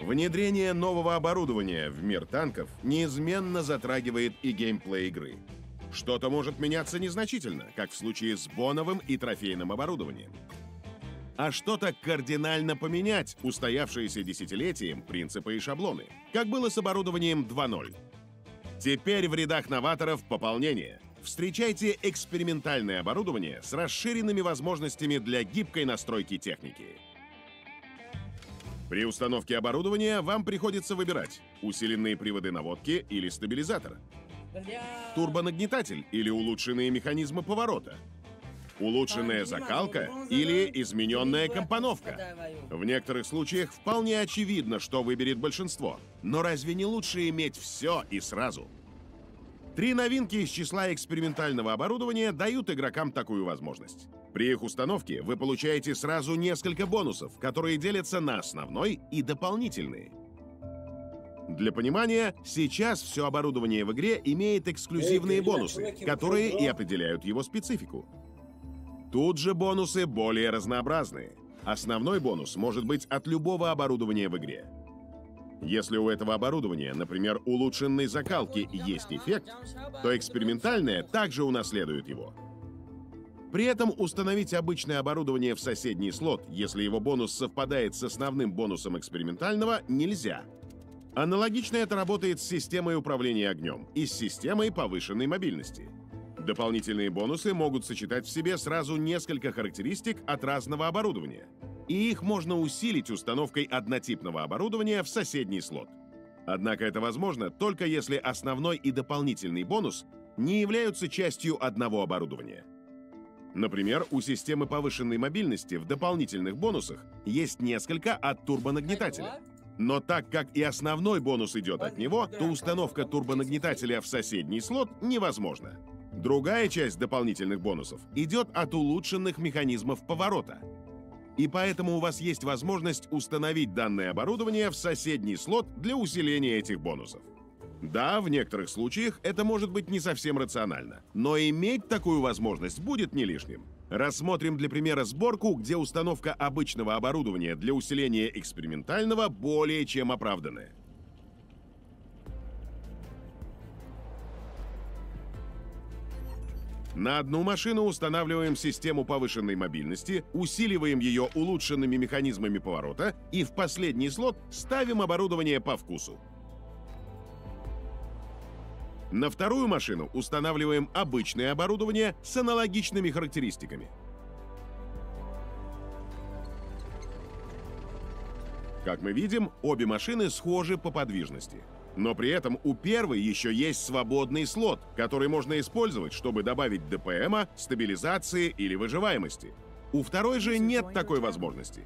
Внедрение нового оборудования в мир танков неизменно затрагивает и геймплей игры. Что-то может меняться незначительно, как в случае с боновым и трофейным оборудованием. А что-то кардинально поменять устоявшиеся десятилетием принципы и шаблоны, как было с оборудованием 2.0. Теперь в рядах новаторов пополнение. Встречайте экспериментальное оборудование с расширенными возможностями для гибкой настройки техники. При установке оборудования вам приходится выбирать усиленные приводы наводки или стабилизатор, турбонагнетатель или улучшенные механизмы поворота, улучшенная закалка или измененная компоновка. В некоторых случаях вполне очевидно, что выберет большинство. Но разве не лучше иметь все и сразу? Три новинки из числа экспериментального оборудования дают игрокам такую возможность. При их установке вы получаете сразу несколько бонусов, которые делятся на основной и дополнительные. Для понимания, сейчас все оборудование в игре имеет эксклюзивные бонусы, которые и определяют его специфику. Тут же бонусы более разнообразные. Основной бонус может быть от любого оборудования в игре. Если у этого оборудования, например, улучшенной закалки, есть эффект, то экспериментальное также унаследует его. При этом установить обычное оборудование в соседний слот, если его бонус совпадает с основным бонусом экспериментального, нельзя. Аналогично это работает с системой управления огнем и с системой повышенной мобильности. Дополнительные бонусы могут сочетать в себе сразу несколько характеристик от разного оборудования. И их можно усилить установкой однотипного оборудования в соседний слот. Однако это возможно только если основной и дополнительный бонус не являются частью одного оборудования. Например, у системы повышенной мобильности в дополнительных бонусах есть несколько от турбонагнетателя. Но так как и основной бонус идет от него, то установка турбонагнетателя в соседний слот невозможна. Другая часть дополнительных бонусов идет от улучшенных механизмов поворота. И поэтому у вас есть возможность установить данное оборудование в соседний слот для усиления этих бонусов. Да, в некоторых случаях это может быть не совсем рационально, но иметь такую возможность будет не лишним. Рассмотрим для примера сборку, где установка обычного оборудования для усиления экспериментального более чем оправданная. На одну машину устанавливаем систему повышенной мобильности, усиливаем ее улучшенными механизмами поворота и в последний слот ставим оборудование по вкусу. На вторую машину устанавливаем обычное оборудование с аналогичными характеристиками. Как мы видим, обе машины схожи по подвижности. Но при этом у первой еще есть свободный слот, который можно использовать, чтобы добавить ДПМа, стабилизации или выживаемости. У второй же нет такой возможности.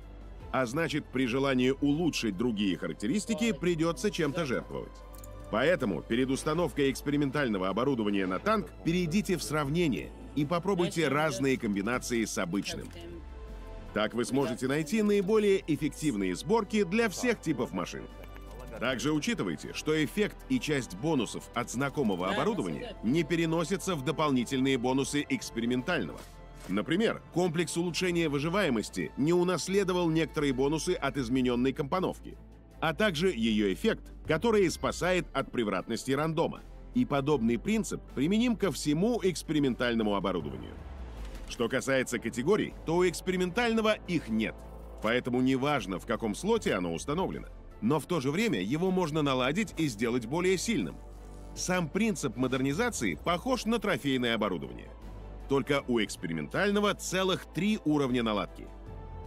А значит, при желании улучшить другие характеристики придется чем-то жертвовать. Поэтому перед установкой экспериментального оборудования на танк перейдите в сравнение и попробуйте разные комбинации с обычным. Так вы сможете найти наиболее эффективные сборки для всех типов машин. Также учитывайте, что эффект и часть бонусов от знакомого оборудования не переносятся в дополнительные бонусы экспериментального. Например, комплекс улучшения выживаемости не унаследовал некоторые бонусы от измененной компоновки, а также ее эффект, который спасает от превратности рандома. И подобный принцип применим ко всему экспериментальному оборудованию. Что касается категорий, то у экспериментального их нет. Поэтому неважно, в каком слоте оно установлено. Но в то же время его можно наладить и сделать более сильным. Сам принцип модернизации похож на трофейное оборудование. Только у экспериментального целых 3 уровня наладки.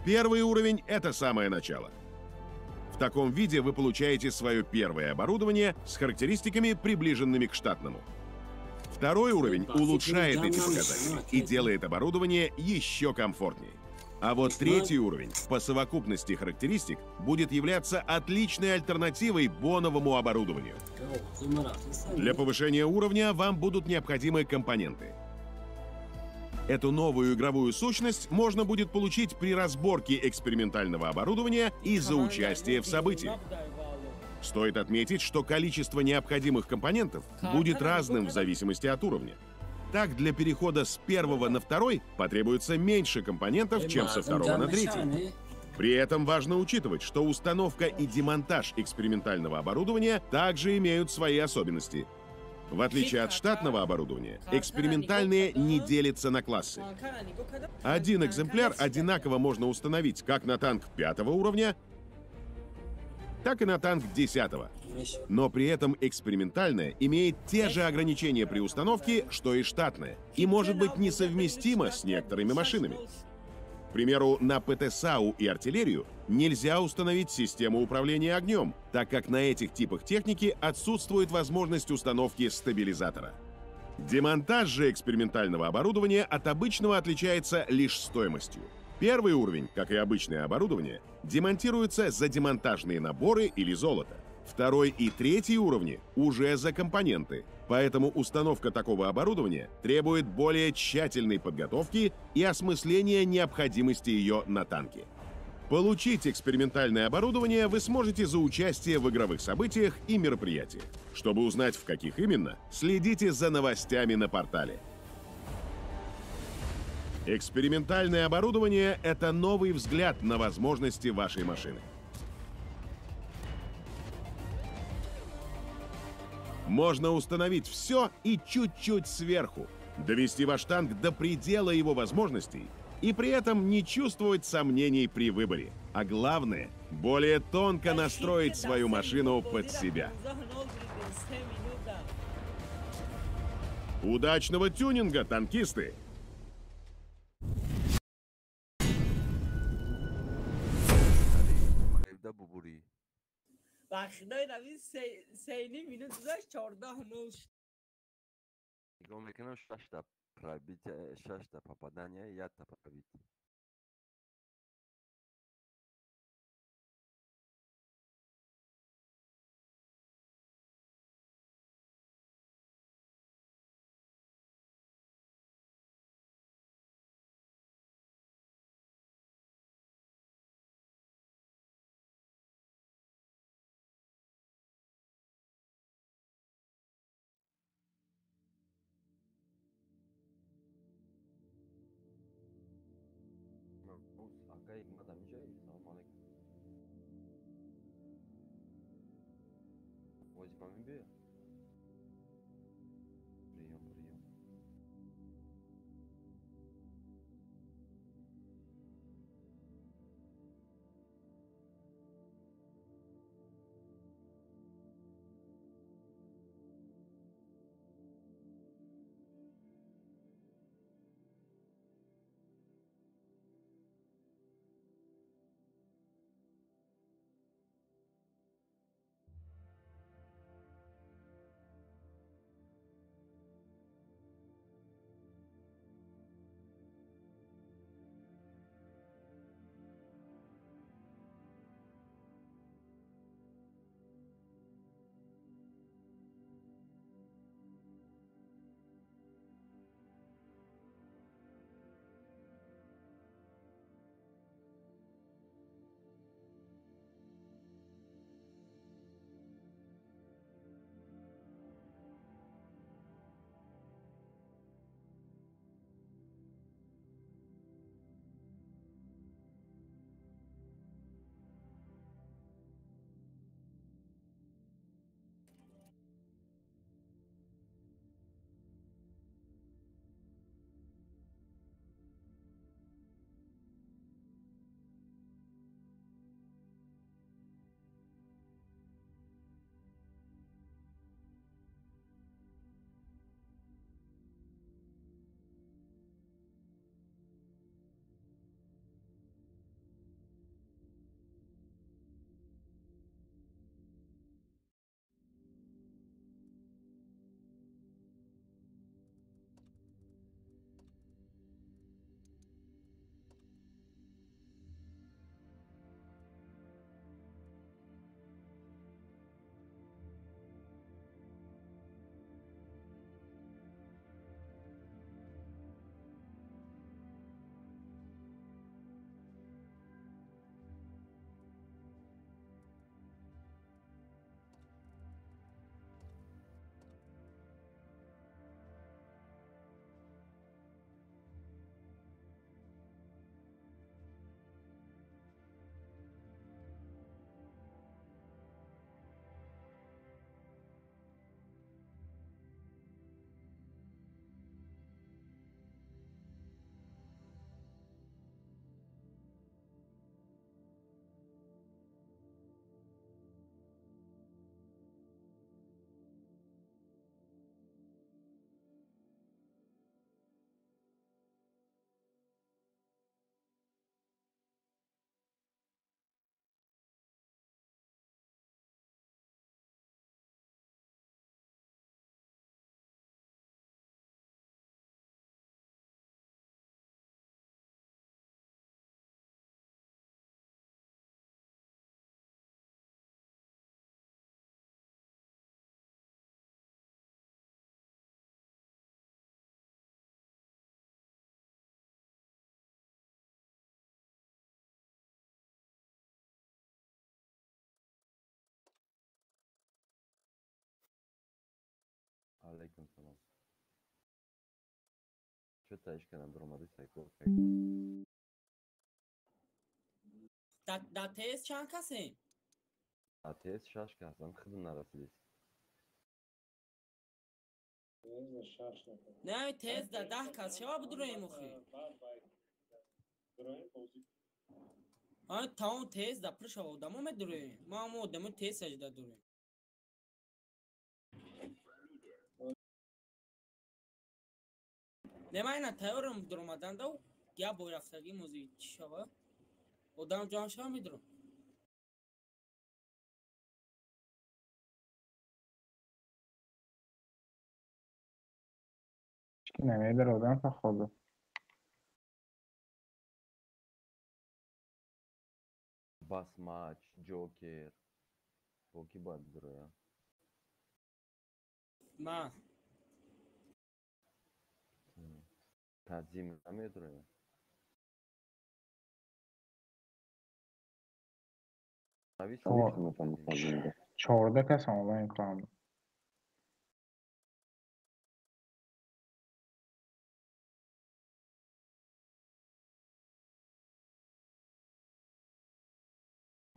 Первый уровень — это самое начало. В таком виде вы получаете свое первое оборудование с характеристиками, приближенными к штатному. Второй уровень улучшает эти показатели и делает оборудование еще комфортнее. А вот третий уровень по совокупности характеристик будет являться отличной альтернативой боновому оборудованию. Для повышения уровня вам будут необходимы компоненты. Эту новую игровую сущность можно будет получить при разборке экспериментального оборудования и за участие в событиях. Стоит отметить, что количество необходимых компонентов будет разным в зависимости от уровня. Так, для перехода с первого на второй потребуется меньше компонентов, чем со второго на третий. При этом важно учитывать, что установка и демонтаж экспериментального оборудования также имеют свои особенности. В отличие от штатного оборудования, экспериментальные не делятся на классы. Один экземпляр одинаково можно установить как на танк 5 уровня, так и на танк 10. Но при этом экспериментальное имеет те же ограничения при установке, что и штатное, и может быть несовместимо с некоторыми машинами. К примеру, на ПТ-САУ и артиллерию нельзя установить систему управления огнем, так как на этих типах техники отсутствует возможность установки стабилизатора. Демонтаж же экспериментального оборудования от обычного отличается лишь стоимостью. Первый уровень, как и обычное оборудование, демонтируется за демонтажные наборы или золото. Второй и третий уровни уже за компоненты, поэтому установка такого оборудования требует более тщательной подготовки и осмысления необходимости ее на танке. Получить экспериментальное оборудование вы сможете за участие в игровых событиях и мероприятиях. Чтобы узнать, в каких именно, следите за новостями на портале. Экспериментальное оборудование — это новый взгляд на возможности вашей машины. Можно установить все и чуть-чуть сверху, довести ваш танк до предела его возможностей и при этом не чувствовать сомнений при выборе. А главное, более тонко настроить свою машину под себя. Удачного тюнинга, танкисты! Бахшидай нави 3,5 минут гузашт, 14-0 шуд. Нигоҳ мекунам, шашта пробитие, шашта попадания, якта пробитие. Прием, прием. Алейкум салом. Чё таиш кардам, дуромади сайко? Да ТС чанд касем? Да ТС 6 касам, худам нарасидис. Не, ТС да 10 кас, шава бидуроем охи. А тамом ТС да пур шава одамо медуроем. Ма ҳамо одамо ТС ажда дурем. Не, ман ина тайёрам дуромадан да я бой рафтагӣ музи чӣ шава? Одам ҷамъ шава медурам. Ки намедара одам походу. Басмач, Ҷокер. Бо ки бояд бидуроям? Ма. Тазим намедуроям? 14 кас онлайн кардам.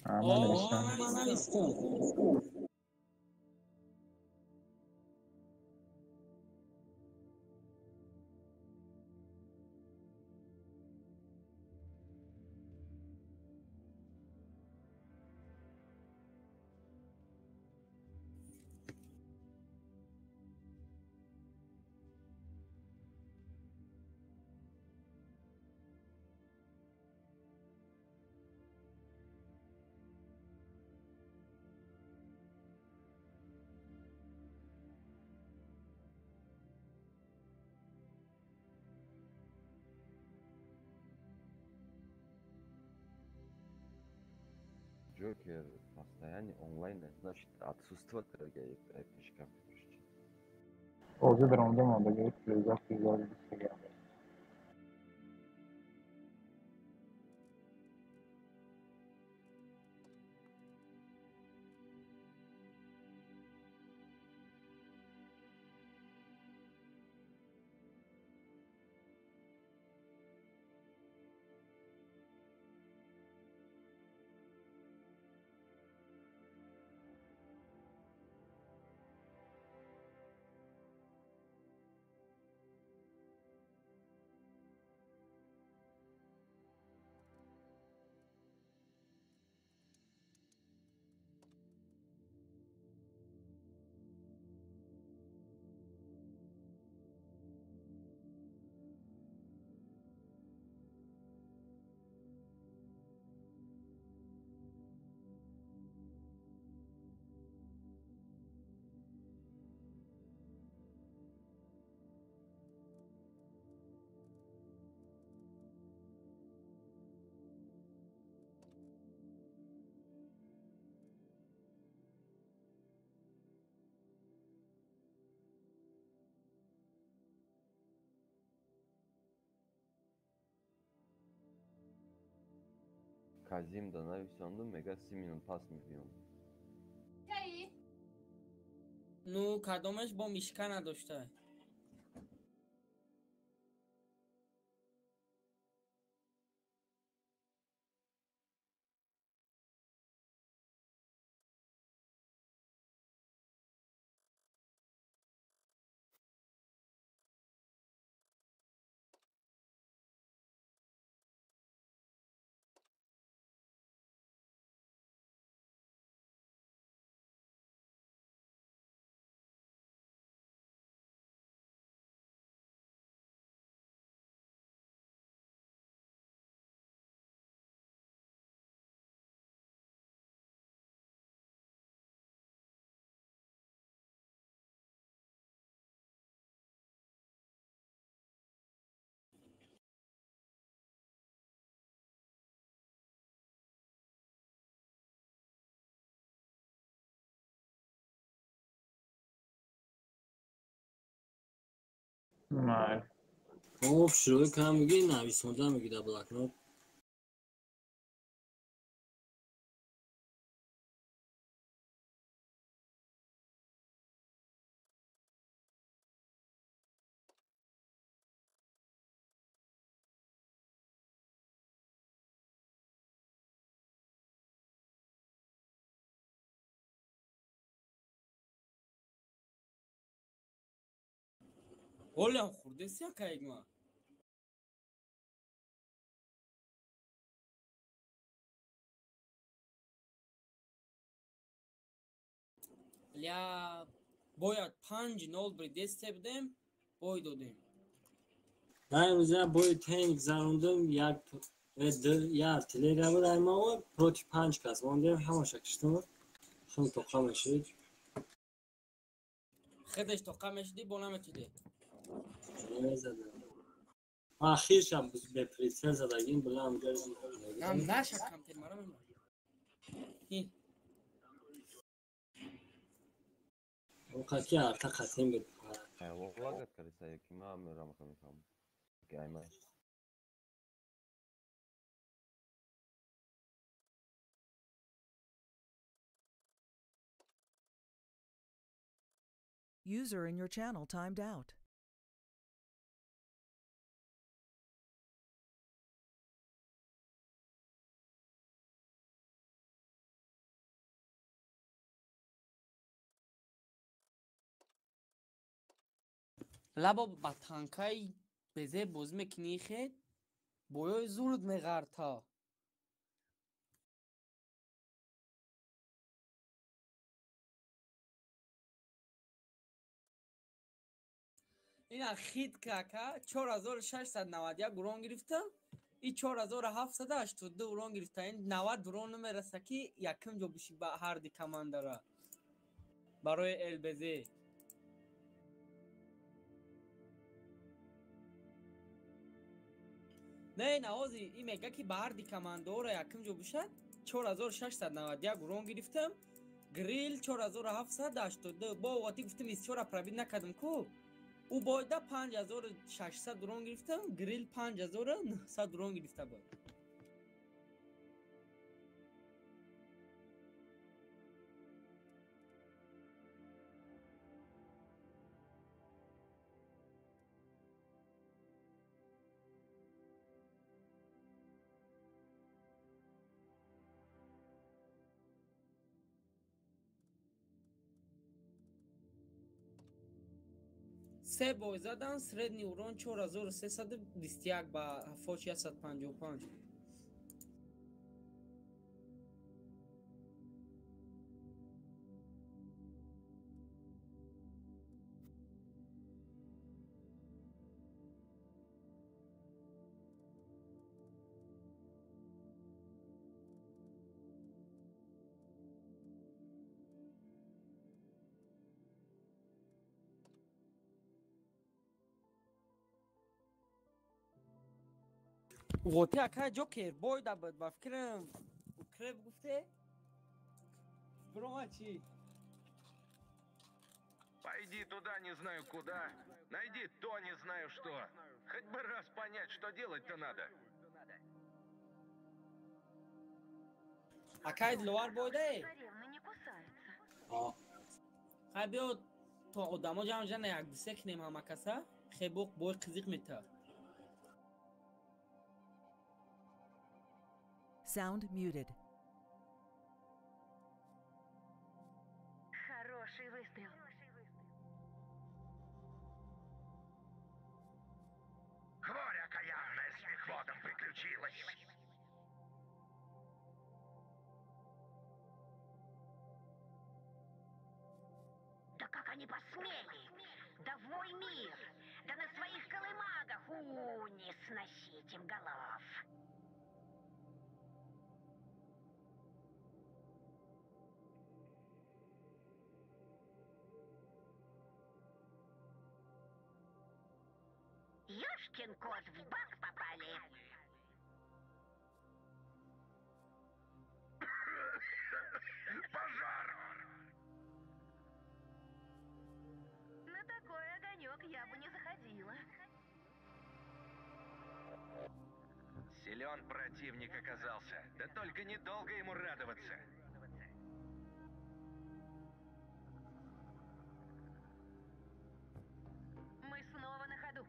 Ман навистам. Джокер постоянно онлайн, значит, отсутствует пеш компьютерчи. Озӣ даромада мондагӣ плюза плюза бистага. Казим да нависондум, мега 30 минут пас мебиём. Ну, кадомаш бо мишка надошта? Майли. Хоб, шурӯъ кам мегӣ, нависонда мегӣ дар блокнот. Ҳолиам хурдеси акаегма. Ля бояд 5-0 бридесте будем, бой додем. На имрӯз я бои тен гузарондум, як я артиллерия буд аймао против 5 кас мондем, ҳамаша киштум. Хун тоқа мешид. Худаш тоқа мешиди, бо наметиди. Намезадам. Ахиршам беприцел задагим, билам. Нам наша камтер мара мема. Оқаки арта қатим буд. Лагат кардиса ё ки ман мерам мефаҳмам. Ки аймай. User in your channel timed out. Лабо ба танкаи безе бозӣ мекунӣ хед, боёи зурд меғарта. Ина хит кака 4691 урон гирифта, и 4782 урон гирифта. Ин 90 урон намераса ки якум ҷо биши ба ҳарди командара барои ЛБЗ. Не, навози и мега ки ба ҳарди командаора якум ҷо бишад 4691 урон гирифтам, грил 4782. Бо вати гуфтам 24 пробит накардам ку. Ӯ бойда 5600 урон гирифтам, грил 5900 урон гирифта буд. Се бой задан, средний урон 4321 ба фоч 155. Ғоти ака Ҷокер бой дабуд, ба фикрам креб гуфте? Брома чӣ? Пойди туда, не знаю куда, найди то, не знаю что. Хоть бы раз понять, что делать-то надо. Акай Диловар бойда? Хай биё то одамо ҷамъ жана як дусе кинем ҳама каса, хебоқ бой қизиқ мета. Sound muted. Хороший выстрел. Хворь окаянная с мехводом приключилась. Да как они посмели? Да в мой мир! Да на своих колымагах! У, не сносить им голов! Ёшкин кот, в баг попали. Пожар! На такой огонек я бы не заходила. Силен противник оказался. Да только недолго ему радоваться. Мы снова на ходу.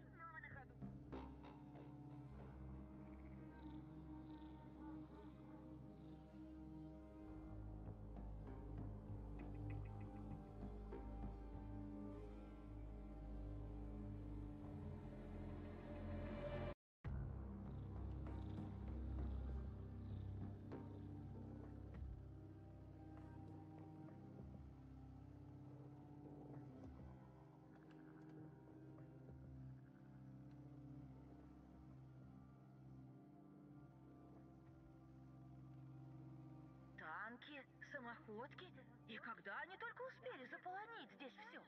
Танки, самоходки. И когда они только успели заполонить здесь все?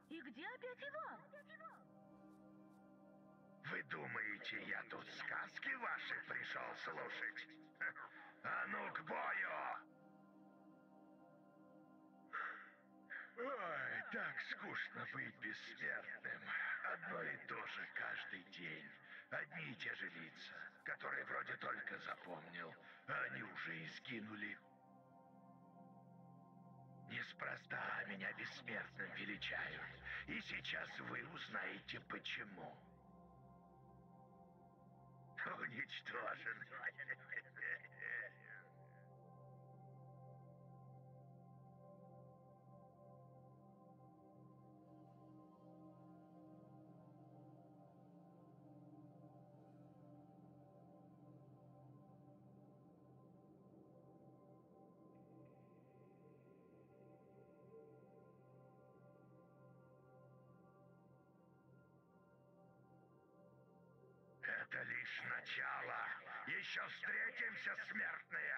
И где опять Иван? Вы думаете, я тут сказки ваши пришел слушать? А ну к бою! Ой, так скучно быть бессмертным. Одно и то же каждый день. Одни и те же лица, которые вроде только запомнил, а они уже и сгинули. Неспроста меня бессмертным величают. И сейчас вы узнаете почему. Уничтожен. Это лишь начало. Еще встретимся, смертные!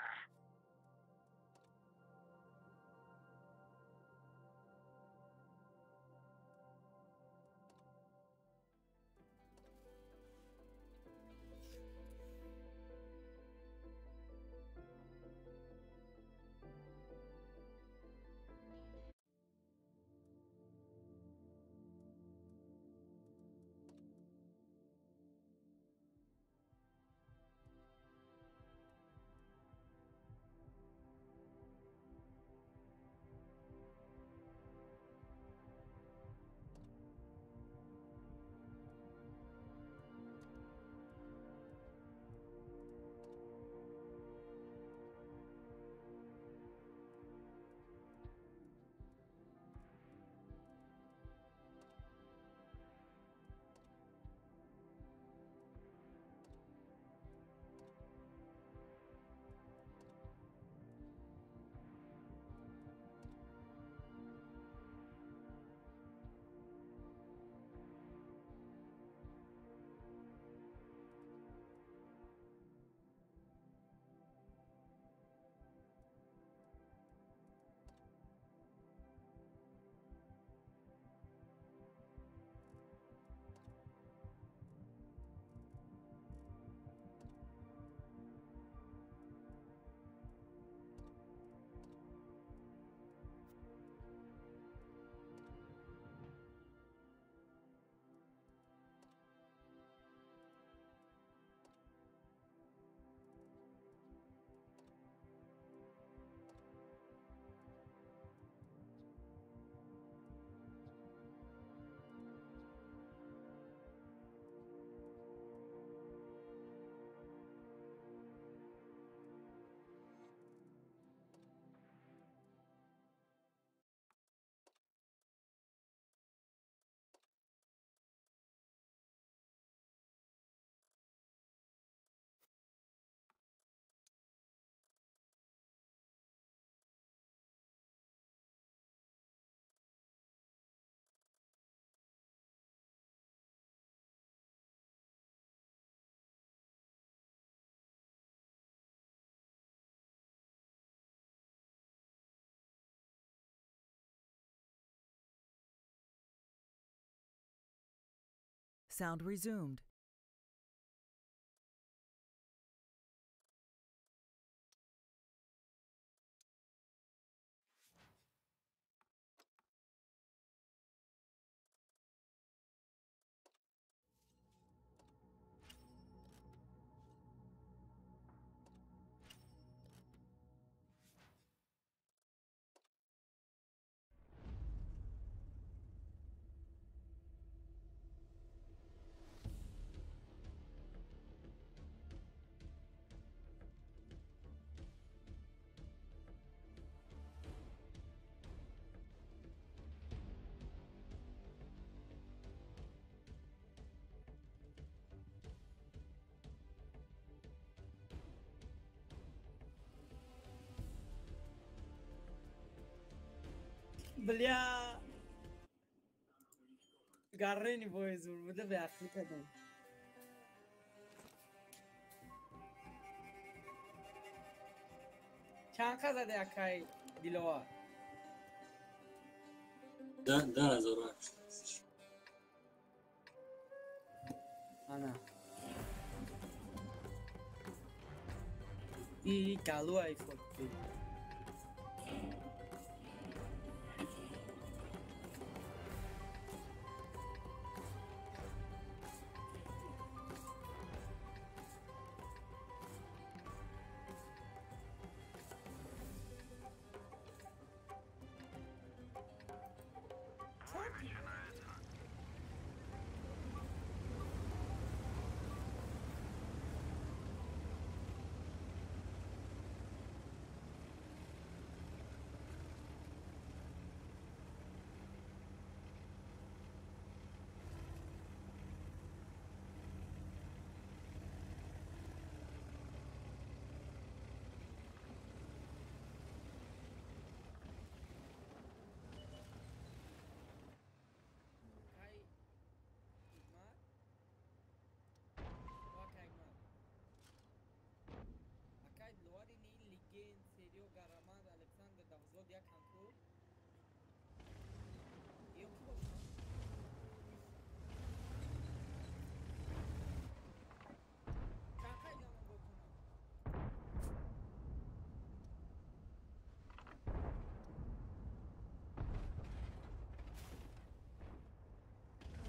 Sound resumed. Бля! Гаррени бойзур, буда беақлӣ кардам. Чанд қа заде акай Диловар? 10,008. Ана. И галуай фотки.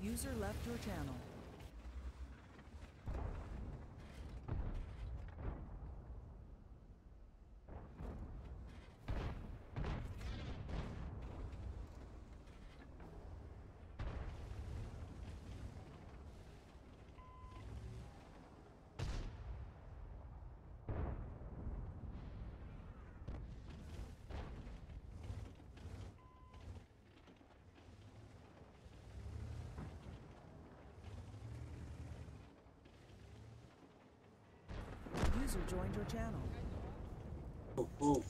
User left your channel. User joined your channel. Oh.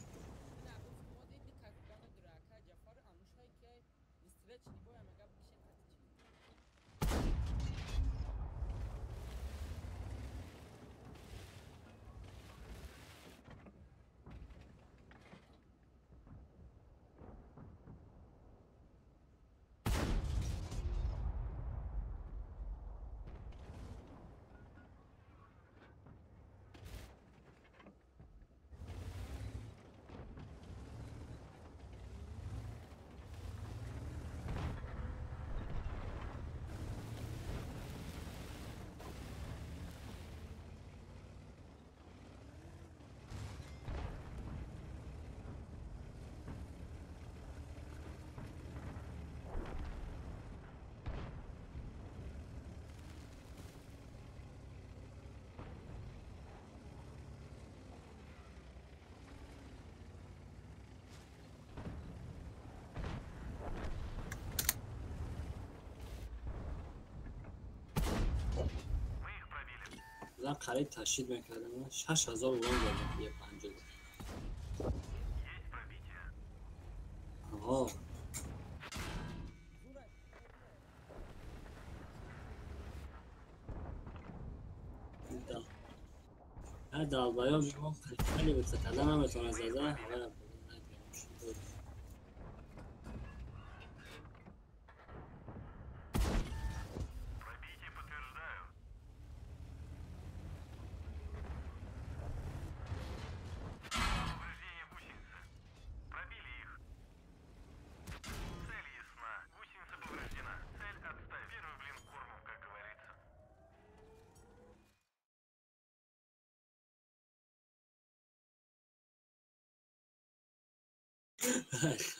Қариб ташид мекардам. 6000 урон додам я 50. Ага. Да. Да, долбоёб мо хеле буд кардам наметавонад зада.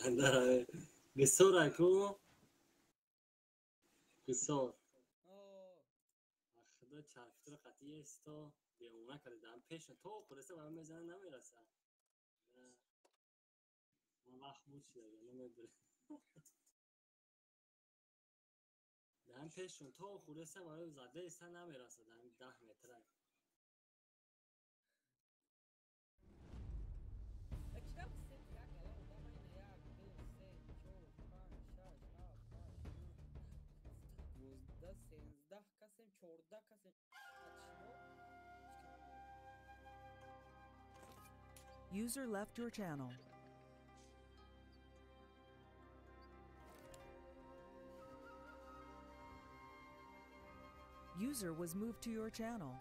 Ҳавара Бисёр ку бисёр худо чархтро қатъи есто девона кардам пеш то хулоса ба мезана намераса. Ман вақт буд шуда намедонам. Дам пешон то хулоса барои зада иста намераса дам 10 метра. Касем 14 касем. User left your channel. User was moved to your channel.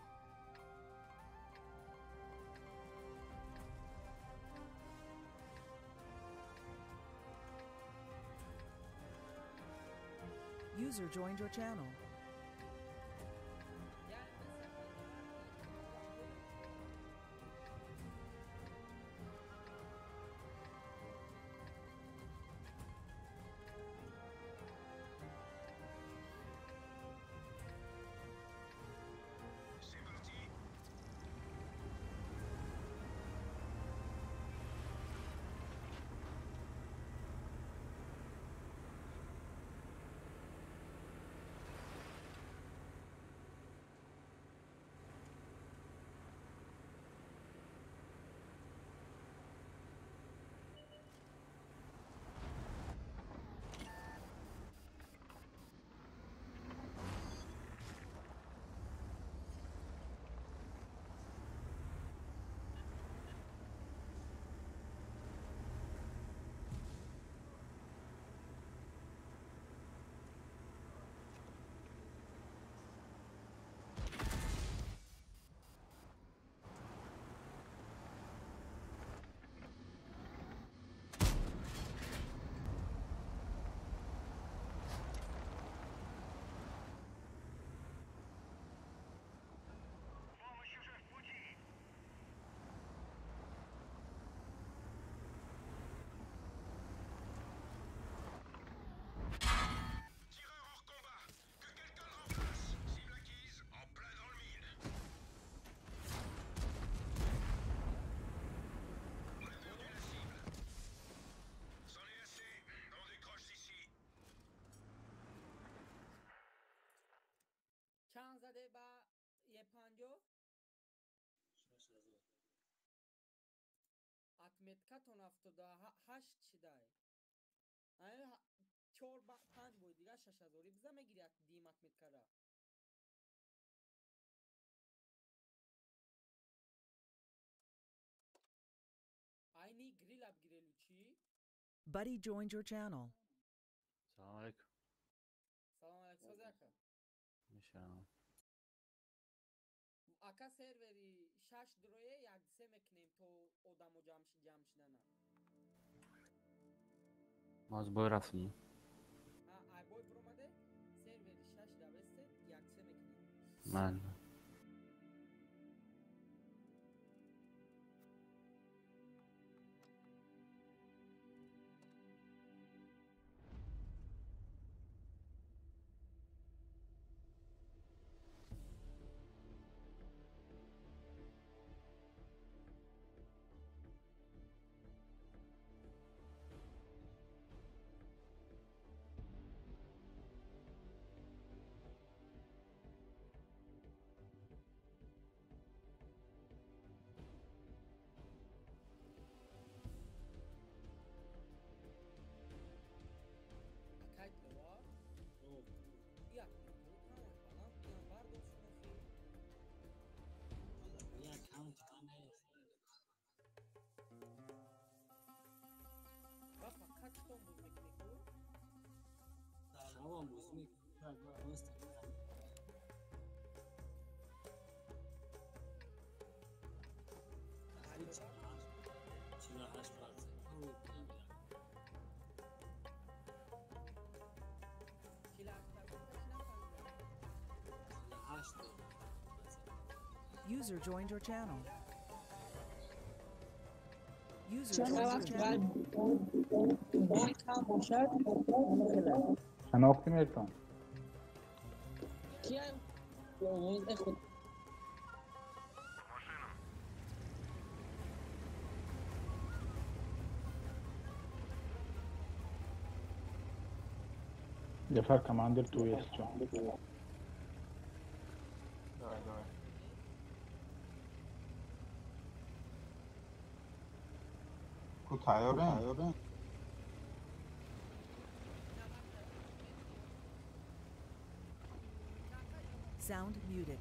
User joined your channel. Чанд заде ба Е50? 6000. Отметкатон 78 шидай. Ай 4 5 бой дига 6000 биза мегири дим отметкара. Айни грил абгирелу чӣ? Buddy joined your channel. Салом алейкум. Салом алейкум, соз ака. Мешавам. Ака сервери 6 дурое як се мекунем то одамо ҷамъ шидана. Мо аз бой рафтем. Ай бой биромаде сервери 6 давесте як се мекунем. Ман Акай диловар? И отметкаи ҳамаш баланд биям бардошт нахи. Як аккаунт нест. Ва фақат читон боз мекунӣ ку? Ҳамон боз мекунӣ. Рост. 48%. 48%. User joined your channel. User joined your channel. شناختی میرتون. Jafar командир ту есть чё? Давай, давай. Ку тайёре? Sound muted.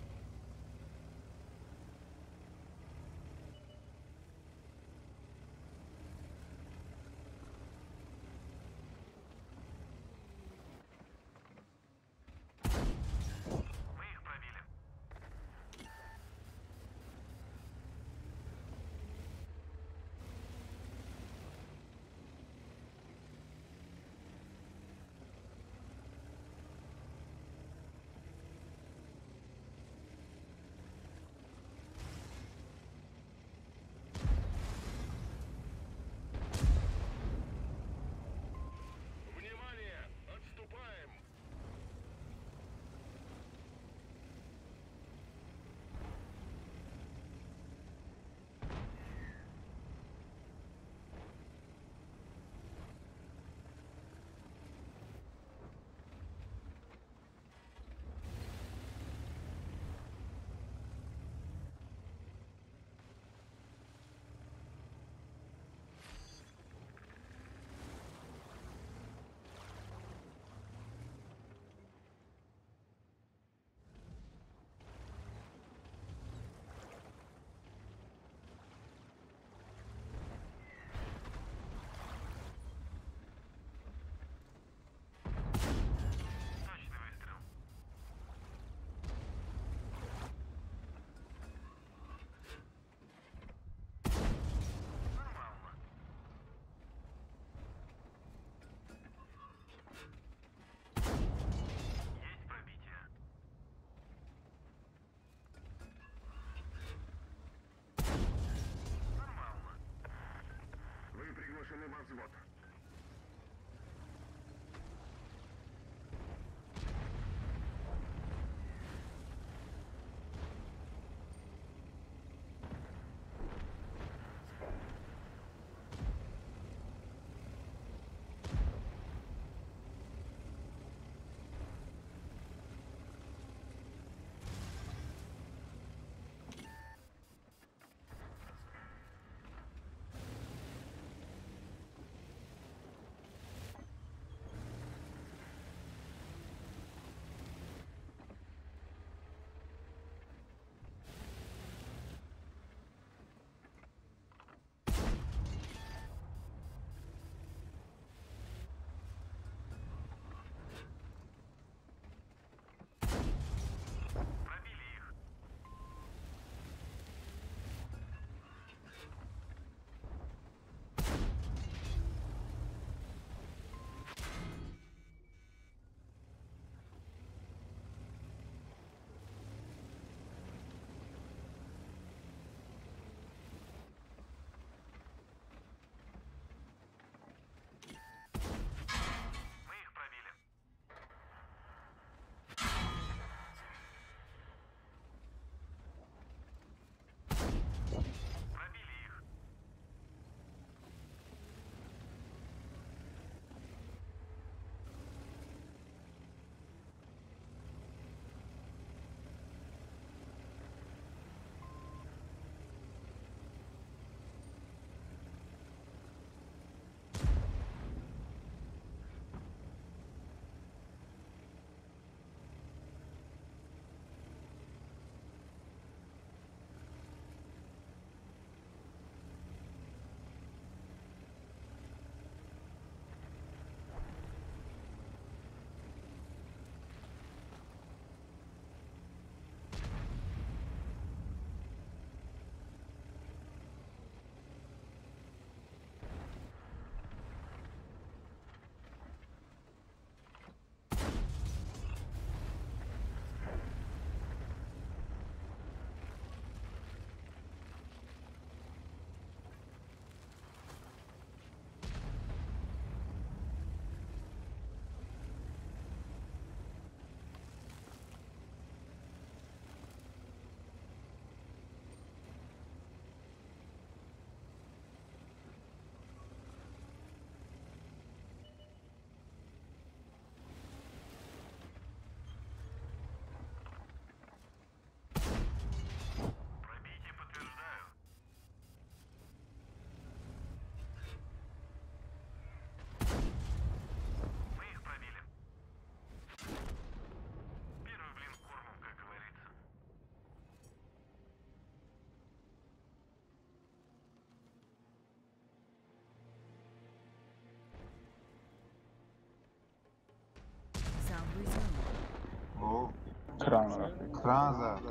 Кран рафт. Кран зад.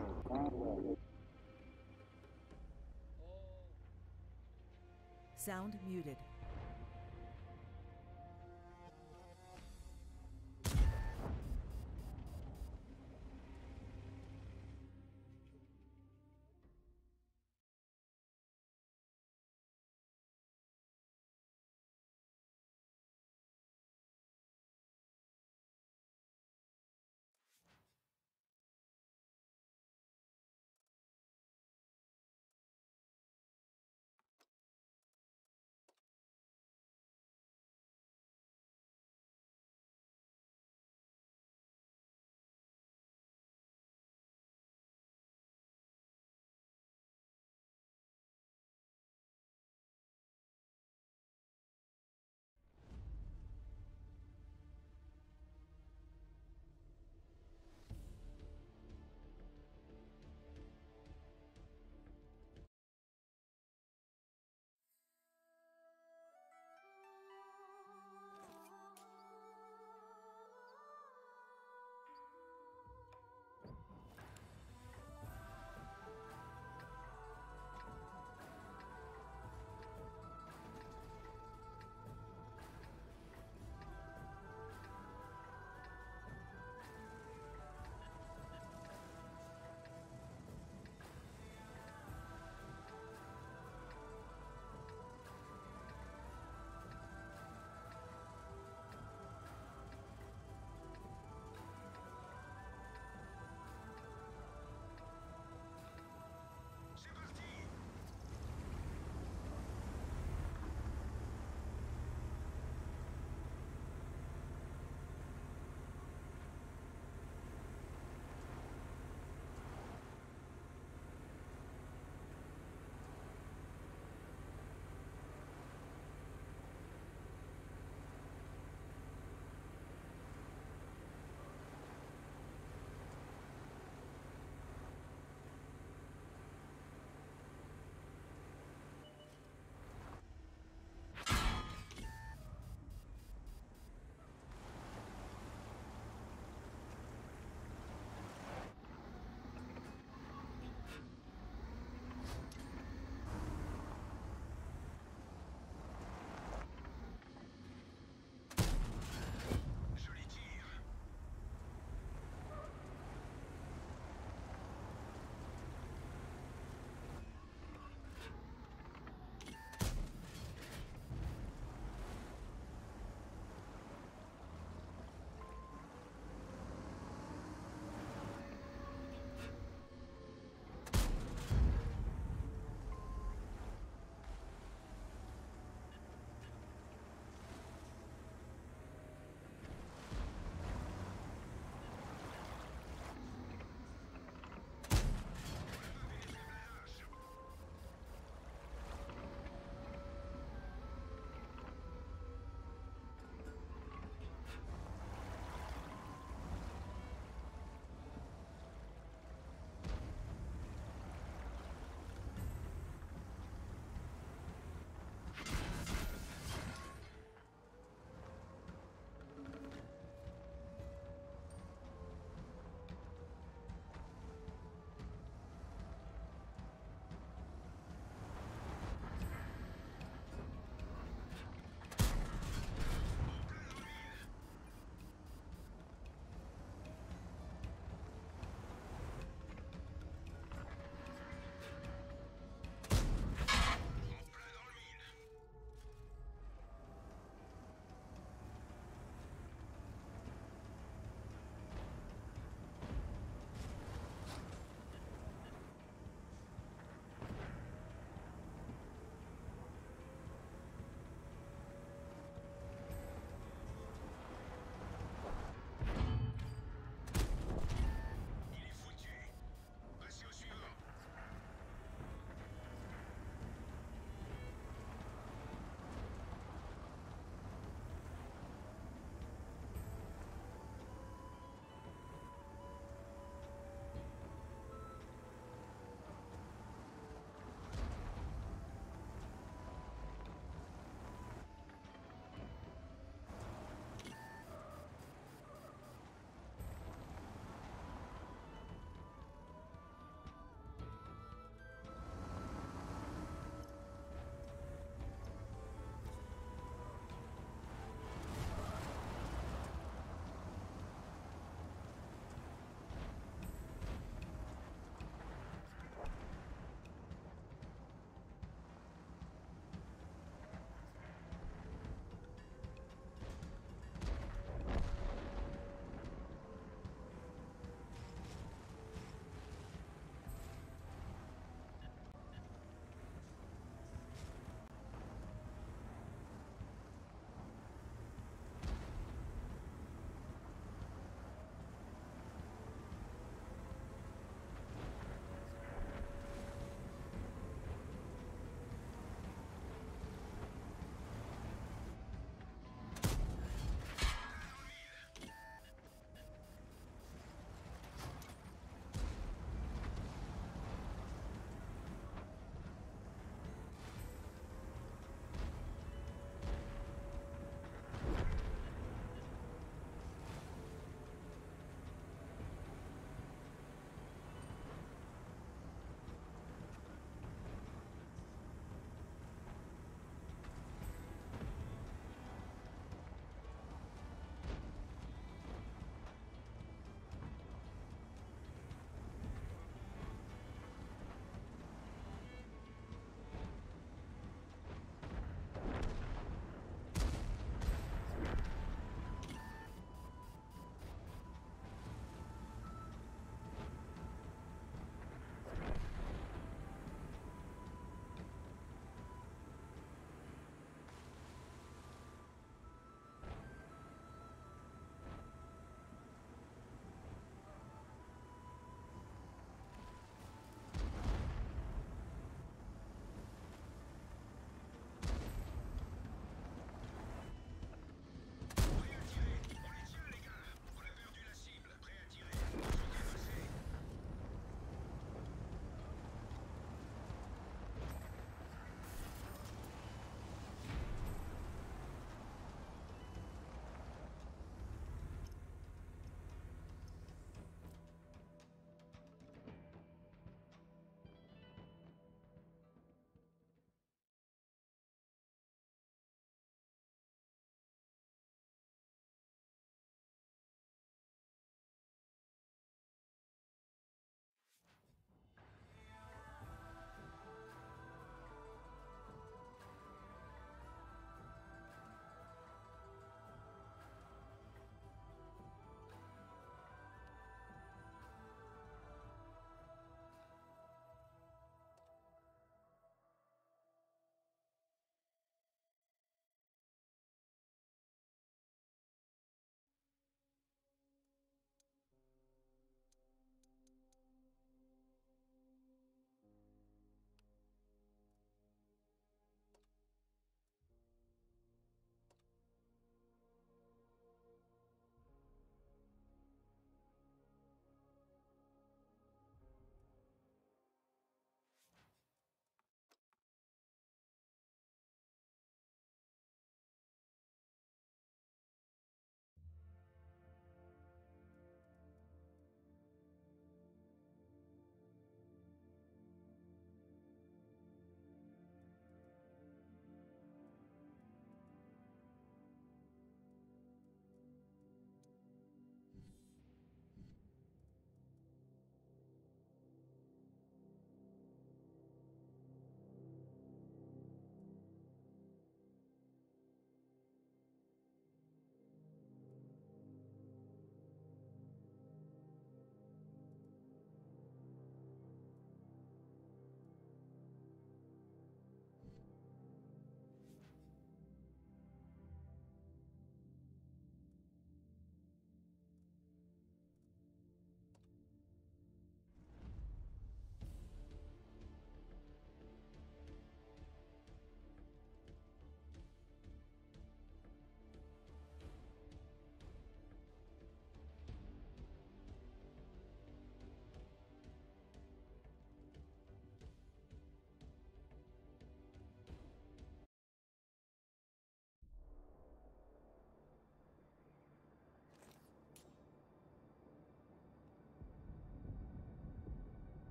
Sound muted.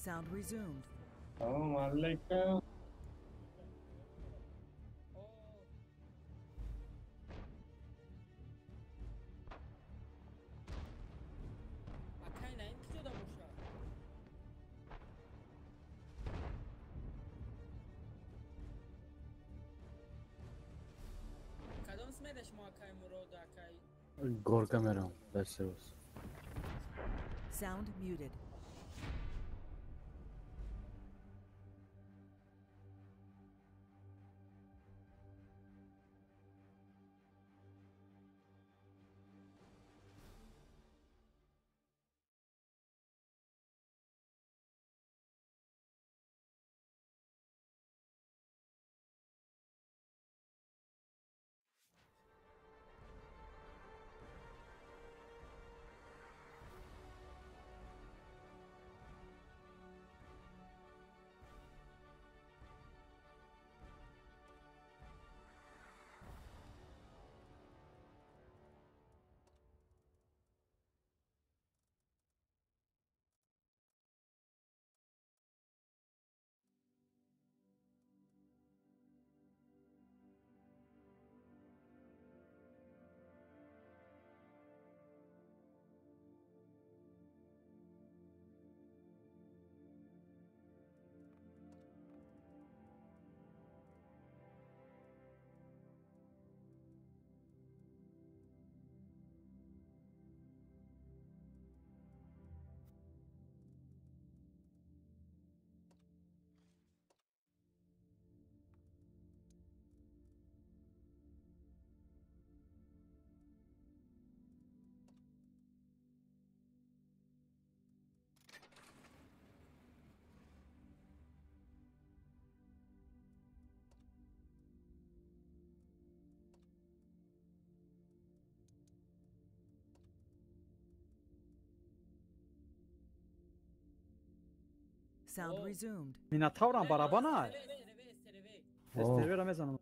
Sound resumed. Салом алейкум. Акай Наим ки дода бошад? Кадом смеда шумо акай Мурод, акай? Горка мерам, дастерос. Sound muted. Sound resumed. Минотаврам барабана. СТВ-ра мезанам.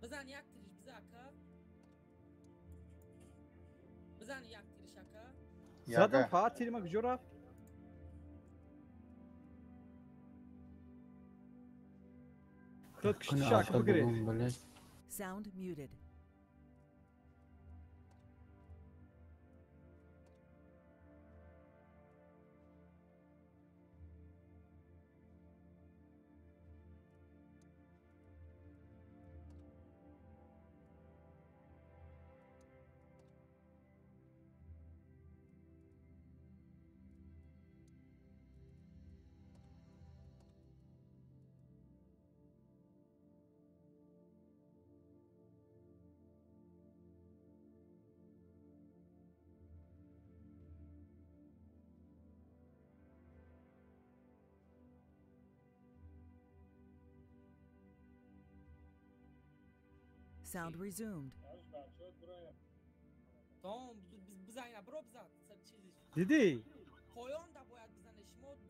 Бизан як тириш биза ака. Бизан як тириш ака. Задам фаат тирима куҷо рафт? Худ куштиша ака бигиред. Sound muted. Sound resumed. Диди?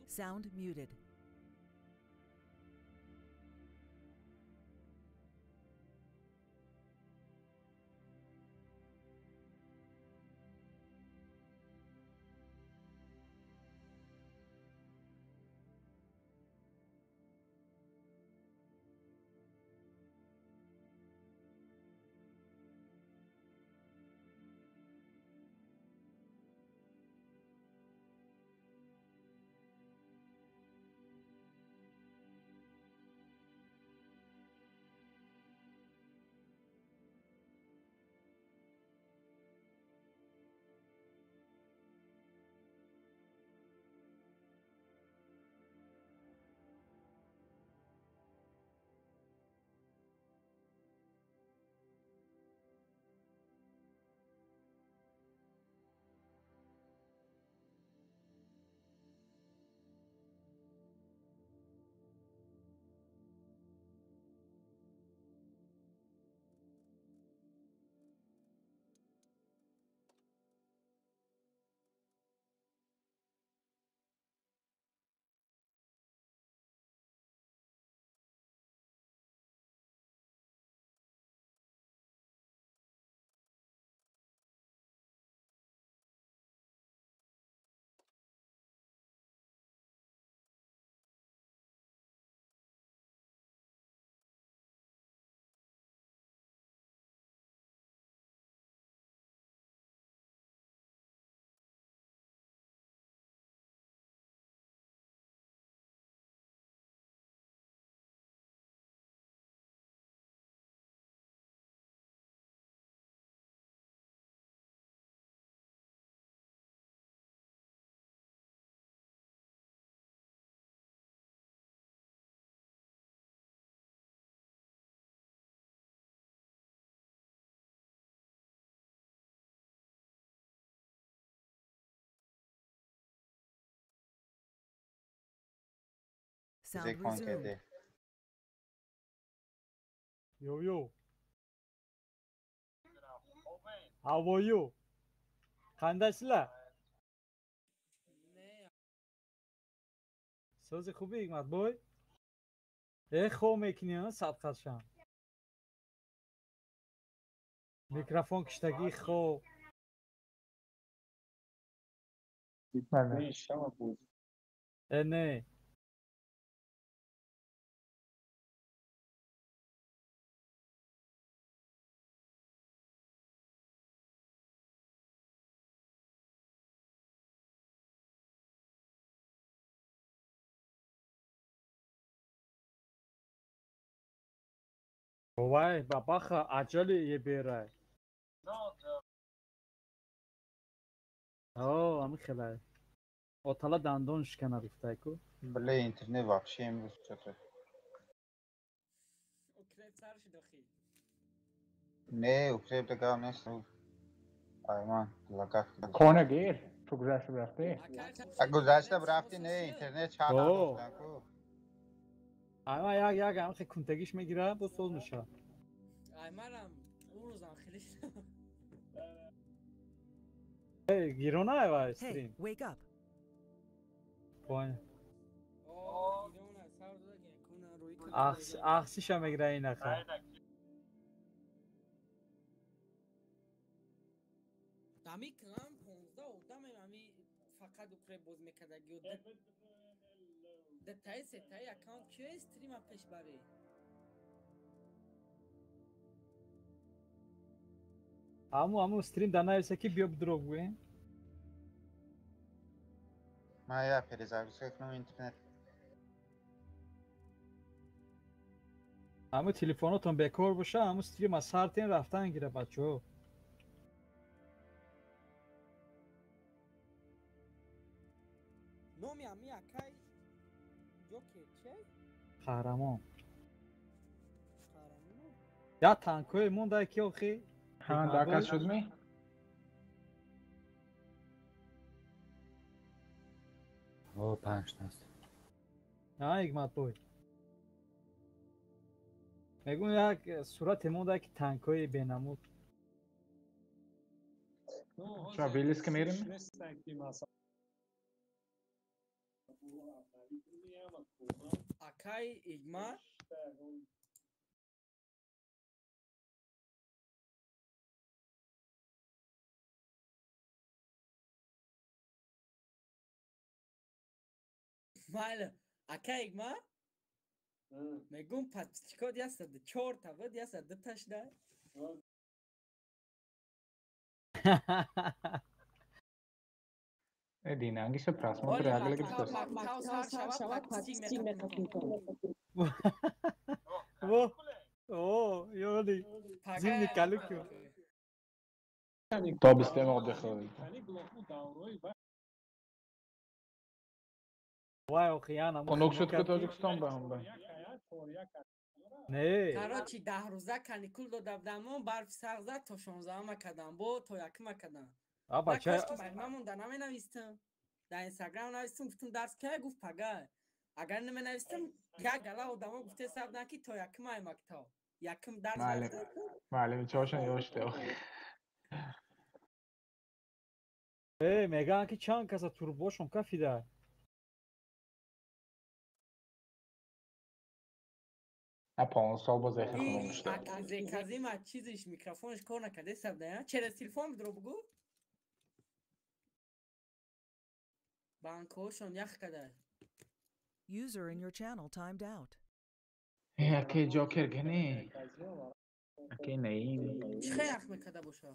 Sound muted. Sound resumed. Yo yo. How are you? Qandaysizlar? So'zi xubi Hikmatboy. Хо мекунӣ садқашам. Микрофон киштагӣ хо. Не. Вай, бабаха, аҷали еберай. О, ами хелай. Отала дандон шикана гуфтай ку. Бле, интернет вообще имрӯз чото. Укреп сар шуд охи. Не, укреп дага нест. Айман, лагах. Хона гир, ту гузашта рафтӣ? Гузашта рафтӣ, не, интернет чанд надоштан ку. Айман як як ам хе кунтагиш мегира, бо соз меша. Аймарам урӯзам хеле. Эй, гирона вай стрим. Hey, wake up. Понял. О, гирона сар дода куна рӯи. Ахсиша мегира инаха. Дами клан 15 одам ами фақат укреп боз мекардагиё. Датай сетай аккаунт киё стрима пеш барӣ? Аму аму стрим да нависа ки биё дурӯғ гӯем. Ман я перезагрузка кунам интернет. Аму телефонотон бекор боша, аму стрима сартен рафтан гира бачаҳо. Номи ами акай Ҷокер чӣ? Қаҳрамон. Я танкҳое монда ки охи. Ҳа, дакас шуд ми? О, панҷ таст. Ҳа, Ҳикматбой. Мегӯм як сурате монда ки танкҳои бенамуд. Ча вилиска мерим? Акай Игма майли, акай Игма мегӯм подписчикот 104 та буд, 102 та шуда. Динангиша просмотр агла гирифтааст. Во, о, ёли. Зимни калукю. То бистем отдыха. Вай, охи, яна. Хунук шуд ки Тоҷикистон ба ҳам ба. Не. Короче, 10 рӯза каникул дода будам, барфи сағз зад, то 16-ма кардам, бо то якма кардам. А бача ман монда наменавистам. Дар Инстаграм навистам, гуфтам дарс кай, гуфт пага. Агар наменавистам, як гала одамо гуфте сабдан ки то якум ай мактаб. Якум дарс. Маълим чошон ёште охи. Э, мегӯянд ки чанд каса турбошон кафида. На 15 сол боз эхи хунук шуда. Зеказима чизиш микрофонш кор накарда сабда, через телефон бидро бугу. Банкҳошон ях када. User in your channel timed out. Аке Ҷокер гини. Аке Наим. Чӣ хел ях мекарда боша?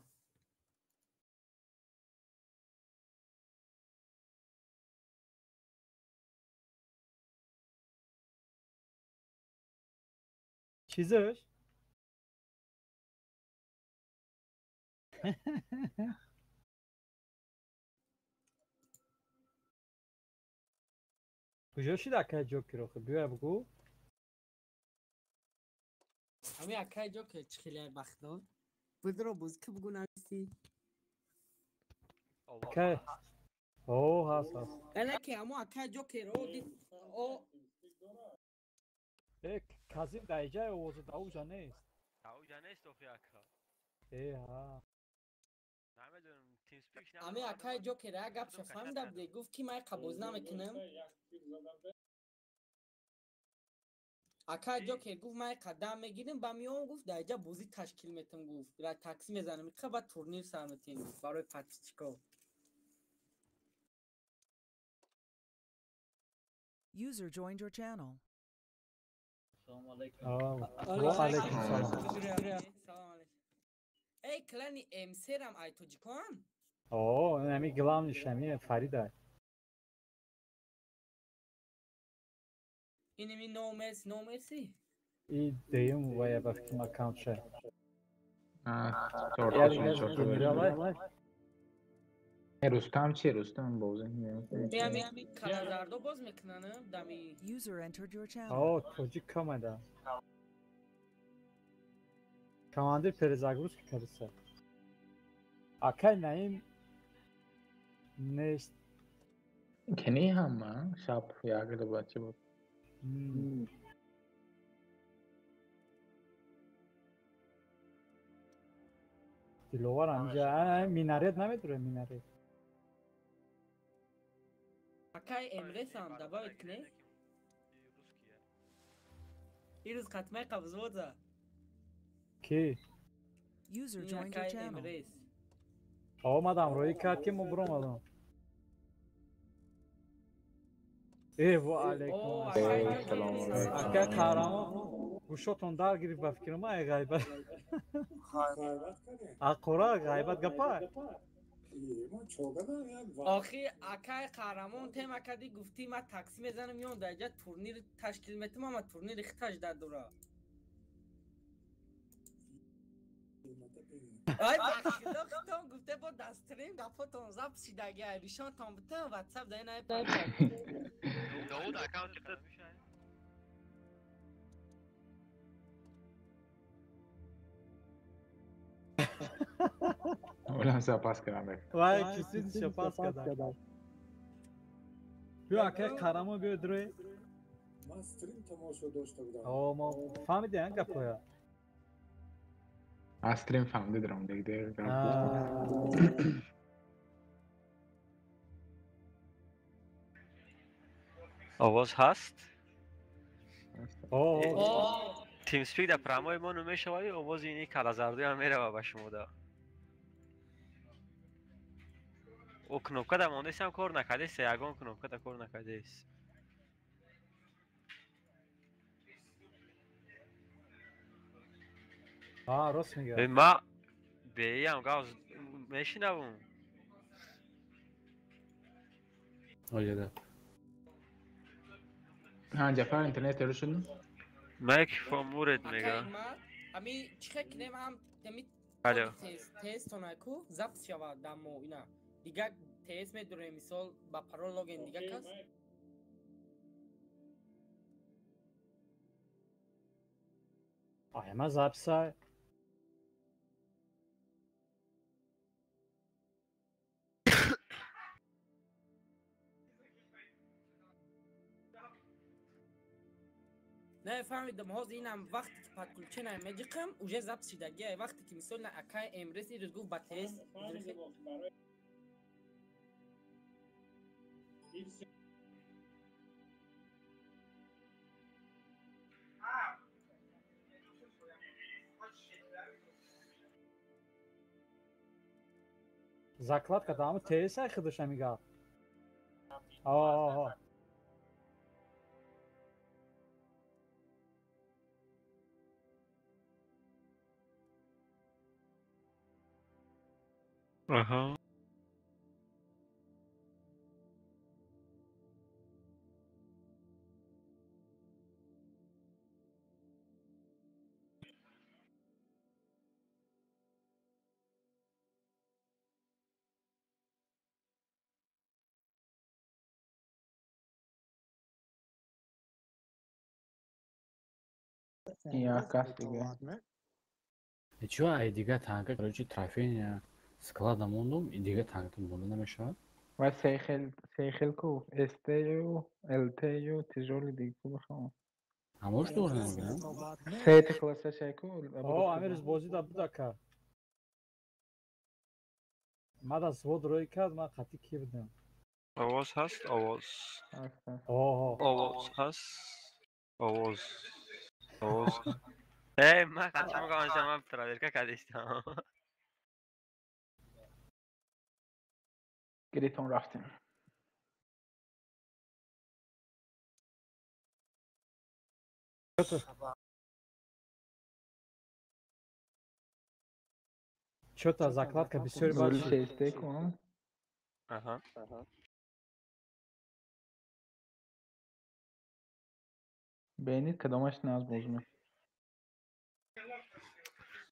Чизаш? Куҷо шид акай Ҷокер охи? Биёя бугӯ. Ами акай Ҷокер чӣ хеле бахтдор. Бидро боз ки бугӯ нависӣ. Акай. О, ҳаст, ҳаст. Эне ки амо акай Ҷокер о. Э, Казим дар иҷаи овозу дар уҷа нест. Дар уҷа нест охи ака. Э, ҳа. Намедонам, TeamSpeak Ами акай Ҷокер як гапша фаҳмида буде, гуфт ки ман қабоз намекунам. Акай Ҷокер гуфт ман қадам мегирам, ба миён гуфт дар иҷа бозӣ ташкил метам гуфт. Ра такси мезанам, иқа ба турнир сар метем гуфт барои подписчико. User joined your channel. Ва алайкум салом. Салом алейкум. Эй, клани МС-рам ай тоҷикон? О, ами главный шами Фарида. Иними No Mercy, No Mercy? И деюм вая ба фикрам аккаунтша. Чорта. Рустам чи? Рустам бозӣ. Ами калазардо боз мекунанд дами. User entered your channel. О, тоҷик команда. Командир перезагрузка кардаса. Акай Наим нест. Кени ҳама шаб ягда бача буд. Диловар ҳамҷа минарет намедуре минарет. Акай Эмресам добавить кне? Ирӯз қатмай қабзвоза. Ки? User joined your Акай channel. Эмрес. Омадам роӣ кард ки мо биромадам. Э, ва алайкум ассалом. Ака қаҳрамон гӯшотон дар гирифт ба фикрам ай ғайбат. Ақора ғайбат гапа. Охи акай қаҳрамон тема кардӣ гуфтӣ ман такси мезанам меём дар иҷа турнир ташкил метам, ама турнири хиташ дар дора. Ай бахидо хитон гуфте бо дастрим гапотон запис шидаги ай ришонтон битам ватсап дар ин ай. Довуд аккаунт Олам запас кардам. Вай кисин пас кардам. Биё акай қаҳрамон биё дурӯй. Ман стрим тамошо дошта будам. О, мо фаҳмидем гапоя. Аз стрим фаҳмида дорам дигар. Овоз ҳаст? О, TeamSpeak дар прамои мо намешавад, овози ини калазардуям мерава ба шумо да. О кнопка да мондесам кор накардест, ягон кнопка да кор накардест. А, рост мегӯяд. Ма беям гавз мешинавум. Ояда. Ҳа, Ҷафар интернет эру шуд? Майк фомуред мега. Ами чихе кинем ҳам теми тестона ку запис шавад дамо ина. Дигар тест медурем мисол ба парол логин дигар кас. Ай, ма записа. Не фаҳмидам, ҳозир инам вақте ки подключение меҷиқам, уже запис шидаги. Ай вақте ки мисол на акай Эмрес ирӯз гуфт ба тест. Закладка да ама ТС ай худаш ами гап. О. Аҳа. Я кас дига. Чё, ай дига танка, короче, трофейня склада мондум, и дига танкатон монда намешавад? Ва сейхел ку, СТ-ю, ЛТ-ю, тяжёлый дига ку бихоҳам. Ҳамош дур намегирам. Сета класса шайку. О, амирз бозӣ да буда ка. Мада звод рӯй кард, ман қатъи ки будам. Овоз ҳаст, овоз. Овоз ҳаст. Овоз. Овоз. Эй, ман қатъи мекунам, ман проверка кардистам. Гирифтон рафтем. Чё-то закладка бисёр бад. Кун. Аҳа. Бинед кадомаш наз боз мекунад.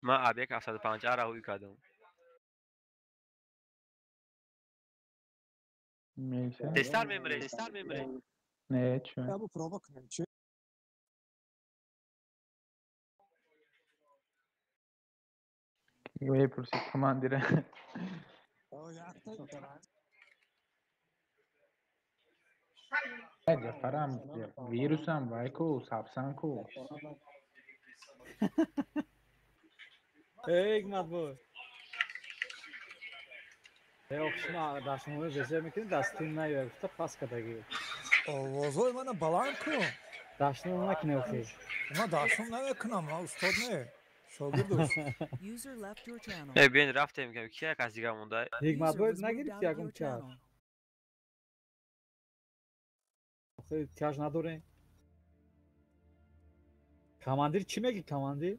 Ман объект 750 ра ҳуй кардам. Тезтар мемиред, тезтар мемиред. Не, чё? Абу проба кунем, чӣ? Мепурсид командира. Ҷафарам, вирусам, вайку, сабсанку. Эй, Ҳикматбой. Э, охшма дашномои безер мекунӣ, дастин наёя гуфта пас кардагӣ. Овозҳои мана баланд кун. Дашном накунӣ охи. Ман дашном намекунам, ман устод не. Шогирдуш. User left your channel. Э, биён рафтем, ки як аз дига монда. Ҳикматбой нагирифти ягон чар. Охи тяж надорем. Командир чӣ мегӣ, командир?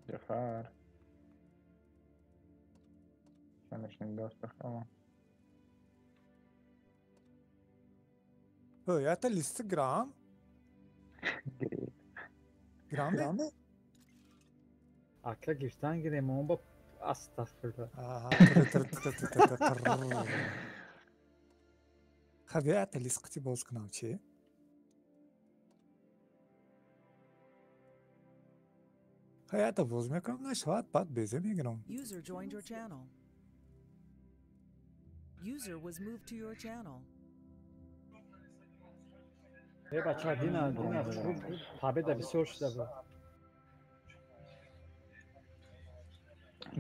Ҷафар. Конечно, Это листы грамм. Грамм? Ака гирифтан гирем, он ба астағфируллоҳ. Аҳа. Хаб это лист қити боз кунам чӣ? Ҳаята боз мекунам, нашавад, баъд безе мегирам. User joined your channel. User was moved to your channel. Э, бача, дина, дина, победа бисёр шуда буд.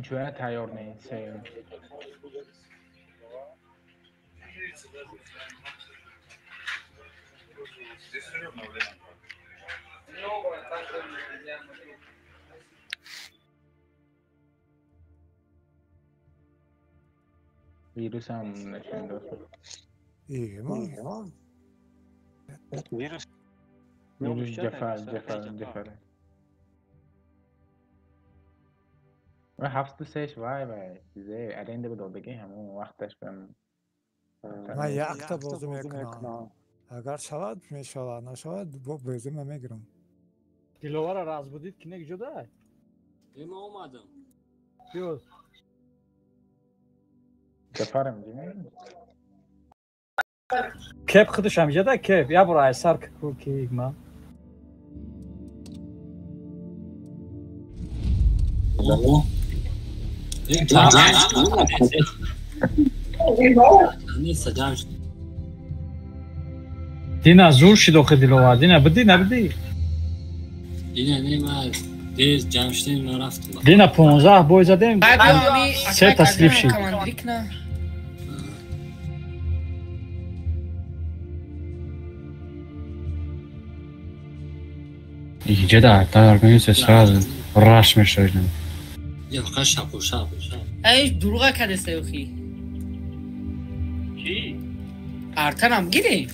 Ҷоя тайёр нест, сеюм. Вирусам нишон дод. Ема. Вирус. Вирус Ҷафар, Ҷафар, Ҷафар. Ва ҳафту сеш вай вай чизе аренда додагӣ ҳамон вақташ бам. Ман якта бозӣ мекунам. Агар шавад мешавад, нашавад бо безе ман мегирам. Диловара разбудид ки не ҷода? Ема омадам. Биёз. Ҷафарам ҷи? Кеп худаш ҳам ҷода кеп. Я бор айсар ку ки ҳикмат. Дина зур шид охи Диловар. Дина бидӣ набидӣ? Дина не ман дер ҷамъ шудем ма рафтам. Дина 15 бой задем. Се таслим шид. Иҷа да тайёр сразу раш мешавад. Я фақат шапу шапу шап. Эй, дурӯға кардеста охи. Чӣ? Артанам гирем.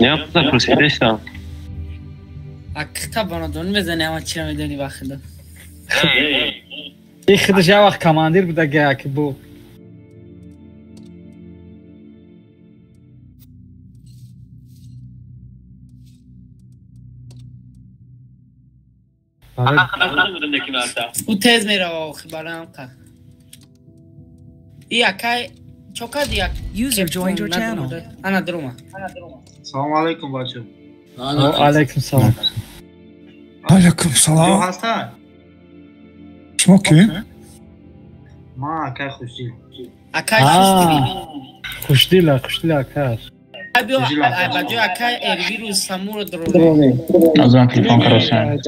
Не, пурсидестам. Акта банадон мезани ҳама чиро медони ба худо. И худаш як вақт командир буда ки бу. Ӯ тез мерава охи барои ҳамқа. И акай чо карди як User joined your channel. Ана дурума. Салом алейкум бачо. Алейкум салом. Алейкум салом. Ҳастан? Шумо кӣ? Ман акай Хушдил. Акай Хушдил. Хушдил, Хушдил акаш. Аз ман телефон каросиям.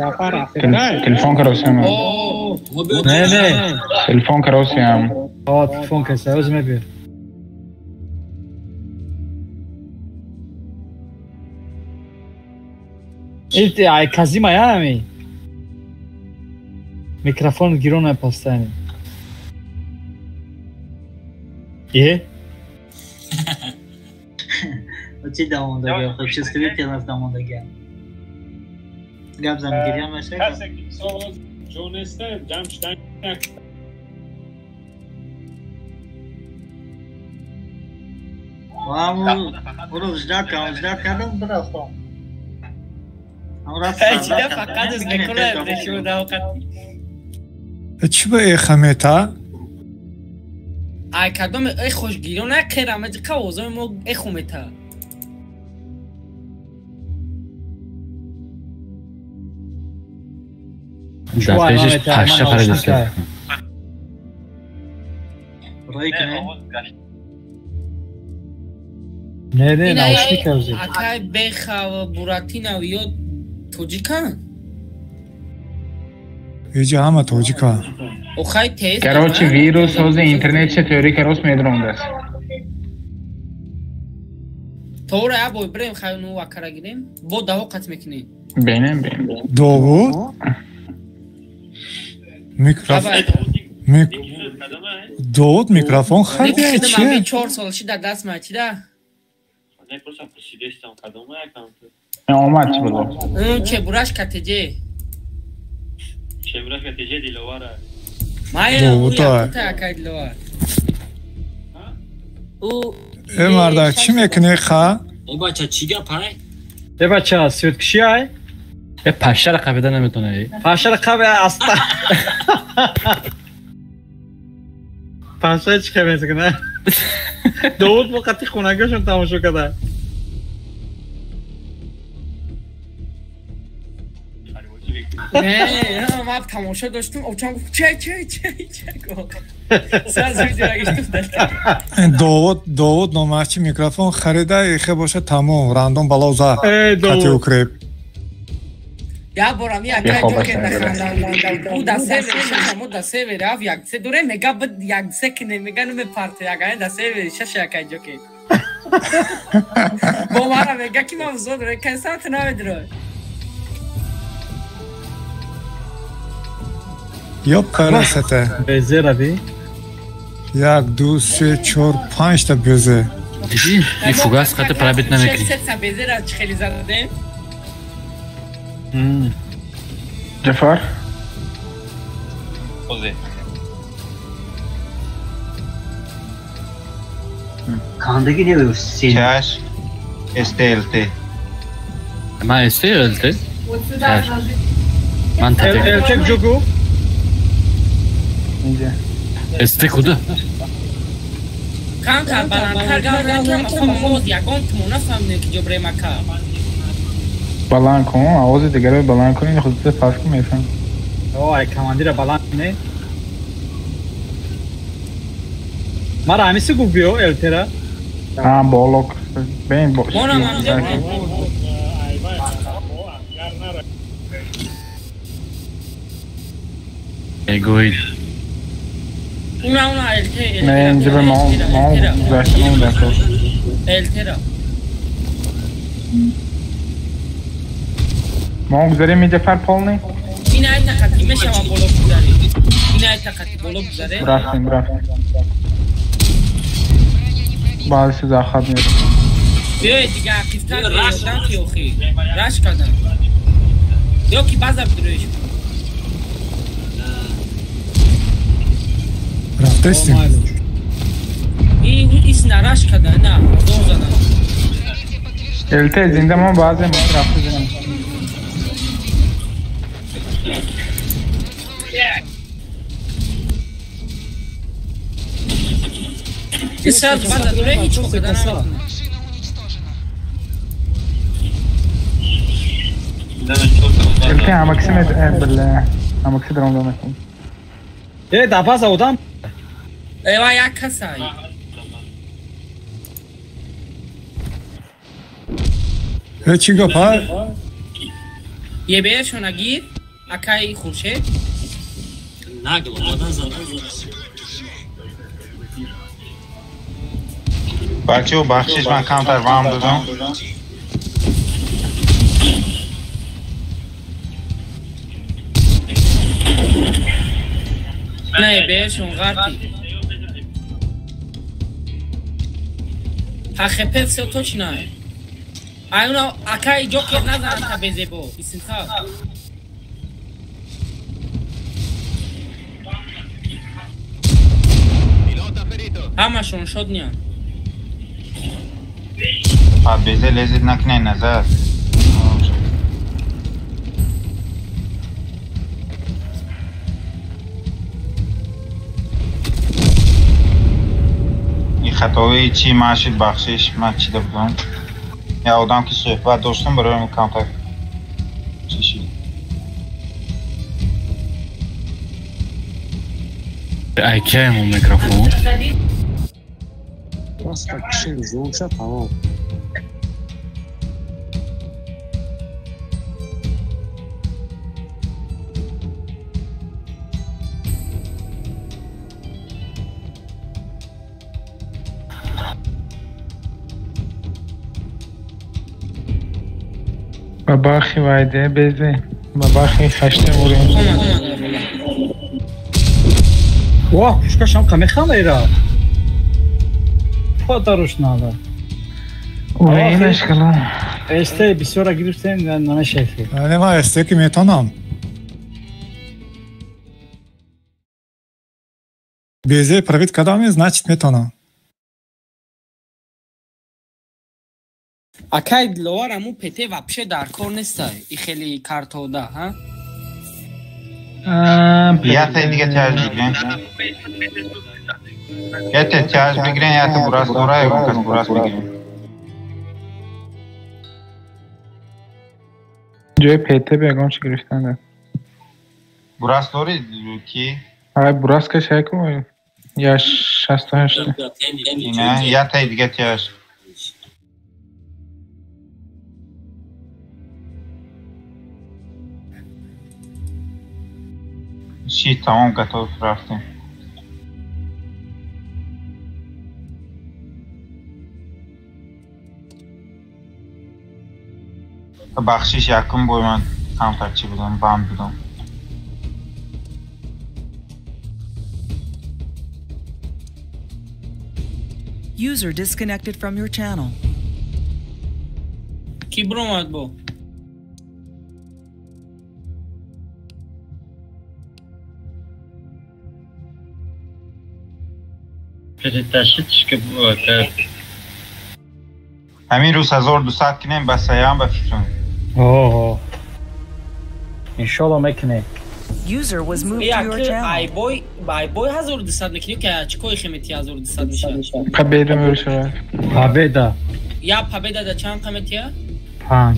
Телефон каросиям. Не, не. Телефон каросиям. О, телефон каса, оз мебир. Ит ай казима ями. Микрофон гирона постоянно. Е? Чӣ давондагӣ? Хуб, чувствительность давондагӣ. Гап зан гиря меша. Касе ки мисол ҷо неста, ҷамъ шудан як Ваму, урӯз ждат кардам, ждат кардам, бирафтам. Чида фақат аз мекунад, шумо давқат. Чӣ ба эхо мета? Ай кадом эхош гирё накерам, қа овозои мо эхо мета. Дар пешаш паша паридаст. Не, не, наушник авзи. Акай Беха ва Буратино ё тоҷикан? Иҷа ҳама тоҷикан. Охай тест. Короче, вирус ҳози интернет ча теория карос медрондааст. Тора я бой брем хай ну акара гирем. Бо даҳо қат мекунӣ. Бенем, бенем. Довуд? Микрофон. Довуд микрофон харида чи? 4 сол шида даст ма чида? Омад чи було? Чебураш КТЖ. Чебураш КТЖ Диловара. Довуд э мардак чӣ мекунӣ ха? Э бача чӣ гап ай? Э бача светкушӣ ай? Э пашара қабида наметонӣ. Пашара қаби аста. Паша чӣ қабида мекунад? Довуд бо қати хонагиашон тамошо карда. Не, ман тамошо доштум, овчам гуфт чай чай чай чай гуфт. Саз видео гиштум. Довуд, Довуд номаҳчи микрофон харида, эхе боша тамом, рандом бало зад. Қати укреп. Я борам я кай ҷоке нахандам. У да сервер шаша мо да сервер ав як се доре мега бд як се кине мега нуме парте ягане да сервер шаша як кай ҷоке. Бо мара мега ки ман зод ре кай саат намедро. Ёп карасата. Безе раби. 1 2 3 4 5 та безе. Диди, и фугас қати пробит намекунӣ. 6 та безе ра чӣ хеле задем? Ҷафар? Озе. Кандагӣ не Чаш СТЛТ. Ман СТЛТ? Чаш. Ман ТТ. ЛТ ҷугу? Инҷа. СТ куда? Камтар баландтар гап занем, мо ягон тумо нафаҳмидем ки ҷо брем ака. Баланд кун, овози дигаро баланд кун, худат пас кун мефаҳм. О, ай командира баланд не? Мара ҳамиси гуфт биё ЛТ-ра. А, боло. Бен бо. Эгоид. Уна уна ЛТ. Не, инҷа ба мо гузаштан дакор. ЛТ-ра. Мо гузарем Ҷафар полный? Ин ай тақати мешавам боло гузарем. Ин ай тақати боло гузарем. Рафтем, рафтем. Баъзе захат меёбад. Биёед дига ақибтар биёдан ки охи. Раш кардам. Ё ки база бидроиш. Рафтестем. И ис нараш карда, на, дор задан. ЛТ зинда мо баъзе мо рафта зинам. Сразу база дуре ҳеҷ кор карда наметавонад. ЛТ ҳамакси мед бля, ҳамакси даромада мекунад. Э, дар база одам? Э, ва як касай. Чӣ гап, ҳа? ЕБР-шона гир, акаи Хуршед. Нагло, одан задан. Бачаҳо, бахшиш, ман камтар вам додам. На ЕБР-шон ғарти. ХП всё точно. Аюна акаи Ҷокер назан та безебо. Исинхаб. Ҳамашон шод ниям. Безе лезет накунед назар. Ин хатои чӣ ман шуд, бахшиш, ман чида будам. Я одам ки суҳбат доштам, барои камтар чӣ шуд. Ай кием микрофон? Просто кишин зумша тамом. Ба бархи вайде безе, ба бархи хаште мурем. Вах, пушкашам қамехама ира. Падаруш нада. Уверенаш калам. СТ бисёра гирифтем, намешайфи. Не, ман СТ ки метонам. Безе пробит кардам, значит метонам. Акай Диловар, аму ПТ вообще дар кор нестай. И хеле картода, ҳа? Ята дига тяж бигирен. Ята тяж бигирен, ята бурас дора, ягон кас бурас бигирен. Ҷои ПТ бе ягон чи гирифтан да. Бурас дори ки? Ай бурас кашай ку я 68. Ина, ята дига тяж. Чи тамом готов рафтем. Бахшиш, якум бой ман камтар чӣ будам, банд будам. User disconnected from your channel. Ки бромад бо? Ҳамин рӯз 1200 кунем, ба саям ба фикрам. Оҳо. Иншолло мекунем. User was moved to your channel. Ай бой, ай бой 1200 мекунӣ ки чӣ кои хемети 1200 мешавад? Победа мешавад. Победа. Я победа да чанд қаметия? 5.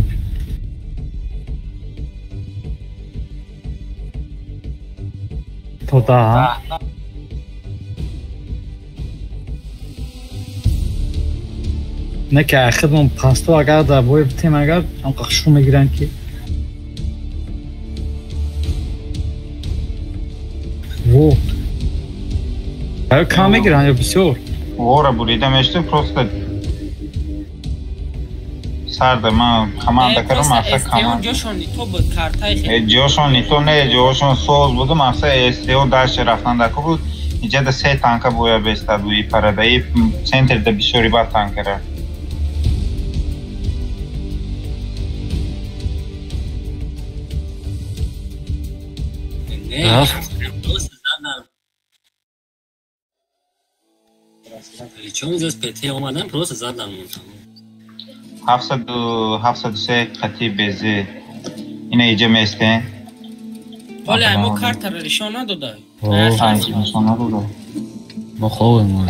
То да. Не ки хидмон пасто агар дар бой битем, агар ҳамқа хушрӯ мегиранд ки во ё кам мегиранд ё бисёр. Вора бурида мешуд, просто сарда ман команда кардам, мақсад команда. Ҷошон нито буд, картаи хеле. Ҷошон нито не, ҷошон соз буд, мақсад СТО дальше рафтан дако буд. Иҷа да се танка боя бестад буи парадаи центр да бисёри бад танкара. Причем здесь ПТ омадан, просто задан. 773 қати безе. Ина иҷа местен. Ҳоле мо картаро нишон надода. Нишон надода. Мо ховем.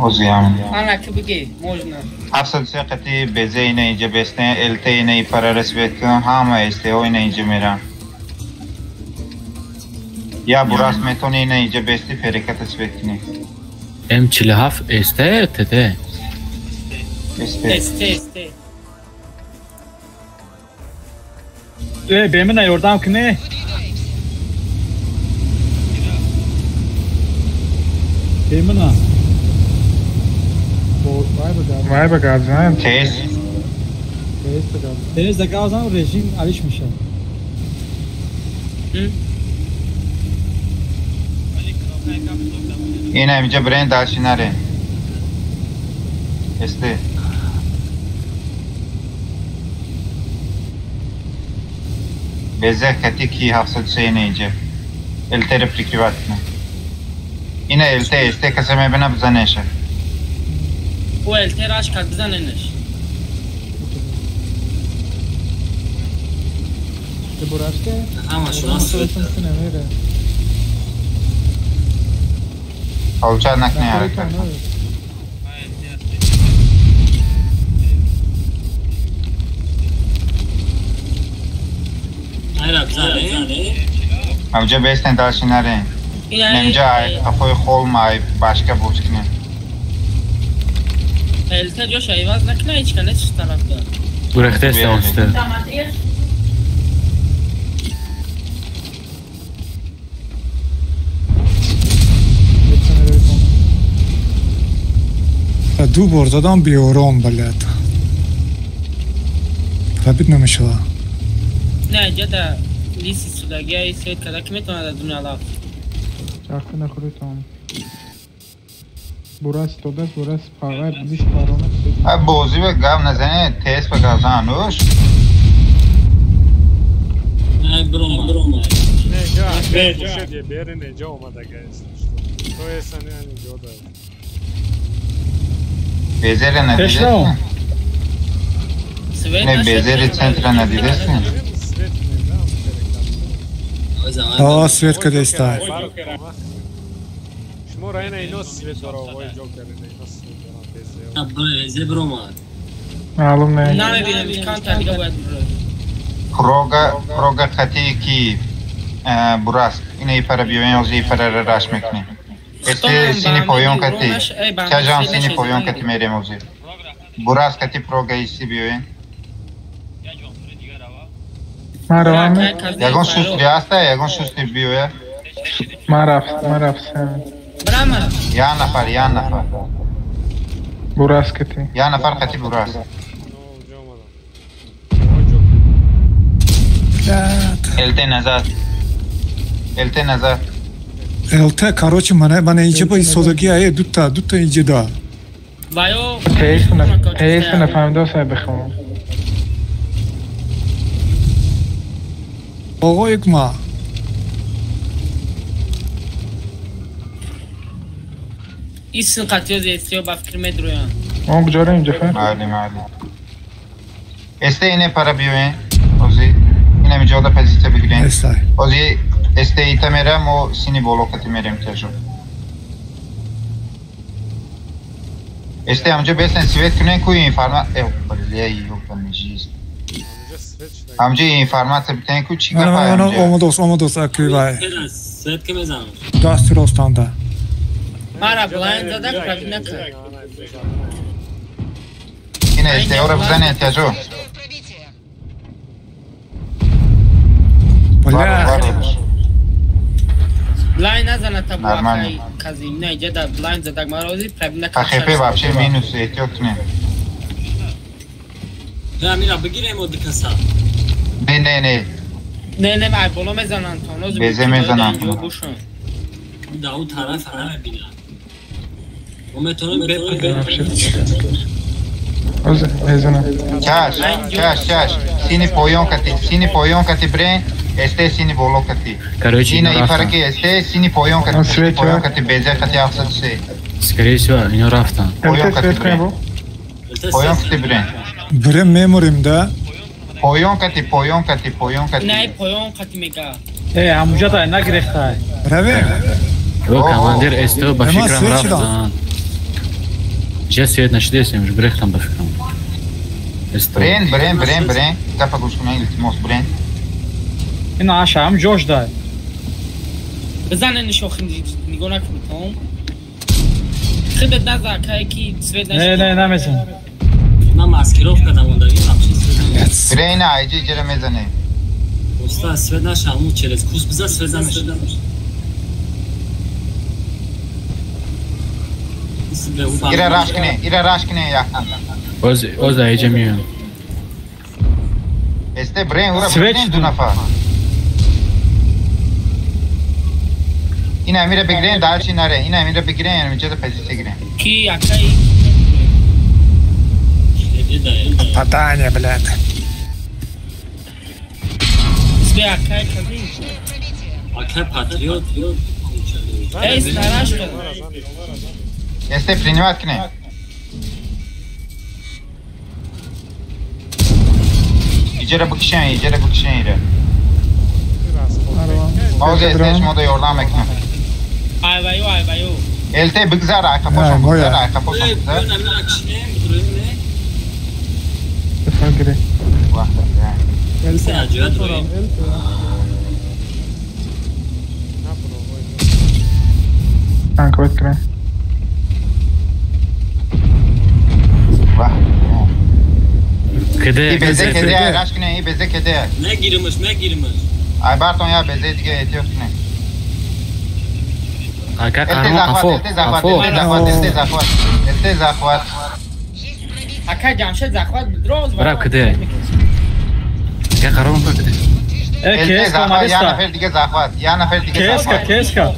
Озиям. Ана ки биги, можно. 703 қати безе ина иҷа бестен, ЛТ ина и парарасвет, ҳама СТО ина иҷа меран. Я бурас метони ина иҷа бести переката свет кунӣ. М47 СТ ТТ. СТ. СТ СТ. Э, бемина ёрдам кунӣ. Бемина. Вай ба гап зан. Тез. Тез да гап зан режим алиш мешавад. Ина инҷа бренд дальше наре. СТ. Безе хати ки 703 не инҷа. ЛТ ре прикриват кунад. Ина ЛТ СТ каса мебина бизанеша. О ЛТ раш кард бизаненеш. Получать накне ҳаракат. Авҷа бестен дальше нарен. Немҷа қафои холм ай башка боз кунем. ЛТ ҷоша иваз накуна ҳеч кане чӣ тарафда. Гурехтест онсте. Ду бор задам биором, блядь. Пробить намешава. Не, ҷада лиси судагия свет када ки метавонад дуня лаф. Чархи нахӯритон. Бурас тодас, бурас павар, диш парона. А бозӣ ба гап назане, тез ба гап зан, уш. Не, брома, брома. Не, ҷа, не, бери не ҷа омадага аст. То еса не ани ҷо да. Безере надидест? Не, безери центра надидест? А, свет къде стае? Шумо райна ино свет дора, овој џокер ино свет дора безе. А безе брома. Маълум не. Намебинам, канта дига бояд брои. Прога, прога хати ки бураск. Ина и пара биёен, ози и пара раш мекунем. Эсте сини поён кати. Чажам сини поён кати мерем ози. Бурас кати прога иси биёен. Ягон шустри аста, ягон шустри биёя. Ман рафт, ман рафтам. Я нафар, я нафар. Бурас кати. Я нафар кати бурас. ЛТ назад. ЛТ назад. ЛТ, короче, мана инҷа ба истодагӣ ае дута, дута инҷа да. Вайо. Тейс нафаҳмидо сай бихонам. Оғои ма. Исн қатиёз эстиё ба фикр медроян. Мо куҷорем, Ҷафар? Майли, майли. СТ ине пара биёен. Ози инами ҷода позитсия бигирем. Ози СТ ита мера, мо сини боло кати мерем тежо. СТ ҳамҷо бестен свет кунен ку информа... Э, бля, ёбаный жизнь. Ҳамҷо информация битен ку чӣ гапа ҳамҷо? Омадос, омадос, акӯй вай. Свет ки мезанам. Дасти ростанда. Мара блайнд зада пробить накард. Ина СТ-ора бизанед тежо. Бля. Блайнд назана та буакай казим. Не, ҷада блайнд задаг мара ози пробить накард. ХП вообще минус эҳтиёт кунем. Не, мира бигирем од каса. Не, не, не. Не, не, ай боло мезананд то. Нози безе мезананд. Да, у тараф намебинад. Мо метавонем Мезанам. Чаш, чаш, чаш. Сини поён кати, сини поён кати брен, СТ сини боло кати. Короче, ина и фарки СТ сини поён кати, сини поён кати безе кати 703. Скорее всего, ино рафтан. Поён кати брен. Поён кати брен. Брен меморим да? Поён кати, поён кати, поён кати. Не, поён кати мега. Э, ҳамуҷа дай нагирехтай. Раве. О, командир СТ ба фикрам рафтан. Ҷа свет нашидесем, уж гирехтам ба фикрам. Брен, брен, брен, брен. Гапа гӯш кунед, илтимос, брен. Ина аша ҳам ҷош дай. Бизанениш охир нигоҳ накунӣ, тамом? Худат наза, кае ки свет Не, не, намезанам. Ман маскировка дамондагӣ вообще свет. Брейна, айҷи ҷира мезанем. Уста свет наша, ҳамун через кус биза свет намеша. Ира раш кне, ира раш кне яхан. Оз оз айҷа миён. Эсте брейн ура брейн ду нафар. Ин амира бигирен дальше наре, ин амира бигирен, инҷа да позиция гирен. Ки акай Попадание, блядь. Тебе акай кази? Акай патриот. Эй, старашка. Эсте принимать кне. Иҷара бикшен, иҷара бикшен ира. Ҳозир эсте шумо да ёрдам мекунам. Айваю, айваю. Элте бигзар, айқапошон бигзар, айқапошон бигзар. Танковать кне. Кеде? Безе кеде, раш кне, безе кеде. Мегиримаш, мегиримаш. Ай бартон я безе диге эҳтиёт кне. Ака қарамон қафо, қафо. Элте захват, элте захват. Ака Ҷамшед захват дроз. Бра кеде? Ака қарамон бра кеде? Э, кеска омадеста. Я нафар диге захват, я нафар диге захват. Кеска, кеска.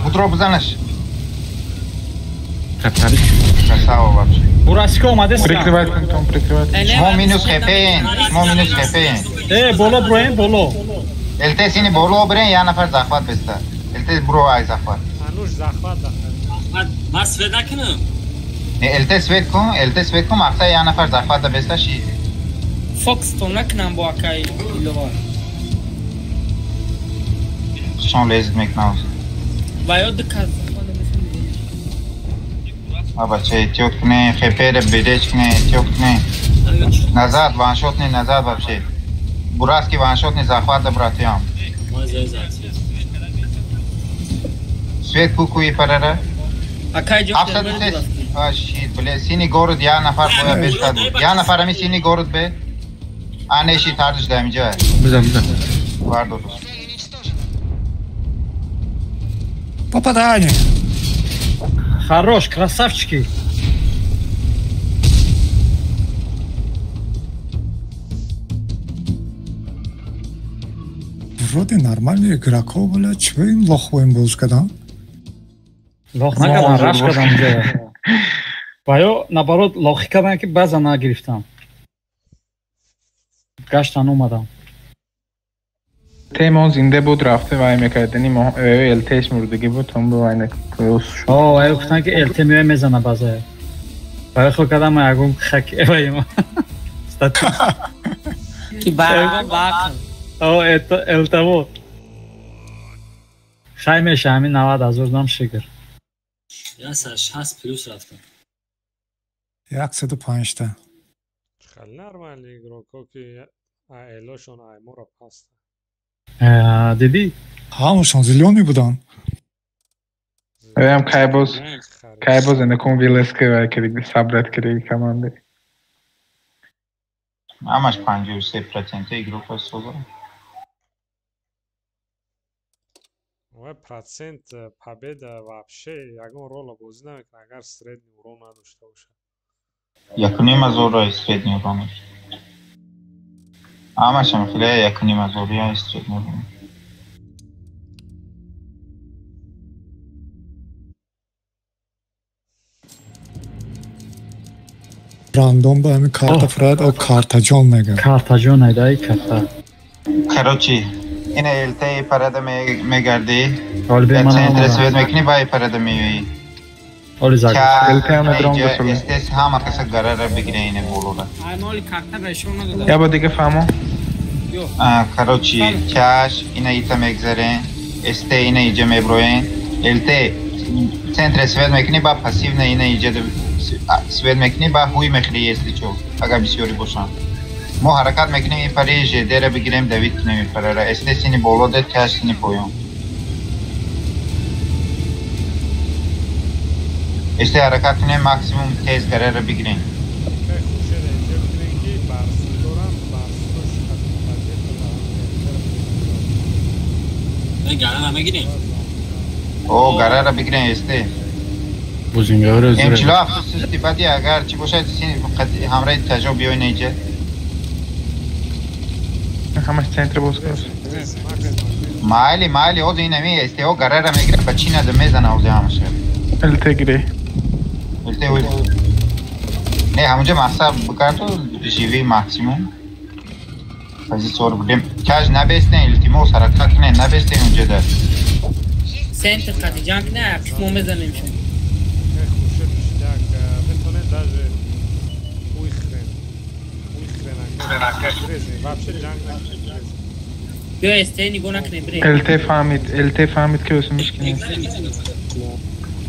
Утро бизанаш. Красава вообще. Бурасико омадеста. Прикрывать пунктом, прикрывать. Шумо минус хпн, шумо минус хпн. Э, боло броем, боло. Элте сини боло брен, я нафар захват беста. Элте бро ай захват. Ануш захват захват. Ман свет накунам. Не, элте свет кун, элте свет кун, мақсад я нафар захват да беста ши. Фокс то накунам бо акай Иловар. Шон лезит мекнам. Ва ё дуказ. Бача эҳтиёт кне, хпр береч кне, эҳтиёт кне. Назад, ваншот не, назад вообще. Бураски ваншот не захват да братьям. Свет кукуи парара. Акай ҷо. А щит, бля, синий город я нафар боя беста буд. Я нафар ами синий город бе. А не шит ҳардуш да инҷа. Бизан, бизан. Вардор. Попадание. Хорош, красавчики. Вроде нормальный игроков, блядь, чего им лохвоем был скадам? Лох накадан, раш кадан ҷо. Ва ё наоборот лохи кадан ки баъзан нагирифтам. Гаштан омадам. Темон зинда буд рафта вай мекардани мо ЛТш мурдагӣ буд том бу вай накоюс. О, вай гуфтан ки ЛТ меоя мезана баъза. Вай хо кадам ягон хак вай мо. Статус. Ки ба ба. О, это ЛТ вот. Хай меша ҳамин 90 ҳазор дам шигр. 160 плюс рафтам. 105 та. Хеле нормальный игроко ки элошон айморо паста. Дидӣ? Ҳамашон зелёный буданд. Ам кайбоз, кайбоз инакун вилеска вай кардиги, сабрат кардиги команди. Ҳамаш 53% игроко соза. Вай процент победа вообще ягон рола бозӣ намекунад агар средний урон надошта бошад. 1,5 ҳазора средний урон. Ҳамашам хеле 1,5 ҳазория средний урон. Рандом ба ҳамин карта фрад о картаҷон мегӯяд. Картаҷон айдай карта. Короче, ина ЛТ парада мегардӣ. Центр свет мекунӣ ба парада меоӣ. Оли заг. ЛТ ҳам дрон бисол. СТС ҳама каса гарара бигире ина болора. Ай моли карта ба шумо надодам. Я ба дига фаҳмо. Короче, чаш ина ита мегзарен, СТ ина иҷа меброен, ЛТ центр свет мекунӣ ба пассивна ина иҷа свет мекунӣ ба ҳуй мехӯрӣ если чо, агар бисёрӣ бошанд. Мо ҳаракат мекунем ин пари ЖД-ра бигирем, давид кунем ин парара. СТ сини боло дед, каш сини поён. Эсте ҳаракат кунем, максимум тез гараро бигирем. Гарара мегирем. О, гарара бигирем эсте. Бузингаро зур. М47 сусти бади агар чӣ бошад ҳамраи таҷо биёй неҷа. Ҳамаш центр боз кар. Майли, майли, оз ин ами эсте о гарара мегирад, ба чӣ нада мезана ози ҳамаша. ЛТ гире. ЛТ ой. Не, ҳамунҷа мақсад бикарду живи максимум. Позициёро бигирем. Каж набестен, илтимос ҳаракат кунед, набестен унҷада. Центр қати ҷанг не, мо мезанем шумо. Метавонед даже уйхрен. Уйхрен агар. Вообще ҷанг накунед. Биё СТ нигоҳ накунед, бирем. ЛТ фаҳмид, ЛТ фаҳмид ки осо мишкинем.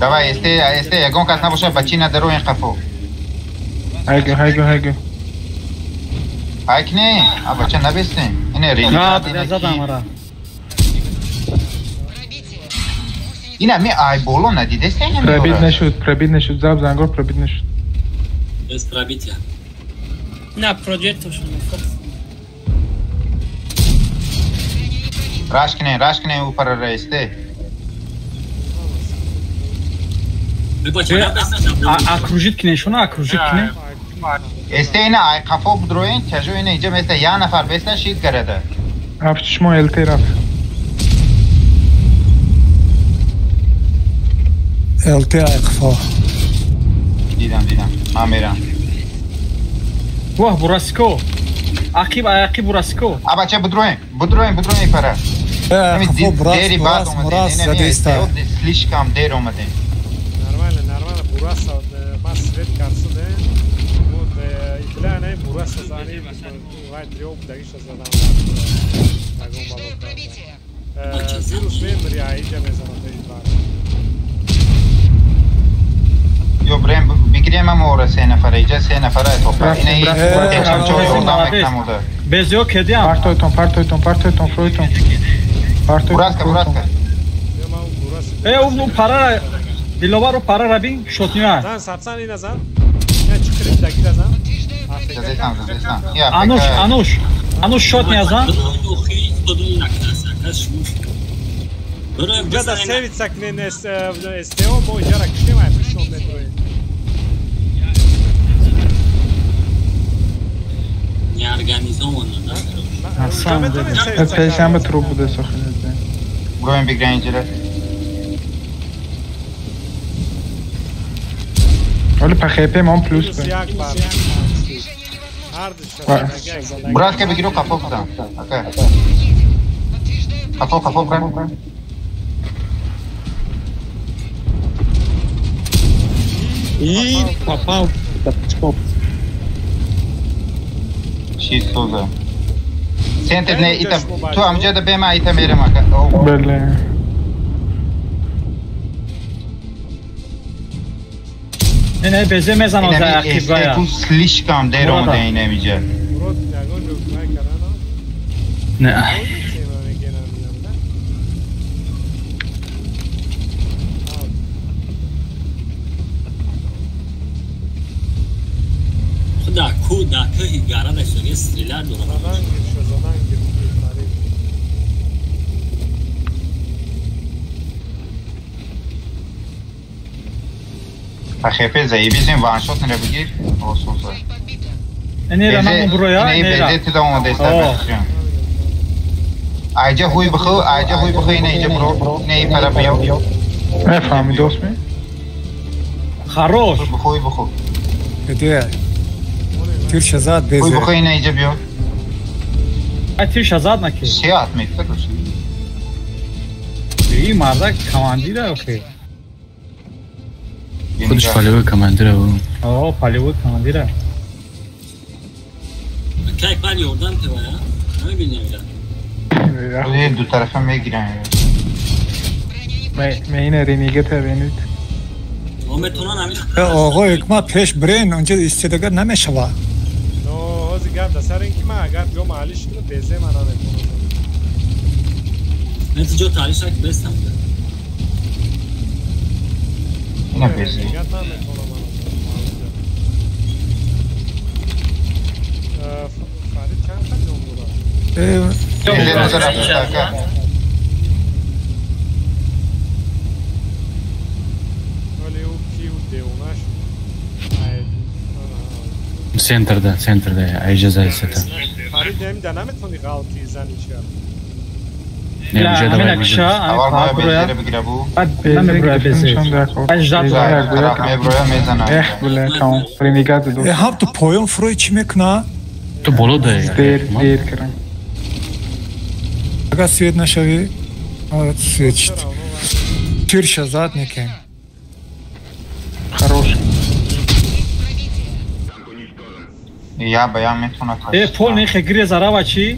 Давай, СТ, СТ, ягон кас набошад, ба чӣ надароин қафо. Хайгу, хайгу, хайгу. Хайк не, а бача набестен. Ине религия. Задам ара. Ина ми ай боло надидестен? Пробит нашуд, пробит нашуд, заб зангор пробит нашуд. Без пробития. На, проджектошон. Раш кунен, раш кунен ӯ парара СТ. Окружить кунен, шуна окружить кунен. СТ ина ай қафо будроин, чажо ина иҷа места я нафар беста шид гарада. Рафт шумо ЛТ рафт. ЛТ ай қафо. Дидам, дидам. Ман мерам. Воҳ, Бурасико. Ақиб, ақиб Бурасико. А бача будроин, будроин, будроин пара. Қафо Бурас, Бурас, Бурас задеста. Слишком дер омадем. Нормально, нормально, Бураса, ма свет карсуде. Бля, не, Бураса зани, вай дрёб, дагиша задам. Вирус мемри, а иҷа мезанад бар. Ё брем, бигирем амора се нафара, иҷа се нафара топа. Ина и чамчо ёрдам мекунам. Безё кедиам. Партойтон, партойтон, партойтон, фройтон. Партойтон. Бураска, бураска. Э, у пара, Диловару пара рабин, шотниа. Зан, сапсан ина зан. Я чиқириб дагира зан. Задестам, задестам. Ануш, Ануш. Ануш шотниа зан. Ҷада севица кунен СТО, мо иҷара киштем, ай пишон медроем. Неорганизованно, да? Пешанба труп буда сохранить. Броем бигирем иҷара. Оли по ХП мон плюс. Братка бигиру қафо кудам. Ака. Қафо, қафо брат. И попал в Чист соза. Центр не ита. Ту амҷада бема ита мерем ака. Бале. Не, безе мезанад за ақиб вая. Ту слишком дер омада ин амиҷа. Не. Да, ку, да, кӯҳи гара дашт, стрелят дорад. Задан гир, задан гир. ХП заебись, ваншот не бигир. О, суза. Нера нам броя, нера. Не, безе омада иста. Айҷа хуй биху, айҷа хуй биху, ина иҷа бро, не и пара биё. Не фаҳмид дӯст ми? Хорош. Бихуй биху. Где? Тир шазад безе. Хуй биху, ина иҷа биё. Ай тир шазад наки. Сиат мекта куши. И мардак командира охе. Худаш полевой командира был. О, полевой командира. Как пали ёрдам тевая? Намебинем ира. Ду тарафа мегирам. Мейна ренигата бинед. Оғо икма пеш брен онҷа истедагар намешава. Но ҳозир гап да сар ин ки ман агар ҷо маҳаллиш кунам безе ман наметавонам. Мен ҷо таъриш ак бестам. Ина безе. Фарид чанд та ҷон дорад? Безе назар ака. Вале ӯ ки ӯ девона шуд. Центрда, центрда, айҷа зайсата. Фарид намида наметавони ғалти зани ча. Не, уже давай. Аввал бояд безеро бигира бу. Меброя мезана. Эх, бля, кам. Ренегат ду. Э, ҳам ту поён фурӯи чӣ мекуна? Ту боло да. Дер, дер кардам. Агар свет нашавӣ, свет шуд. Тирша зад некем. Хорош. Я ба я метавонад. Э, пол нехе гиреза рава чӣ?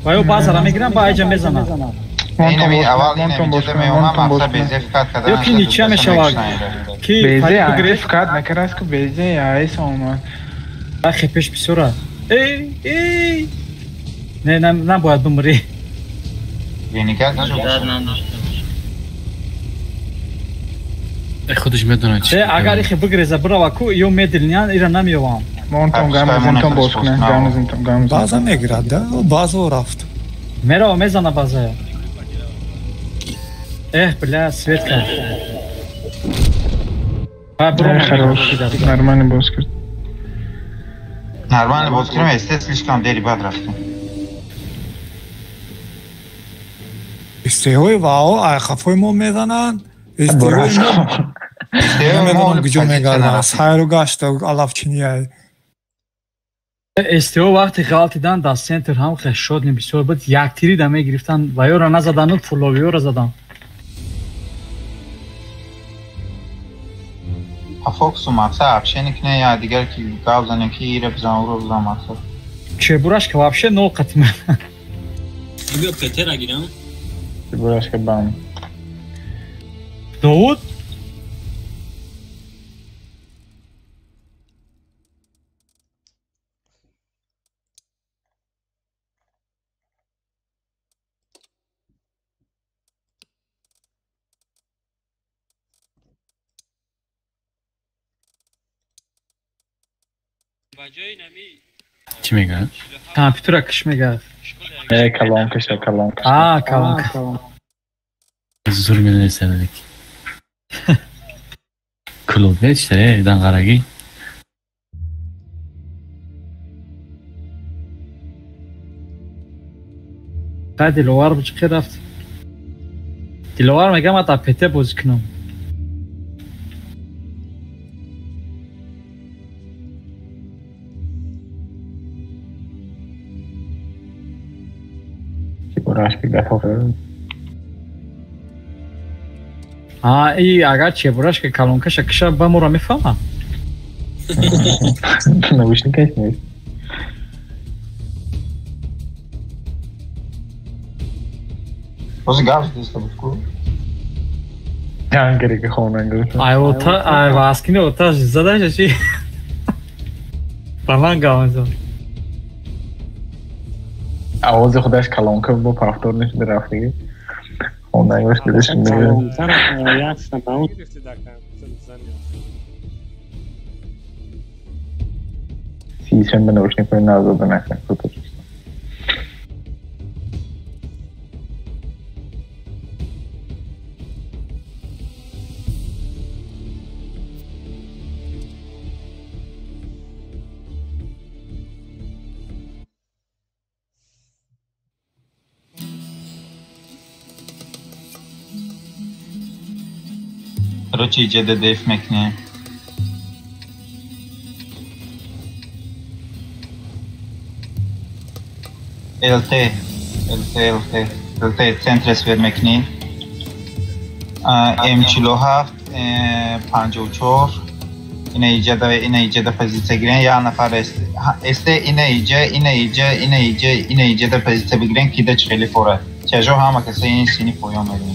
Ва ё базара мегирам, ба айҷа мезанам. Инами аввал инами ҷида меомам, мақсад безе фикат кардан. Ё ки ничья мешавад. Ки безе фикат накард, ку безе айс омад. Ахи пеш бисёра. Эй, эй. Не, набояд бимрӣ. Ренегат нашуд. Худаш медонад чӣ. Агар ихе бигреза бирава ку, ё медилнян, ира намеёвам. Монтон гамзинтон боз кунем, гамзинтон, гамзинтон. База мегирад, да? База рафт. Мерава мезана база. Эх, бля, свет кард. Хорош, нормально боз кард. Нормально боз кардем, эсте слишком дери бад рафтем. Эстеҳои вао айхафои мо мезананд. Эстеҳои мо намедонам куҷо мегарданд. Сайру гашта алафчиниай. СТО вақти ғалтидан дар центр ҳам хешшодни бисёр буд, яктири да мегирифтанд ва ёро назадану фуловиёро задан. Фокусу мақсад вообще никне, я дигар ки гап занем ки ира бизан, уро бизан мақсад. Чебурашка вообще нол қатима. Биё Петера гирам. Чебурашка бам. Довуд? Чӣ мегӯяд? Компютера киш мегӯяд. Э, калонкаша, калонкаша. А, калонка. Зур менависад. Клуб нечта, э, данғарагӣ. Ка Диловар чӣ рафт? Диловар мегӯяд ман дар ПТ бозӣ кунам. Чебурашка готов. А, и агар Чебурашка калонкаша киша ба моро мефаҳмам. Наушникаш нест. Бози гап задиста буд ку? Янгари хонанга. Ай ота, ай васкини ота задаша чи? Ба ман гап зад. Овози худаш калонка бо повтор нишуда рафтагӣ. Хонангаш дилаш мегӯяд. Сисем ба наушникҳои нав дода накард. Короче, иҷа деф мекунем. ЛТ, ЛТ, ЛТ, ЛТ, центре свет мекунем. М47, 54, ина иҷа да, ина иҷа да позитсия гирен, як нафар СТ, ина иҷа, ина иҷа, ина иҷа, ина иҷа да позитсия бигирен, ки да хеле фора. Чажо ҳама каса ин сини поён мерем.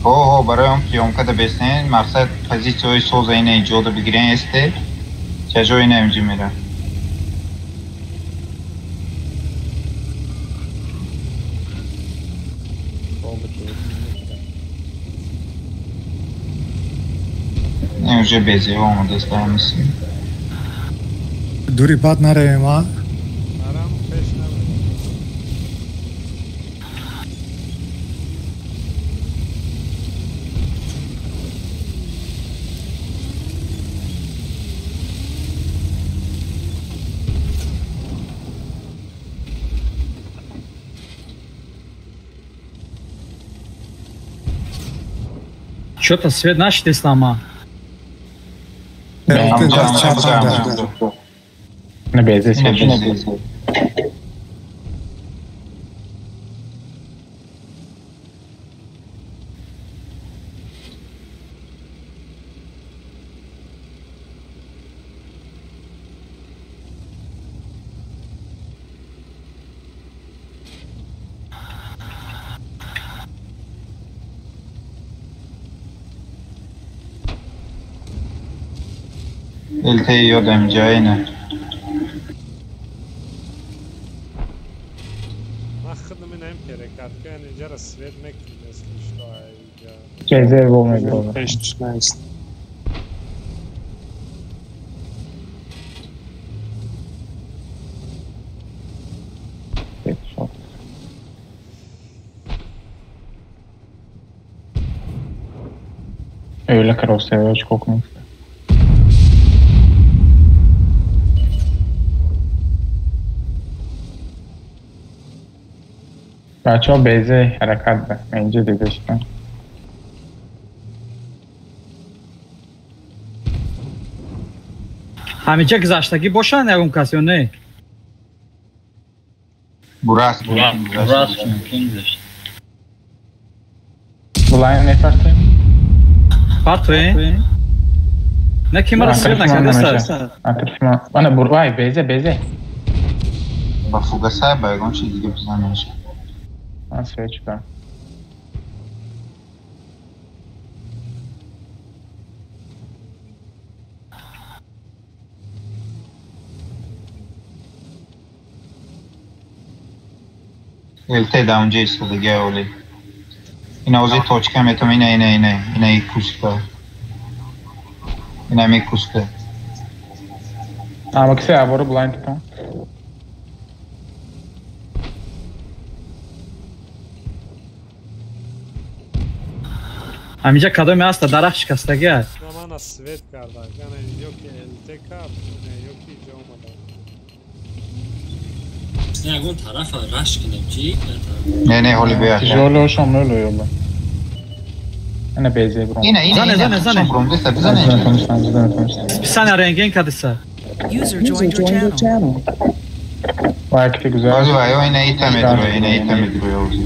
Ҳо, барои он приёмка да бесен, мақсад позитсияҳои соза ина иҷода бигирен СТ. Чажо ина инҷи мера. Не, уже безево омадааст ҳамиси. Дури бад наравем, а? Нарам пеш намерем. Чё-то свет нашидестама. Не безе свет. ЛТ ёдам ҷое на. Ман худам инаим перекатка, яъне иҷара свет мекунем, если что, иҷа. Безе во меброва. Пеш наист. Öyle karoseriye çok mu? бачаҳо безе ҳаракат ба инҷо дида шуданд. Ҳаминҷа гузаштагӣ бошанд ягон кас ё не? Бурас, бурас мумкин гузашт. Булайн мепартоем? Партоем? Не, ки маро свет накардаста? Ана вай безе, безе. Ба фугаса, ба ягон чиз дига бизанеш. Ман свет шудам. ЛТ да унҷа истодагиа оли. Ина ози точка метом, ина, ина, ина, ина и куста. Ина ми куста. Ама кисе аворо блайнд тон. Ҳаминҷа кадоме аста дарахт шикастагӣ аст? На, мана свет карда. Яъне ё ки ЛТ кард, не ё ки иҷо омада. Ягон тарафа раш кунем, чӣ? Не, не, ҳоли бия. Тижоло шомло ёба. Ана безе бром. Ина, ина, Зане, зане, зане. Бром, деста, бизане. Списание рентген кадиса. User joined your channel. Вай, ки гузар. Бази вай, ина ита медро, ина ита медро ёзи.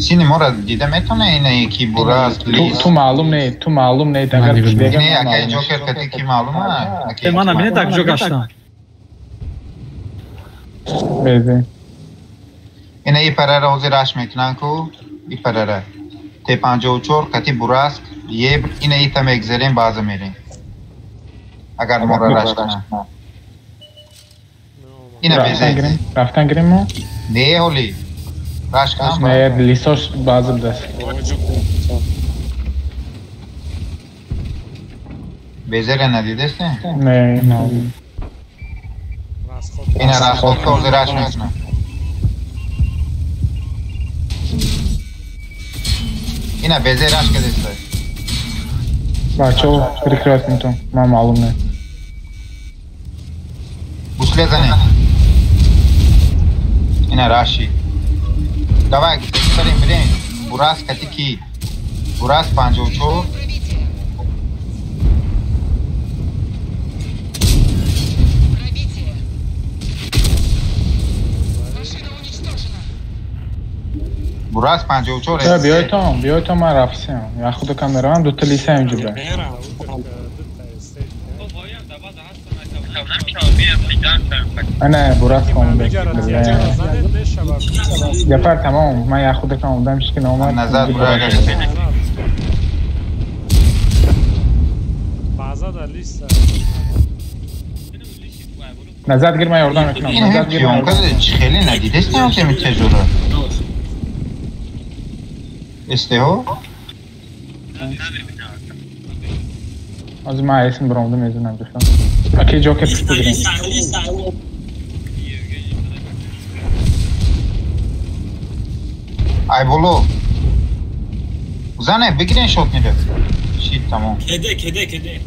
Сини мора дида метоне ина ки бурас, лис. Ту маълум не, ту маълум не, агар бега. Не, акай ҷокер кати ки маълума? Мана бинед ак ҷо гаштам. Безе. Ина и парара ози раш мекунан ку, и парара. Т54 кати бураск, ебр, ина ита мегзарем баъза мерем. Агар мора раш кунан. Ина безе. Рафтан гирем мо? Не, ҳоли. Раш кунан. Не, лисош баъза будаст. Безере надидесте? Не, не. Ина расходка ози раш мекунан. Ина безе раш кадеста. Бачаҳо прикрывать метон, ман маълум не. Гусле зане. Ина раши. Давай, барем, бирем. Бурас кати ки? Бурас 54. Бурас 54. Биёйтон, биёйтон, ман рафтем. Я худо камераам дута лиса инҷо буда. Ана бурас омада. Ҷафар тамом, ман як худакам омадам, ҳеч ки наомад. Назар бура гаштем. База да лиса. Назад гир, ман ёрдам мекунам. Назад гир. Пиёнка чӣ хеле надидестем ки тежура. СТО? Аз ман исм биромда мезанам ҷафар. Аки Ҷокер пушт бигирем. Ай боло. Зане, бигирен шот мире. Шит тамом. Кеде, кеде, кеде.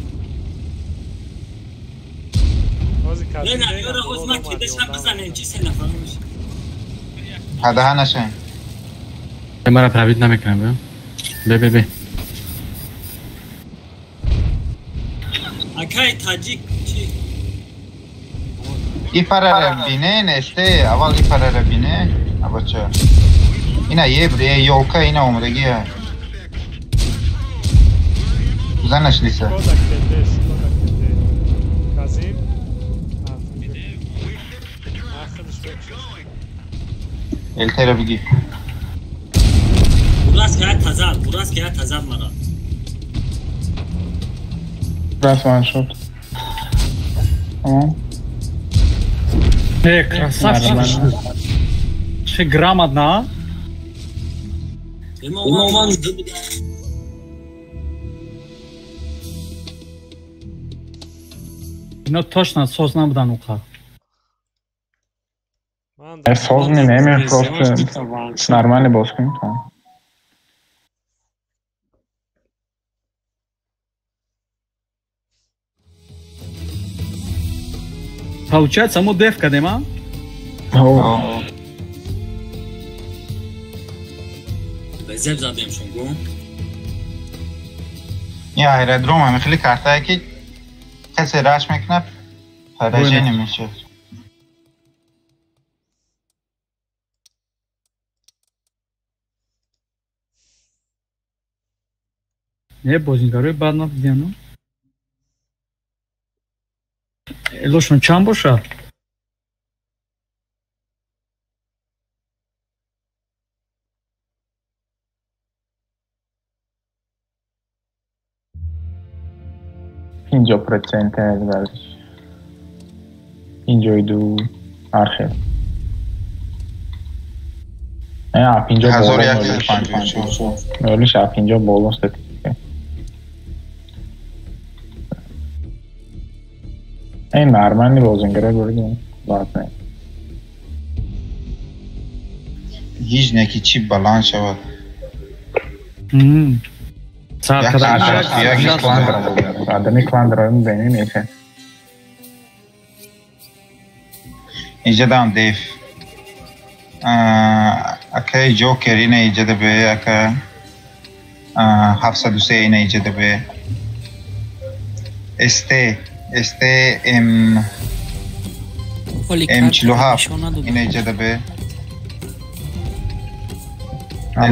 Не, не, ёра озма кеде шам бизанем, чи се нафар меши. Хадаҳа нашаем. Мара пробит намекунам, бе. Бе, бе, бе. Акай таҷик чи? Ипарара бине, несте, аввал ипарара бине, абача. Ина ебре, ёлка ина омадагия. Занаш лиса. Шкода кеде, шкода кеде. Казим? Элтера биги. Бурас ки тазад, бурас ки тазад мара. Бурас ван шот. Тамом. Э, красавчик. Че грамотно, а? Ино точно соз набудан уқа. Соз ми немем, просто нормально боз кунем тамом. Получается, мо деф кардем, а? Безеб задем шон гум. Я аэродром ами хеле картае ки касе раш мекунад, поражение мешавад. Не, бозингарои бад набудиян, ну? Элошон чанд бошад? Пинҷо процент аз варзиш. Пинҷои ду ҳар хел. Не, пинҷо боло. 1154. Нолиш пинҷо боло статистика. Ин нормальный бозингара бурдем. Бад не. Ҳеҷ не ки чӣ баланд шавад. Адами клан дароем бени меша. Иҷадам деф. Акай Ҷокер ина иҷада бе, ака 703 ина иҷада бе. СТ СТ М М47 ина иҷада бе.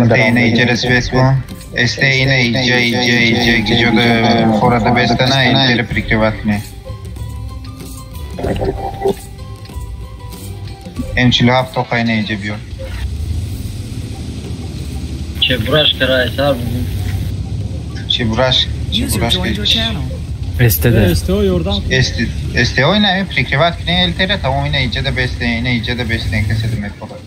ЛТ ина иҷада свет кун. СТ ина иҷа иҷа иҷа гиҷода форада бестана ЛТ-ра прикрывать кунед. М47 тоқа ина иҷа биё. Чебураш карай сар бугун. Чебураш, Чебураш СТД. СТО ёрдам. СТО ина прикрывать кунед ЛТ-ра, тамом ина иҷада бестен, ина иҷада бестен, касе да мефорад.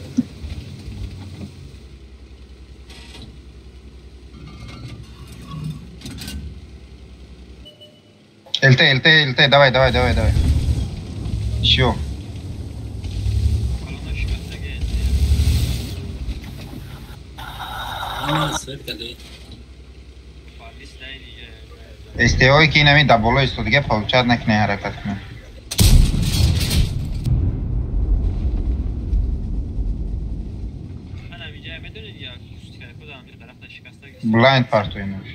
ЛТ, ЛТ, ЛТ, давай, давай, давай, давай. Ещё. СТО ки инами да боло истодига получать накунед ҳаракат кунед. Блайнд партои нуш.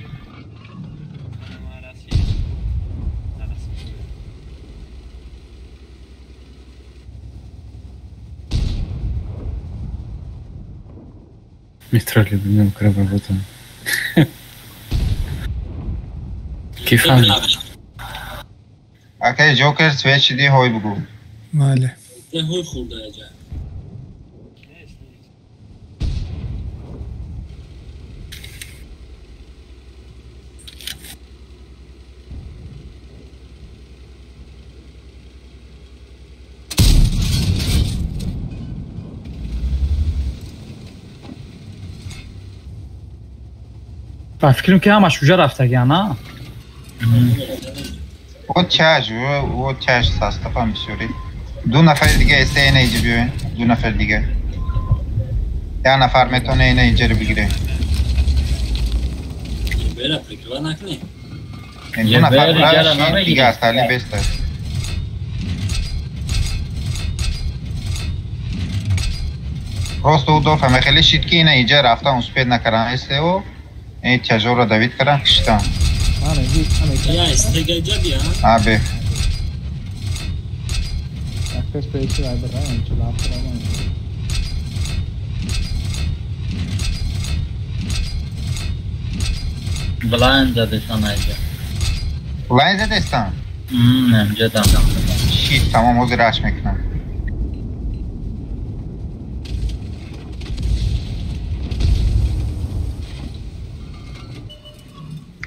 Метро любимым работаем. Кифан. Акай Ҷокер свет шиди ҳой бугу. Бале. СТ ҳои хурда аҷа. Ба фикрам ки ҳамаш уҷа рафтагиан, а? О чаш, о чаш состав бисёри. Ду нафари дига СТ ина иҷа биёен, ду нафари дига. Як нафар метавона ина иҷаро бигире. Бера прикрыва накунем. Ду нафар бураш, дига остальные беста. Просто ӯ дофа хеле шид ки ина иҷа рафтан успеть накардан СТО, ин тяжоро давид кардан, киштан. Я СТ гаҷа бия. А бе. Акс пейчи вай бара, чила фарама. Блайнд задесан айҷа. Блайнд задестан? Амҷадам. Шит, тамом, ҳозир раш мекунам.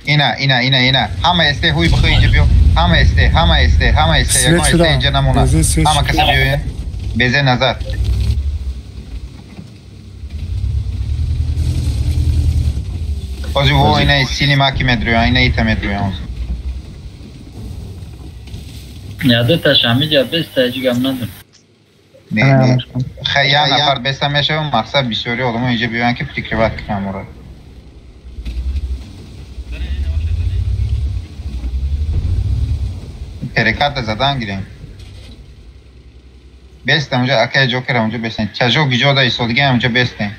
Ина, ина, ина, ина. Ҳама СТ ҳуй бихӯ инҷа биё. Ҳама СТ, ҳама СТ, ҳама СТ, ягон СТ инҷа намонад. Ҳама касе биёен. Безе назад. Ҳозир во ина сини маки медрӯян, ина ита медрӯян ҳозир. Яде ташамиҷа беста ҳеҷ гап надорам. Не, не. Хай як нафар беста мешавам, мақсад бисёри одамо инҷа биёянд ки прикрывать кунам моро. Переката задан гирем. Бестам унҷа акай ҷокера унҷа бестем. Чажо гиҷода истодига унҷа бестем.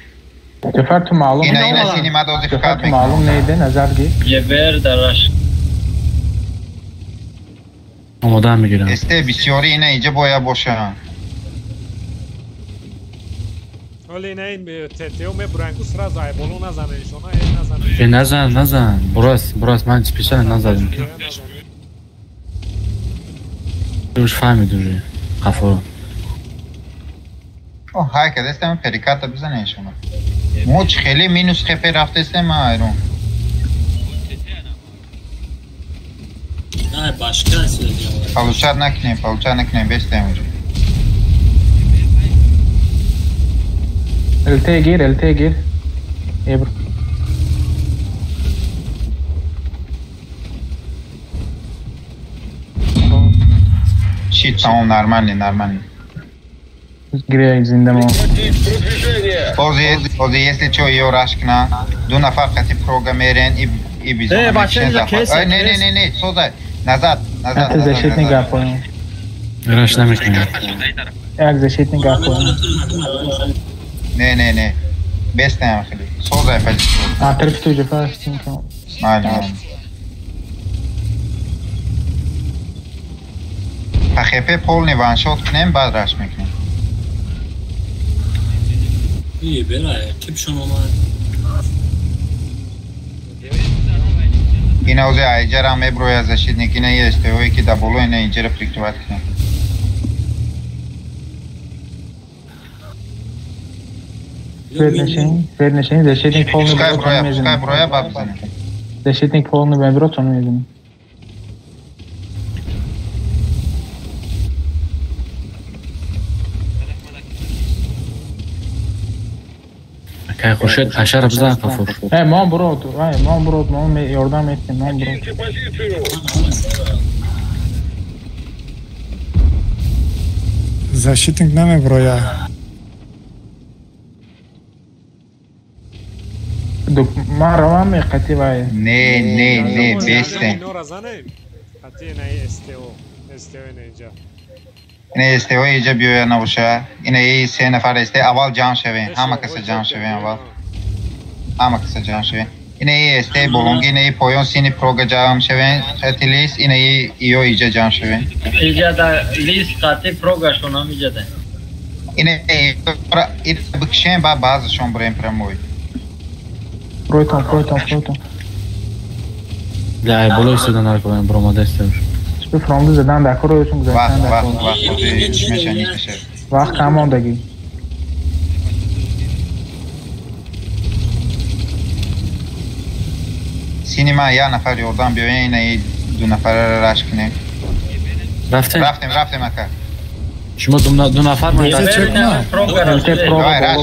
Ҷафар ту маълум. Ина ина сини ма дози фикат мекунам. Маълум нейде назар гир. Ҷебер дараш. Омода мегирам. СТ бисёри ина инҷа бояд бошанд. Ҳоли ина ин ТТО мебуранд ку сразу ай боло назанед ишона, э назанед. Э назан, назан. Бурас, бурас, ман специально назадам ки. Уж фаҳмид уже қафоро. О, ҳай кардестем переката бизанед ишона. Мо чӣ хеле минус хепе рафтестем айрон. На башка сегодня. Получать накунем, получать накунем, бестем уже. ЛТ гир, ЛТ гир. Эбр. Щит, тамом, нормальный, нормальный. Гиря зинда мо. Ози, ози, если чо, её рашкна, ду нафар хати прога мерен и бизон. Э, бача, инҷа кес. Ой, не, не, не, не, созай. Назад, назад. Як защитник гапоем. Раш намекунем. Як защитник гапоем. Не, не, не. Бестаям хеле. Созай позицию. А, терпи ту ҷафар стинка. Майли. Па хепе полный ваншот кунем, баъд раш мекунем. И бера, кипшон омад. Ина ози айҷара меброя защитник, ина СТО ки да боло ина инҷара прикрывать кунем. Свет нишин, свет нишин, защитник полный. Пускай броя, пускай броя, баб бизанем. Защитник полный меброт, он мезанем. Акай Хуршед пашара бизан қафур. Э, мон брод, ай, мон брод, мон ёрдам метем, мон брод. Защитник намеброя. Ман равам меқати вай. Не, не, не, бестем. Қати ина СТО, СТО ина инҷа. Ина СТО инҷа биёя набоша. Ина и се нафар СТ аввал ҷамъ шавем, ҳама каса ҷамъ шавем аввал. Ҳама каса ҷамъ шавем. Ина и СТ болонги, ина и поён сини прога ҷамъ шавем, қати лис, ина и иё иҷа ҷамъ шавем. Иҷа да лис қати прогашонам иҷа да. Ина и бикшем ба баъзашон бурем прямой. Пройтон, пройтон, пройтон. Бля, ай боло истода наркоем, бромада истодаш. Чӣ фромду задан дакор оюсун гузаштан Вақт, дакор. вақт, вақт, чӣ меша, ниш меша. Вақт кам мондагӣ. Синема я нафар ёрдам биёен, ина ду нафарро раш кунем. Рафтем. Рафтем, рафтем ака. Шумо ду нафар Раш,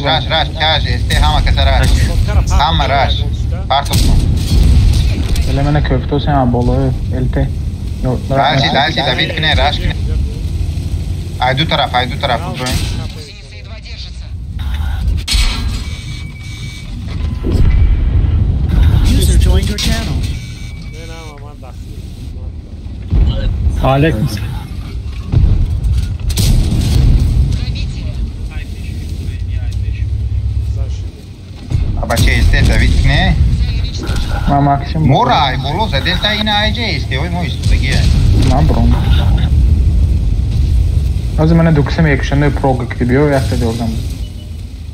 раш, раш, каж, эсте ҳама каса раш. Ҳама раш. Партов кун. Эле мена кӯфтосем болои ЛТ. Дальше, дальше, давид кунем, раш кунем. Ай ду тараф, ай ду тараф броем. User joined your channel. Алейкум. Абаче эсте давид куне. Ма максимум. Мора ай боло задеста ина айже эсте ой мо истодагия. Ман бром. Ҳозир мана дуксам якшанбе прога ки биё якта ёрдам.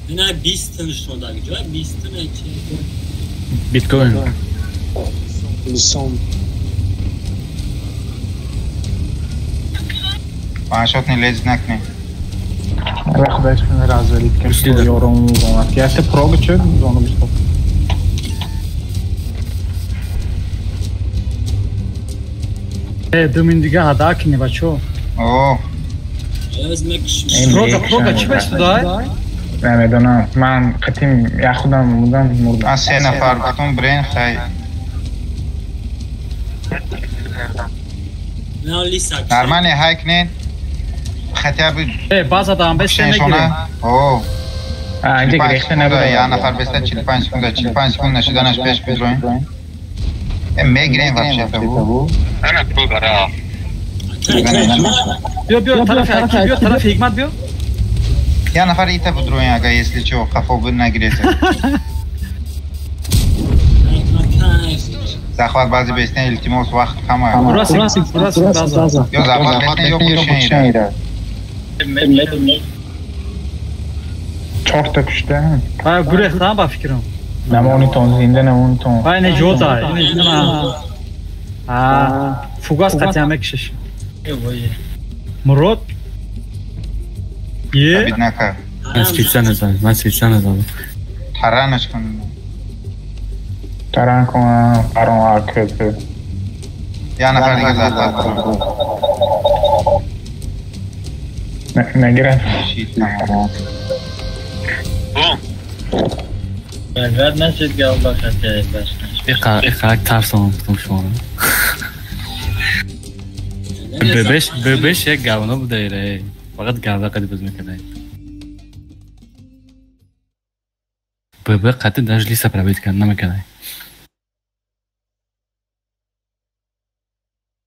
Ина 20 тин шудаги ҷой 20 тин чи. Биткоин. Бисом. Паншотни лез накне. Ра худош кун развалит ки ёром омад. Якта прога чуд зону бистоб. Э, ду мин дига ҳада кини бачо. О. Прога, прога чӣ бестудай? Намедонам. Ман қатим як худам будам мурдам. Ман се нафар гуфтум брен хай. Нормально хай кунед. Хотя бы Э, база дам бест мегирем. О. А, инҷа гирехта набуда. Я нафар беста 45 секунда, 45 секунд нашиданаш пеш бидроем. Э, мегирем вообще-то. Ана прога ра. Биё, биё, тарафи Ҳаким, биё, тарафи Ҳикмат биё. Я нафар ита будроем, ага, если чё, хафо буд нагирете. Захват баъзи бестен, илтимос, вақт кама. Бурасик, бурасик, база. Ё захват бестен, ё кушен ира. Чорта кушта. Ай, гурехтам ба фикрам. Намонитон, зинда намонитон. Ай, не ҷода, не ҷода. А, фугас қатъия мекушиш. Мурод? Е? Ман специально задам, ман специально задам. Таранаш кун. Таран кун, парон акп. Я нафар дига захват кун. Нагирад. Рад нашид галба хатя баш. Иқа тарсонам гуфтам шуморо. Бебеш, бебеш як говно буда ира. Фақат говно қади боз мекардай. ББ қати даже лиса пробить кард намекардай.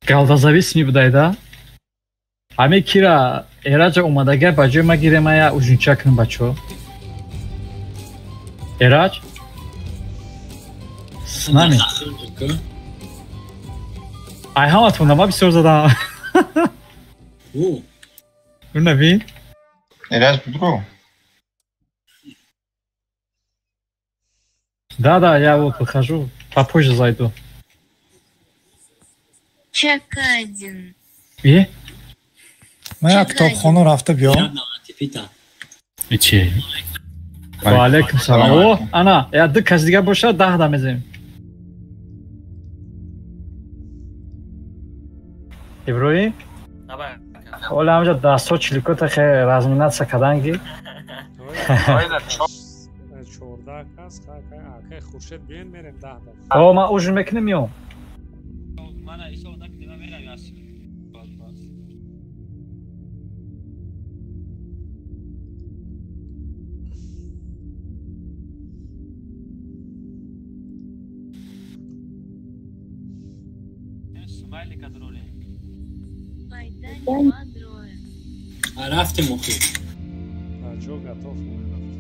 Галдазависми будай да? Ҳаме кира Эраҷа омадага ба ҷои ма гирем ая ужунча кунем бачо. Эраҷ? С нами. Ай ҳаматон ма бисёр задам. Унаби? Эраҷ будро. Да, да, я вот выхожу, попозже зайду. Чакадин. Е? Ман як китобхона рафта биём. Чи? Ва алейкум салом. О, ана, я ду кас дига бошад, 10 да мезанем. Иброҳим? Ола ҳамҷа дастҳо чиликота хе разминатсия карданги. 14 кас, акай Хуршед биён мерем 10 да. О, ман ужин мекунем миём. Мана исо накунем мерам аз. Рафтем охир. Ҷо готов рафт.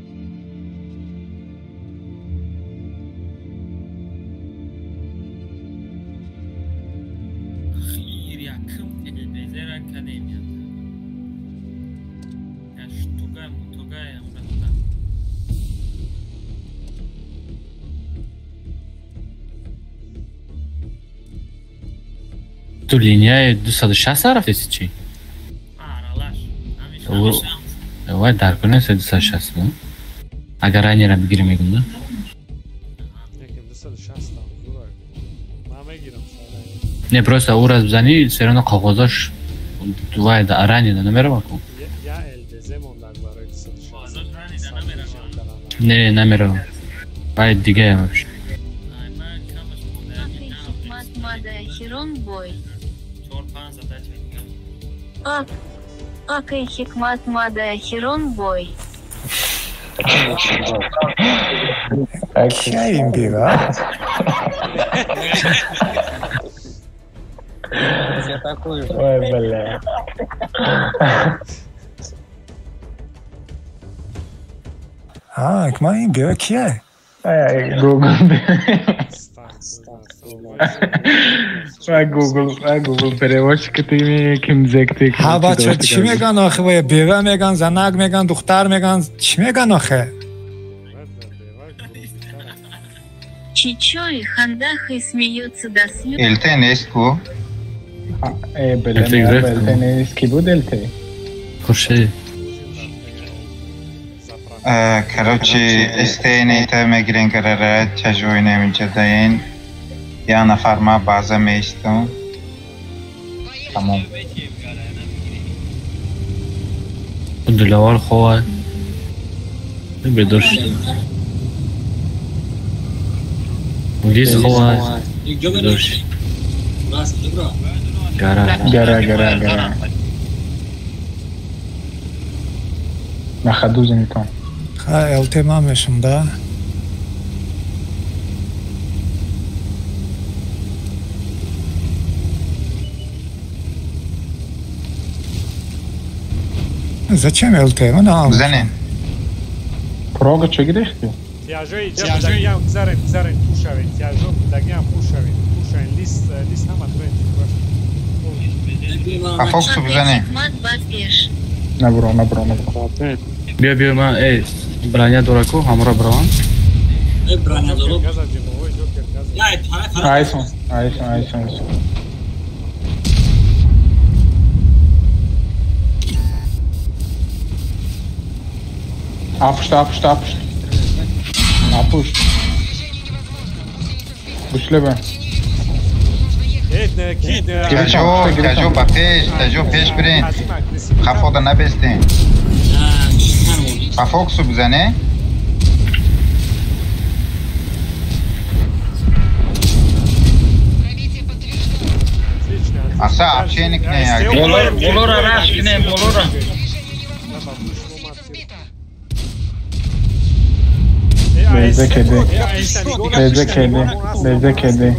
Хир якум ЛБЗ-ра кадем як. Я штука мутуга ямра додам. Ту линияи 260 рафтеси чӣ? Аралаш. Вай дар кор нест 260 ну. Агар ранера бигирем мегум да. Некем 260 там зурак. Ман мегирам сайра. Не просто у раз бизани все равно қоғозош вай да ранена намерава ку. Я ЛДЗ мондаг барои 260. Не, намерава. Вай дига вообще. Акай Хикмат Мада Хирон Бой. Кия бива? Ой, бля. А, ма ин бива кия? Google. Google переводчик ты кимзекти. Ҳа бача чӣ меган охе? Ва бева меган, занак меган, духтар меган, чӣ меган охе? Чичой хандах и смеется до слез. ЛТ нест ку? Бля, ЛТ нест ки буд ЛТ? Хуршед. Короче, СТ нейта мегирен карара чажой намиҷадаен. Я нафар ма база меистам. Тамом. Диловар хова. Бедор шуд. Лис хова. Бедор шуд. Гара. Гара, гара, гара. На ходу занятом. Ха, ЛТ ма мешам, да? Зачем ЛТ? Бизанем. Прога чо гирехти? Тяжои иҷа будагиам гузарем, гузарем, пушавем. Тяжо будагиам пушавем. Пушавем. Лист, лист ҳама дуем. А фокусу бизанем. Набро, набро, набро. Биё, биё, ман, эй, броня дора ку, ҳамро бравам. Эй, броня дора. Айсон, айсон, айсон, айсон. Апушт, апушт, апушт. Апушт. Бушлеба. Тяжо, тяжо ба пеш, тяжо пеш бирен. Хафода набестен. А фокусу бизане? Аса общение кне. Болора раш кне, болора. Безе кеде. Безе кеде. Безе кеде.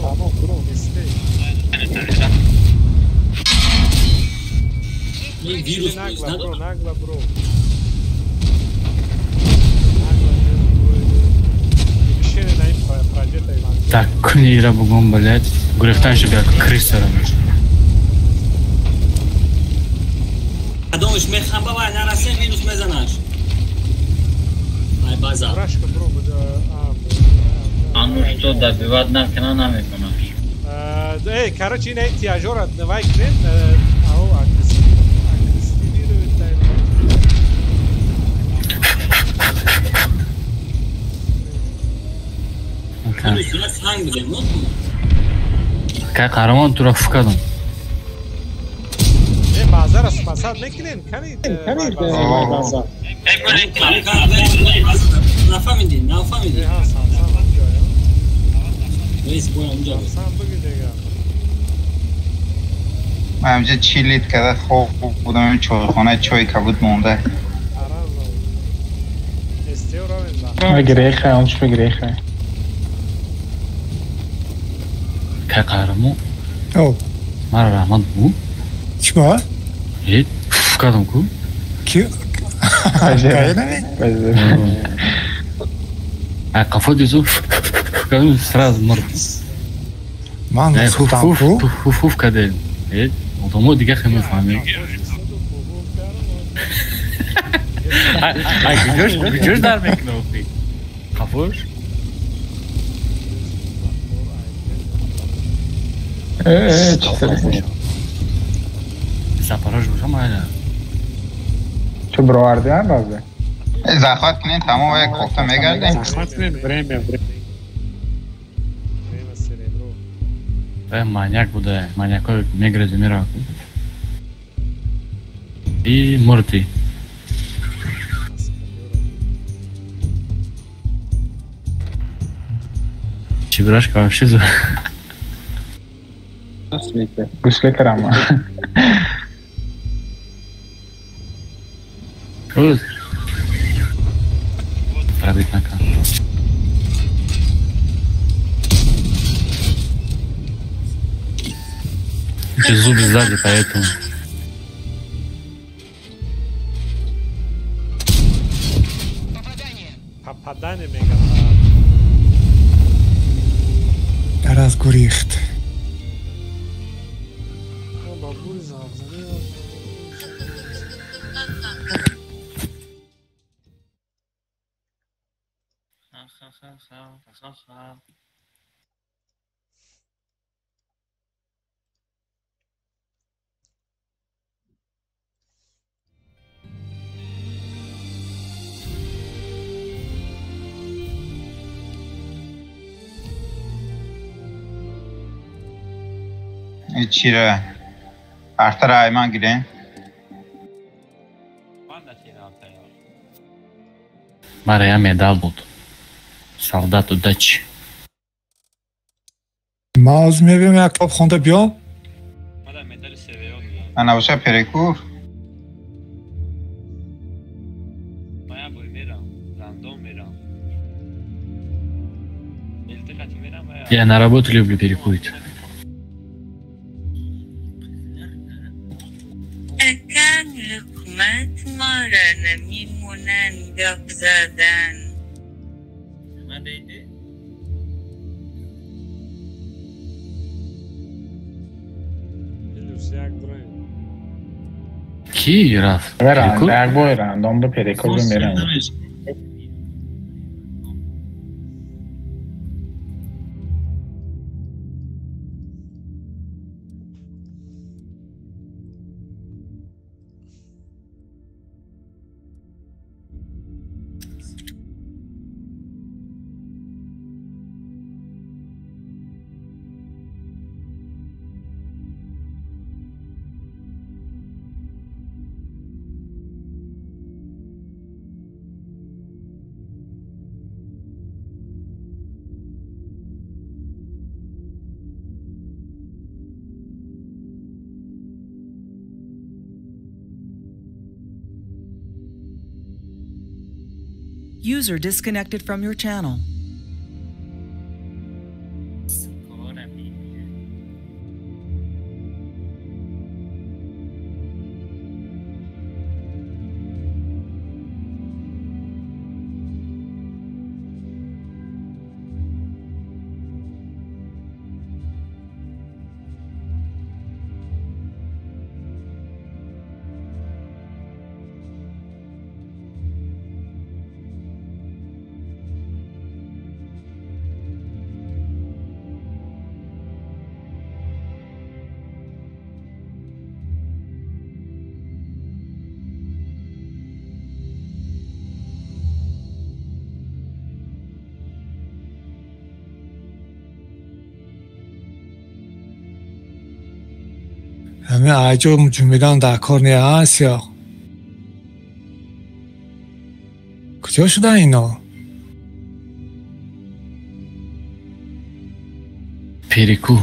Вирус Нагла, бро. Так, кунира бугум, блядь. Гурехтан же бя крыса. Кадомш мехам баба, нарасе минус мезанаш. Ай база. А ну что, добивать накна намекунаш. Эй, короче, ин тяжора давай кнем, ау, агрессивирует тайм. Кай қаҳрамон туро фукадам. Э, базара спасад мекунем, кани? Кани база. Нафаҳмидӣ, нафаҳмидӣ. Рейс бой онҷо. Ман инҷа чилит карда хоб будам, чойхона чой кабуд монда. Греха, он чӣ греха? Кай қаҳрамон? О. Мара раҳмат бу. Чӣ ба? Э, фукадам ку. Ки? Ай қафо дизу фукадам сразу мурд. Ман сухтам ку? Фуф кадем. Э, одамо дига хеле мефаҳмем. Ай куҷош, куҷош дар мекунад охи? Қафош? Чӣ сар? Запорож бошам айна. Чу бировардиам баъзе? Захват кунем, тамом як кофта мегардем. Захват кунем, время, время. Время серебро. Маньяк буда, маньякҳо мегирад меравад. И мурдӣ. Чебурашка вообще за... Гусли карама. Пробить на камеру. Эти зубы сзади, поэтому... Попадание мега. Раз гурехт. Чира артара айман гирем. Мара я медал буд. Солдат удачи. Ма оз мебиям як топ хонда биём. Ана боша перекур. Я на работу люблю перекурить. Ки рафт? Як бой рандом ба перекур мерам. User disconnected from your channel. Ҳамин аҷоб ҷумидан дар кор не асиё. Куҷо шудан ино? Переку.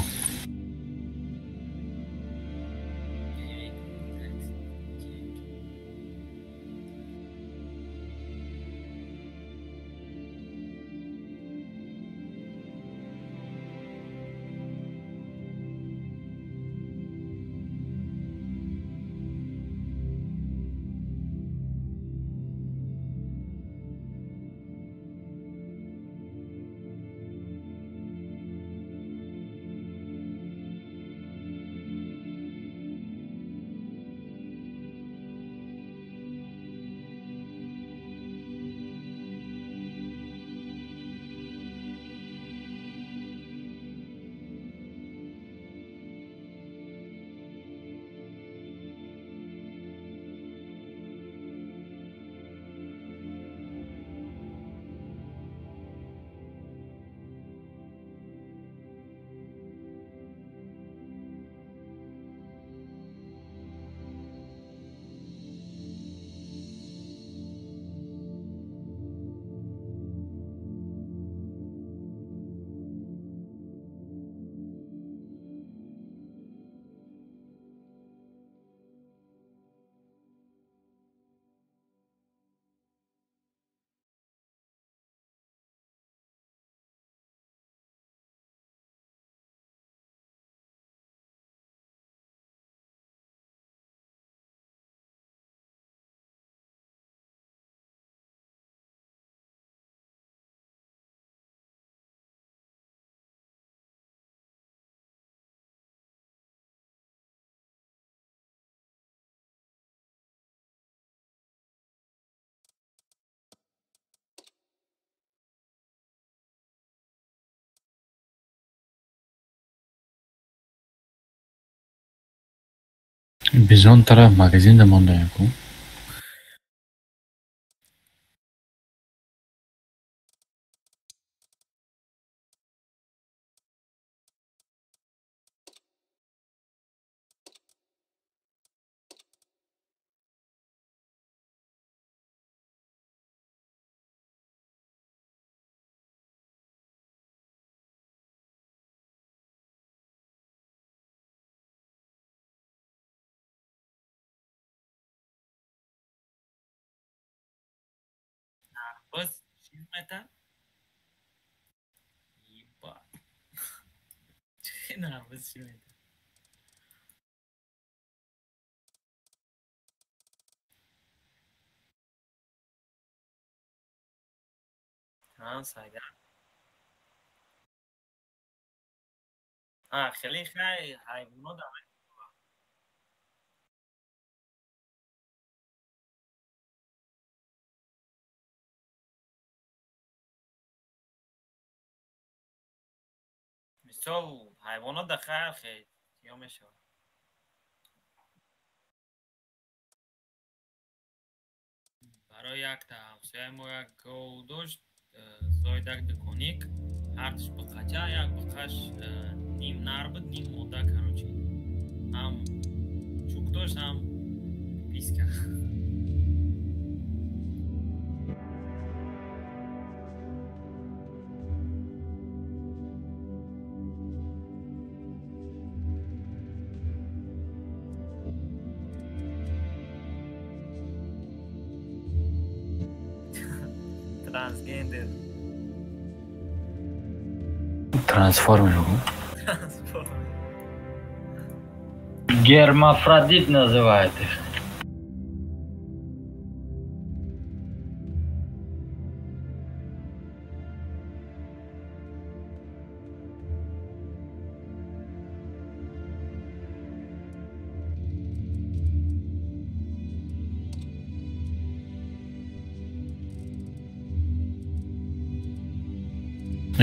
Бизон тараф магазинда мондаем ку. Боз чиз мета? Ебать. Чӣ нарбоз чӣ мета? Ҳа, сайда. А, хеле хай ҳайвоно да. Мисол ҳайвонот да хайр хел ё мешавад. Барои якта ҳамсояи мо як гов дошт, зоидак дуконик, ҳардуш буқача, як буқаш ним нар буд, ним мода, короче. Ҳам чӯк дошт, ҳам писка. Трансгендер. Трансформер. Трансформер. Гермафродит называют их.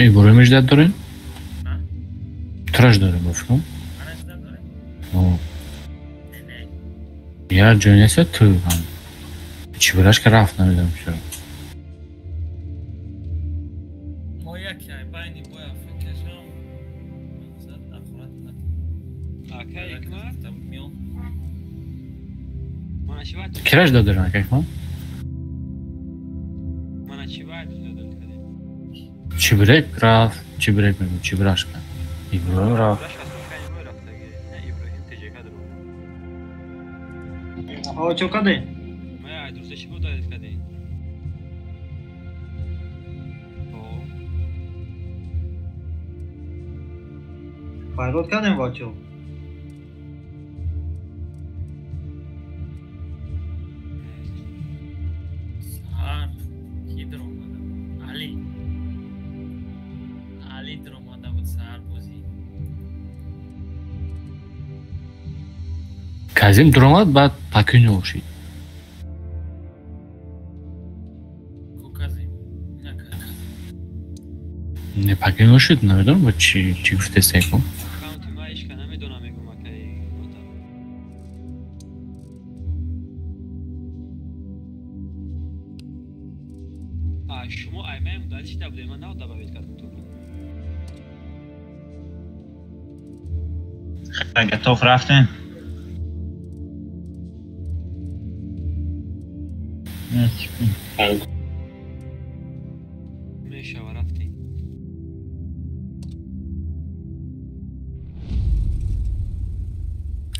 Иброҳим ждать дорем? Траш дорем, бофикам. Я ҷой нест ту ҳам. Чибирашка рафт, намедонам чаро. Мо яке байни боя фикршам мақсад аккурат Ака Ҳикмат? Миён. Мана чӣ вақт? Кираш додорем, ака Ҳикмат? Мана чӣ вақт додор кардем? Чибирек рафт, чибирек мегӯм, чибирашка. Иброҳим рафт. О, чо каде? Мая, дурса чӣ буд додед каде? Файрод кардем бачо. Саҳар ки даромада буд? Али. Али даромада буд саҳар бозӣ. Казим дуромад, баъд покинул шид. Ку Казим? На Казим. Не покинул шид, намедонам ба чӣ чӣ гуфтеста ку. Аккаунти ма ҳеч ка намедонам мегӯм акаи мота. А шумо аймаем удалить шида будем, ман нав добавить кардам туро. Готов рафтем? Мешава рафтем.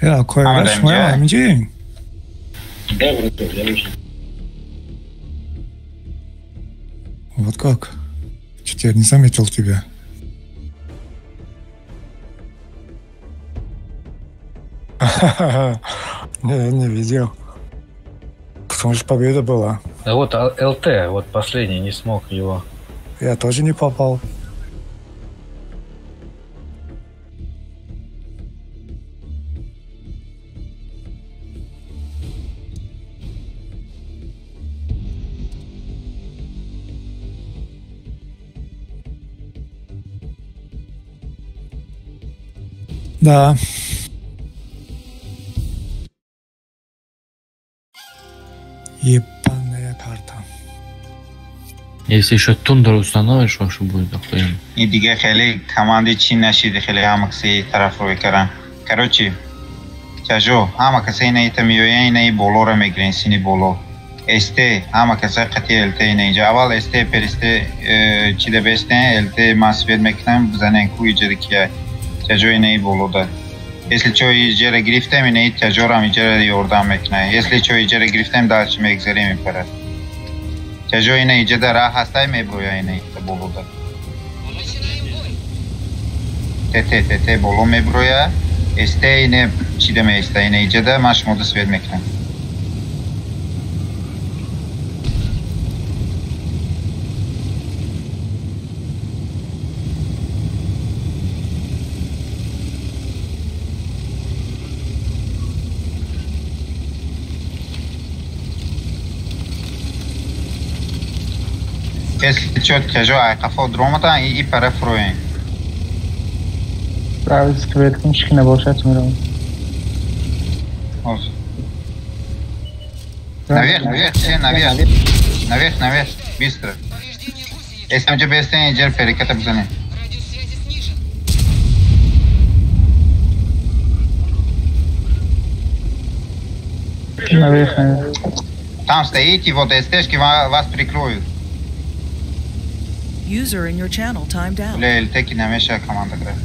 Я, коя шумо ҳаминҷоем? Да, браток, я уже. Вот как? Что-то я не заметил тебя. Не, не видел. Потому что победа была. Да вот ЛТ, вот последний, не смог его. Я тоже не попал. Да. Ебаная карта. Если еще тундру установишь, вообще будет охуенно. И дига хеле команды чи нашиди, хеле ҳама касе тараф рӯй каран. Короче, чажо, ҳама касе ина ита миёян, ина и болоро мегирен, сини боло. СТ, ҳама касе қати ЛТ ина инҷа. Аввал СТ, персте, чида бестен, ЛТ ман свет мекунам, бизанен ку иҷара кия. Чажо ина и болода. Если чо иҷара гирифтем, ина и чажорам иҷара ёрдам мекунад. Если чо иҷара гирифтем, дальше мегзарем мепарад. Чажо ина иҷада раҳ ҳастай меброя ина ита болода. ТТ ТТ боло меброя. СТ ине чида меиста ина иҷада ман шумода свет мекунам. Если чё, тяжё, ай қафо дромата и пара фроен. Правильно, свет кунчики на бошад мирам. Наверх, наверх, все наверх. Наверх, наверх, быстро. Если там тебе бестен, иджер переката бзане. Наверх, наверх. Там стоите, вот СТшки вас прикроют. User in your channel timed out. Бля, ЛТ намеша команда играет.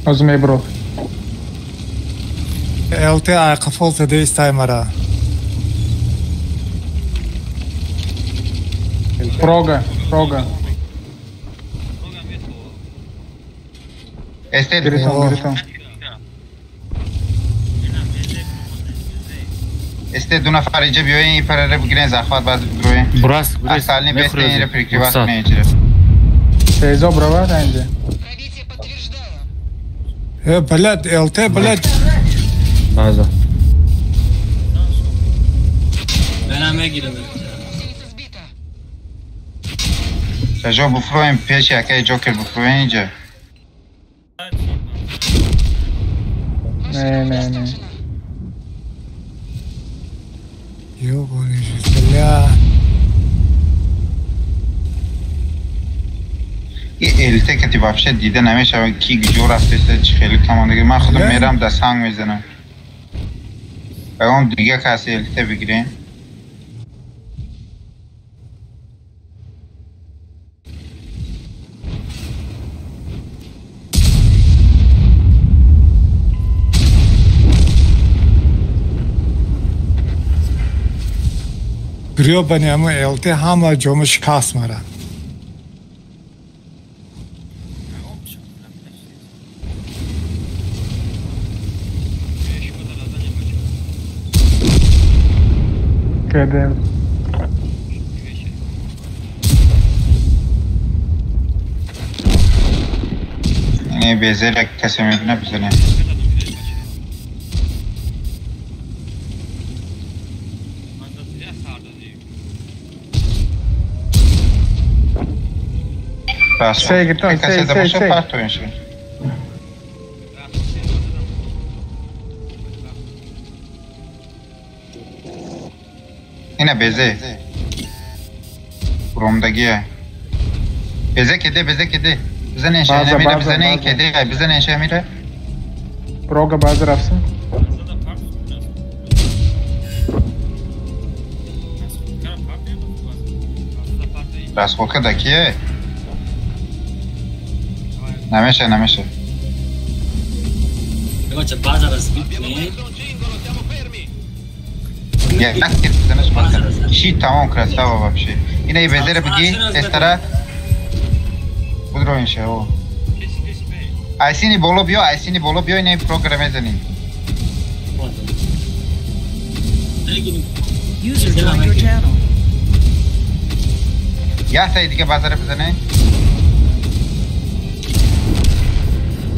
Озмей бро. ЛТ айқафол заде истаймара. Прога, прога. СТ, гирифтам, гирифтам. СТ ду нафар инҷа биёен, ин параре бигирен, захват баъд бигироен. Бурас, бурас. Остальные бестен инро прикрывать кунен инҷа. Сезо брава инҷа. Блядь, ЛТ, блядь. База. Мена мегирам. Чажо буфроем пеши акай Ҷокер буфроем инҷа. Не, не, не. Ёбаный жизнь, бля. И ЛТ кати вообще дида намешава ки ҷо рафтеста чи хеле командаги. Ман худам мерам да санг мезанам. Ягон дига каси ЛТ бигирем. Грёбаный ҳама ЛТ ҳама ҷома шикаст мара. Кедем. Не безера касе мебина бизанем. Се, гирифтам, се, се, се. Ина безе. Ромдагия. Безе кеде, безе кеде. Бизане ша мира, бизане кеде, бизане ша мира. Прога база рафсам. Расходка дакие. Намеша, намеша. Короче, база разбит, не? Я Щит тамом красава вообще. Ина и безера беги, тестара. Будроин ша, о. Айсини боло биё, айсини боло биё, ина и программе зани. User joined your channel. Я сай дига базара бизане.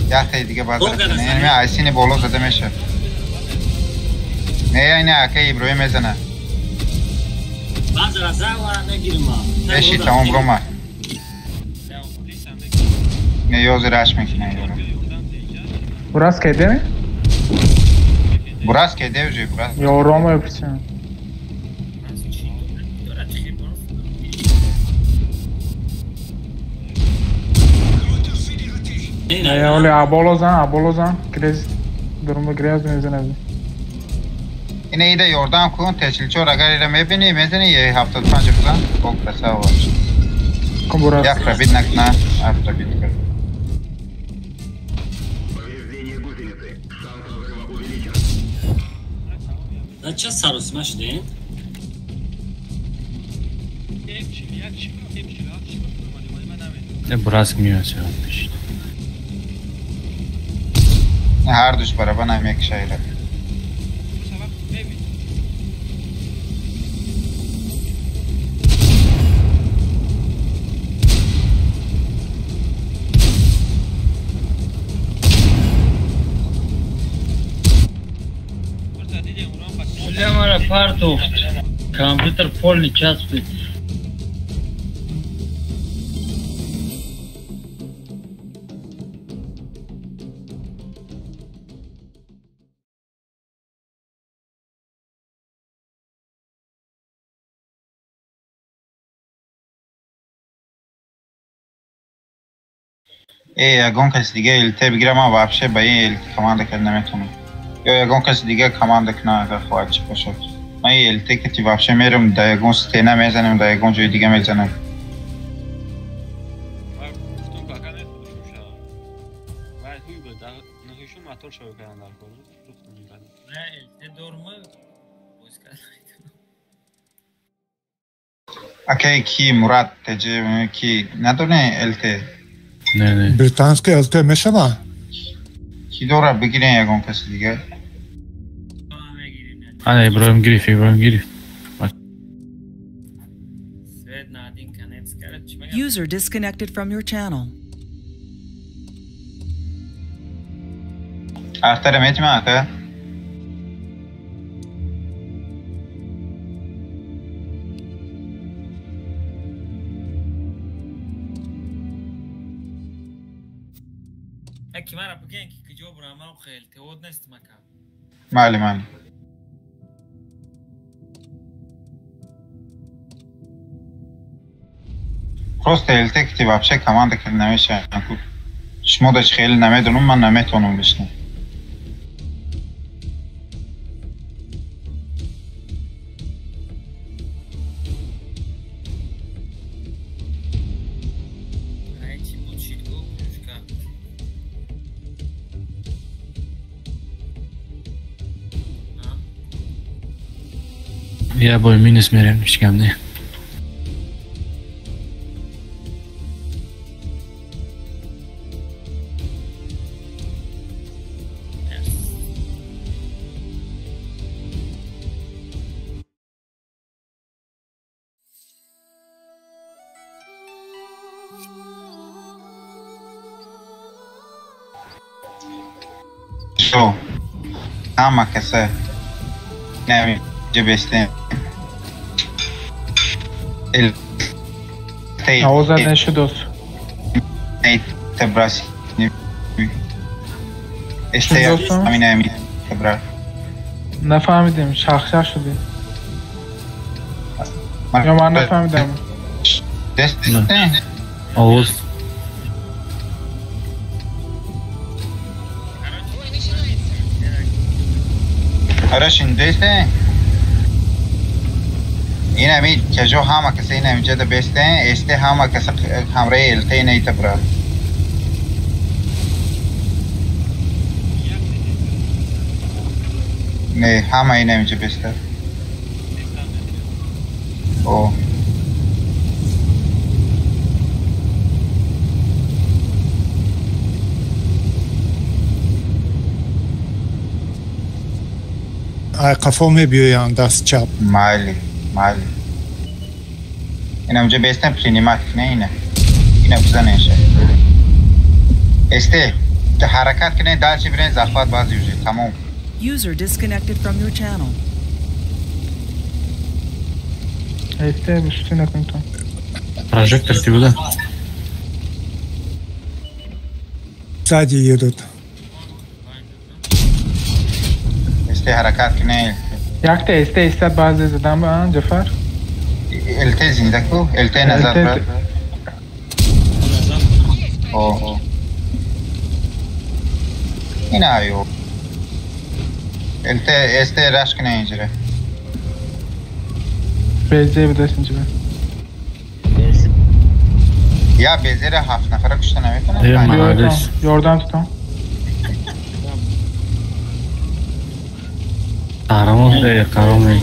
Я сай дига базара бизане. Ина айсини боло зада меша. Не, ина акай Иброҳим мезана. Базара зава мегирим. Эши тамом рома. Не ёзи раш мекунам ёро. Урас кайдеме? Бурас кеде уже бурас. Ё Рома писем. Не, оле аболозан, аболозан, грез дурумба грез мезанад. Ина ида ёрдам кун, Т44 агар ира мебини, мезани 75 бизан, бог красава бош. Кун бурас. Як пробит накна, а пробит кар. Ча саросима шудем? Бураск меояд сеон пешид. Ҳардуш барабар намекушайра. Мара парту компьютер полный часпит. Э, ягон каси дига ЛТ бигира, ман вообще ба ин ЛТ команда карда наметавонам. Ё ягон каси дига команда кунам, агар хоҳад чӣ бошад. Ман ин ЛТ кати вообще мерам, да ягон стена мезанем, да ягон ҷои дига мезанем. Акай ки Мурад теҷи ки надоне ЛТ? Не, не. Британский ЛТ мешава? Ки дора бигирен ягон каси дига? Ана Иброҳим гирифт, Иброҳим гирифт. User disconnected from your channel. Ахтара метима ака? Ки мара бигӯен ки куҷо бурам, ман хел теод нестам ака. Майли, майли. Просто ЛТ ки вообще команда карда намешавад. Шумо да хеле намедонам, ман наметавонам бишнам. Я бой минус мерем, ҳеҷ не. Шо? Ҳама каса намеҷа бестем. Овозат нашудос. Табрас. Нафаҳмидем, шахшах шудем. Ё ман нафаҳмидам. Овоз Арашин десте? Инами кежо ҳама каса инами ҷада бесте, эсте ҳама каса ҳамраи ЛТ инаита бра. Не, ҳама инами ҷа беста. О. Ай қафо мебиёянд даст чап. Майли, майли. Инам ҷа бестем принимать кне ина. Ина бизанеша. Эсте, та ҳаракат кне дальше бирен захват баъзи уже тамом. User disconnected from your channel. Эсте, бишти накун то. Прожектор ти буда? Сзади едут. СТ ҳаракат кунед. Якта СТ истад баъзе задан ба Ҷафар. ЛТ зинда ку? ЛТ назад брат. О. Ина аю. ЛТ СТ раш кунед инҷира. БЗ будаст инҷира. Я БЗ-ра 7 нафара кушта наметавонам. Ёрдам тутон. Қаҳрамон қароме.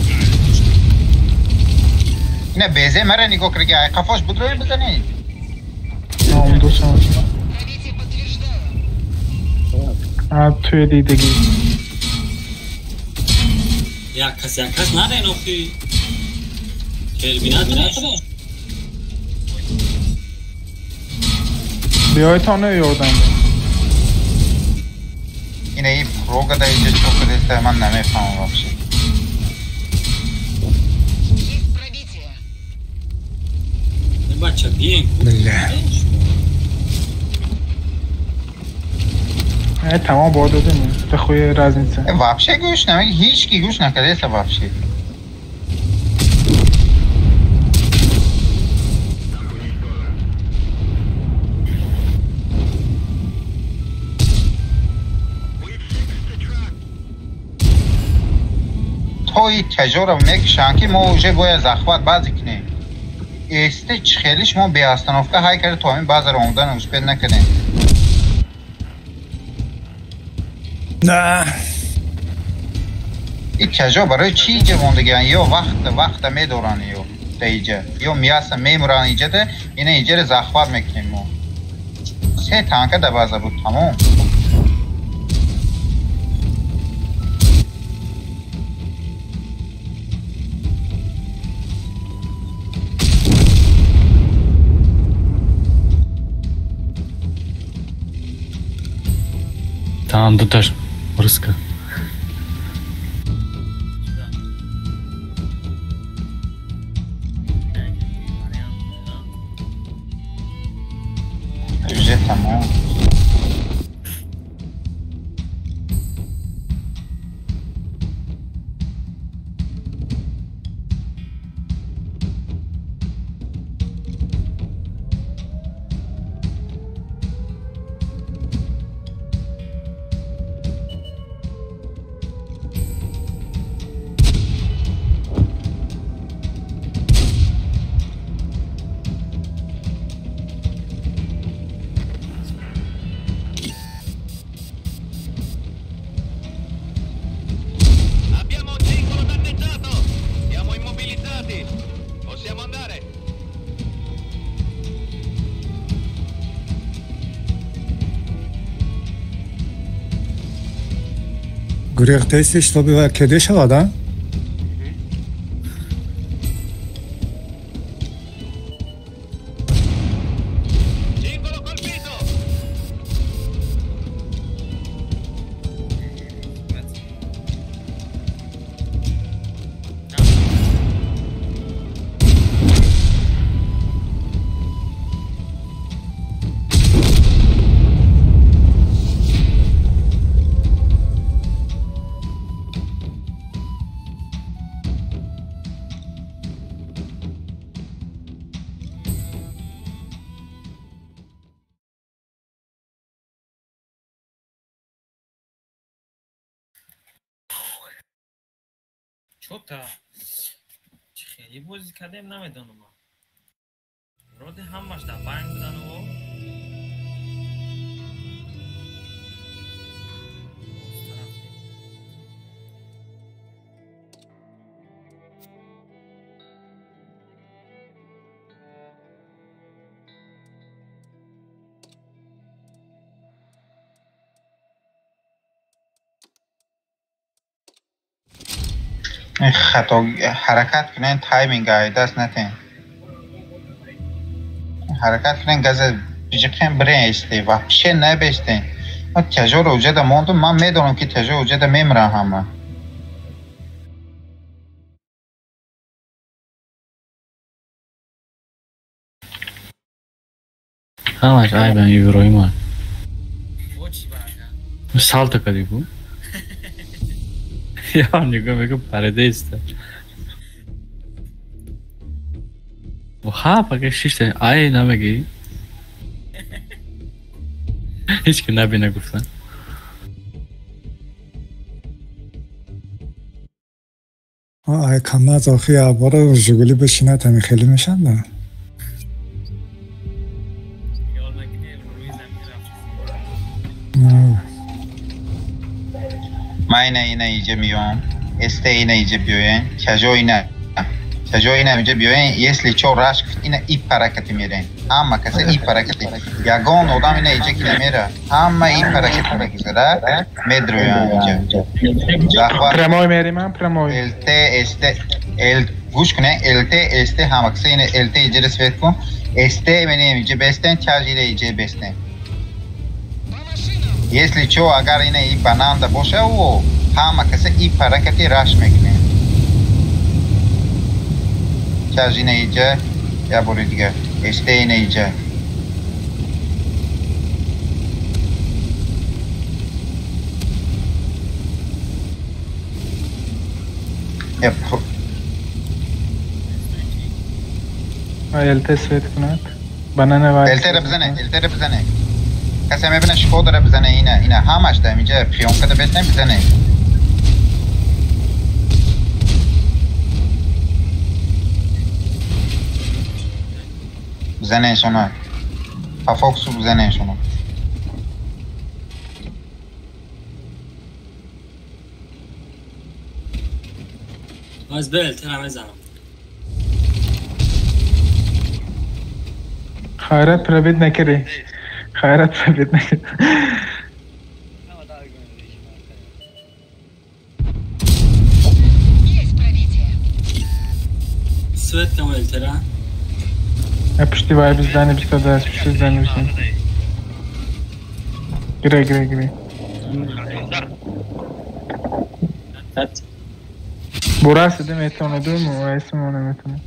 Ина БЗ мара нигоҳ кард, ай қафош будрои бизанед. Номдушам. А туи дидагӣ. Як кас нарен охи. Терминатор. Биёйтон ёрдам. Ина и прога да иҷа чо кардеста ман намефаҳмам вообще. Бача биен. Тамом бор додем. Та хуй разница. Вообще гӯш намеги, ҳеҷ ки гӯш накардеста вообще. тои тяжора мекушанд ки мо уже бояд захват баъзе кунем. СТ хеле шумо беостановка ҳай карда то ҳамин баъзеро омодан успед накардем. На. И тяжо барои чӣ иҷа мондагианд? Ё вақта медоранд ё да иҷа. Ё мияса мемуранд иҷада, ина иҷаро захват мекунем мо. Се танка да база буд, тамом. Там дуташ рыска. Уже тамом. Гурехтаисти, чтобы кеде шавад, а? Чота хеле бозӣ кардем, намедонам. Роди ҳамаш дар банк будану хато ҳаракат кунен, тайминг даст натен. Ҳаракат кунен, газа биҷиқен бирен исте, вообще набестен. Ман тяжоро уҷада мондум, ман медонам ки тяжо уҷада мемиран ҳама. Ҳамаш айбан Иброҳима. Салта кади ку? Я нигоҳ мекунам, парида иста. Ха, пака шишта, ай намегӣ. Ҳеҷ ки набина гуфтан. Ай камаз охи абора Жигули бишинад ҳами хеле мешанд на. Ман ина ина иҷа миём, СТ ина иҷа биёен, чажо ина. Чажо ина иҷа биёен, если чо раш гуфт ина и паракати мерен. Ҳама каса и паракати. Ягон одам ина иҷа ки намера. Ҳама и паракати мегузара, медроян иҷа. Прямой мерим, прямой. ЛТ, СТ, Л гӯш кунед, ЛТ, СТ ҳама каса ина ЛТ иҷа свет кун. СТ менем иҷа бестен, чаж ира иҷа бестен. Если чо, агар ина и бананда боша, о, ҳама каса и паракати раш мекунем. Чаж ина иҷа, я бори дигар. СТ ина иҷа. Я ЛТ свет кунад. Банана вай. ЛТ ра бизане, ЛТ ра бизане. Касе мебина Шкода ра бизане ина, ина ҳамаш дар инҷа приёмка да бетне бизане. Бизане шуна. Па Фоксу бизане шуна. Аз бел тера мезанам. Хайрат пробит накарди. Хайрат пробит накарди. Свет кам ЛТ-ра. Пушти вай биздани бистода, пушти здани бистани. Гире, гире, гире. Бурас иде метавона думу, айсимо наметавона.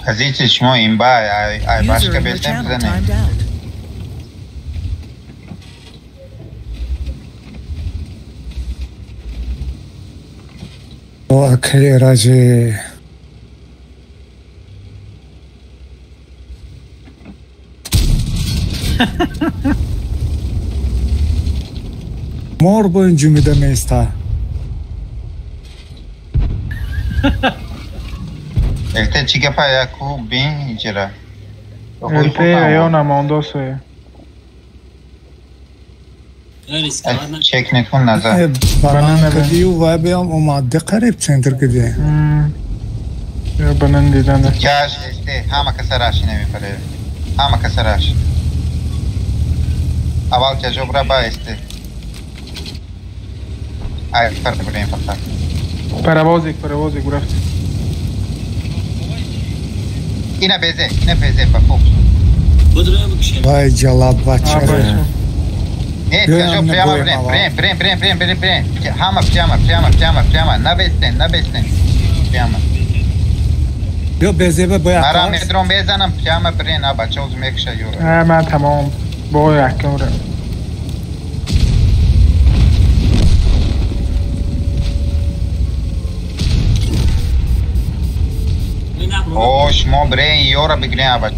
Позиция шумо имба, ай User башка in your бестен channel бизане. timed out. О, акаи раҷи. Мор бо ин ҷумида меиста. ЛТ чӣ гапа яку бин иҷара. ЛТ ё намондосое. Чек некун назар. Банан кадию вай биям омад қариб центр кади. Ё банан дидана. Чаш СТ ҳама каса раш намепаре. Ҳама каса раш. Аввал чажо бра ба СТ. Ай фар бурем фақат. Паровозик, паровозик рафт. Ина безе, ина безе па Фокс. Вай ҷалаб бача. Не, чажо прямо брем, брем, брем, брем, брем, брем, брем. Ҳама прямо, прямо, прямо, прямо. Набестен, набестен. Прямо. Биё безеба бояд. Мара метром мезанам, прямо брем, а бача уз мекша юра. Ман тамом. Бо якум ра. О, шумо брем, ёра бигирем, а бача.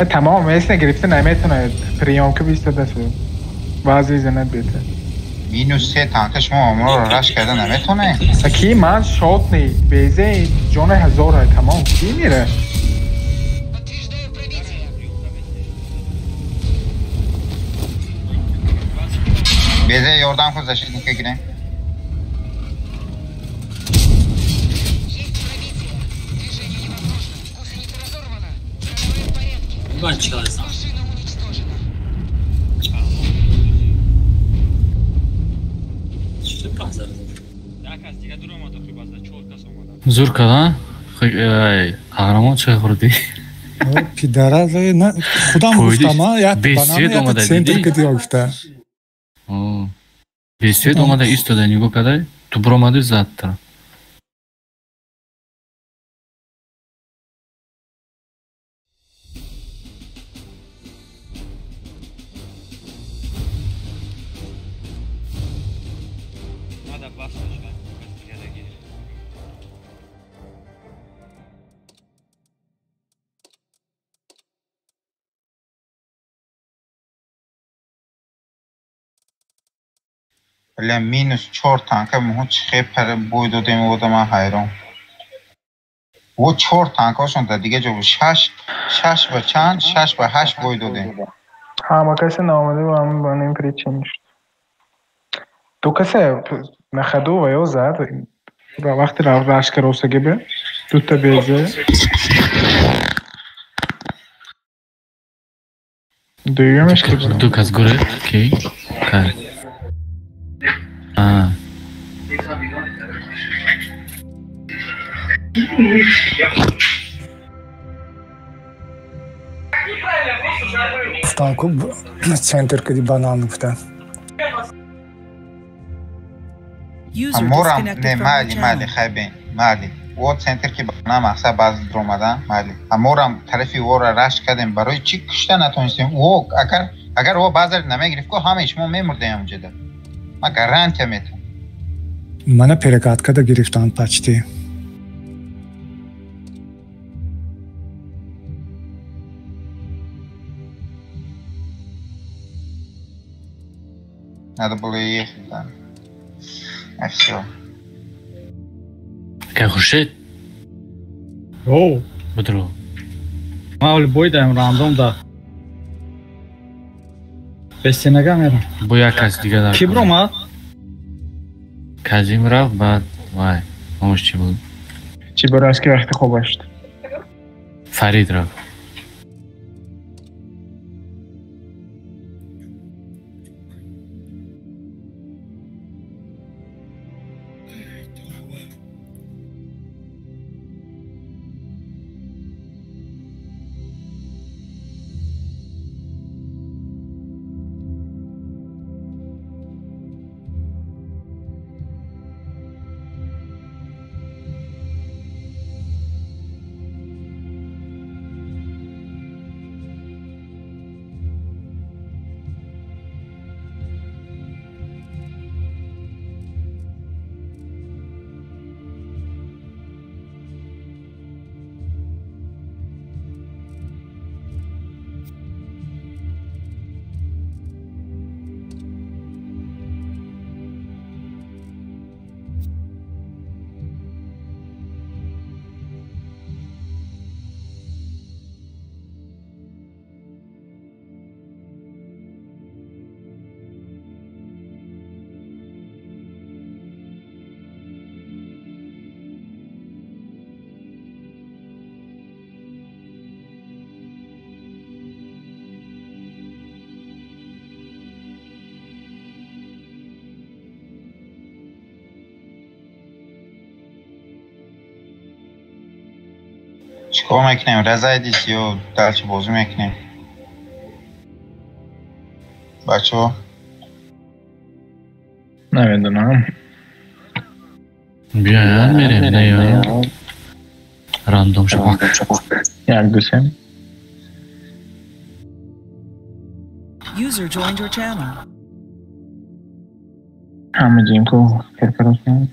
Тамом, эсне гирифта наметавонад. Приёмка бистода шуд. Баъзе занад бета. Минус се танка шумо моро раш карда наметавонед? Ки ман шотни безе ҷони ҳазора тамом ки мира? Безе ёрдам кун защитника гирем. Зур када? Қаҳрамон чӣ хӯрдӣ? Пидара худам гуфтам, як банан як центр кади гуфта. Бесвет омада истода нигоҳ кадай, ту биромади зад тара. Бля, минус 4 танка моҳо чӣ хел бой додем, ода ман ҳайрон. Во 4 танкашон дар дига ҷо буд. 6 ба чанд? 6 ба 8 бой додем. Ҳама касе наомада ба ҳамин ба ҳамин причина шуд. Ду касе на ходу ва ё зад. Вақти рашка росаги бе. Дута безе. Дуюмаш ки буд? Ду кас гурехт, ки? Кай. А. Гуфтам ку центр кади банан гуфта. User Морам disconnected не from your майли майли channel. хай бин майли. Во центр ки банан мақсад баъз омадан майли. Морам тарафи вора рашк кардем, барои чӣ кушта натонистем? Во агар во баъзар намегирифт ку ҳамаи шумо мемурдем ҳамҷода. Ман гарантия метам. Мана перекаткада гирифтанд почти. Надо было ехать, да. А всё. Кай Хуршед? Оу. Будро. Ман оли бой даем рандом да. Бестенага мерам. Бо як кас дига дар. Ки биромад? Казим рафт, баъд вай. Номаш чӣ буд? Чӣ барои ки вақти хобаш шуд? Фарид рафт. Чикор мекунем? Разойдись ё дальше бозӣ мекунем? Бачаҳо? Намедонам. Биёяд мерем, не ё рандом шапак. Як ду се. User joined your channel. Ҳама ҷим ку киркаросем.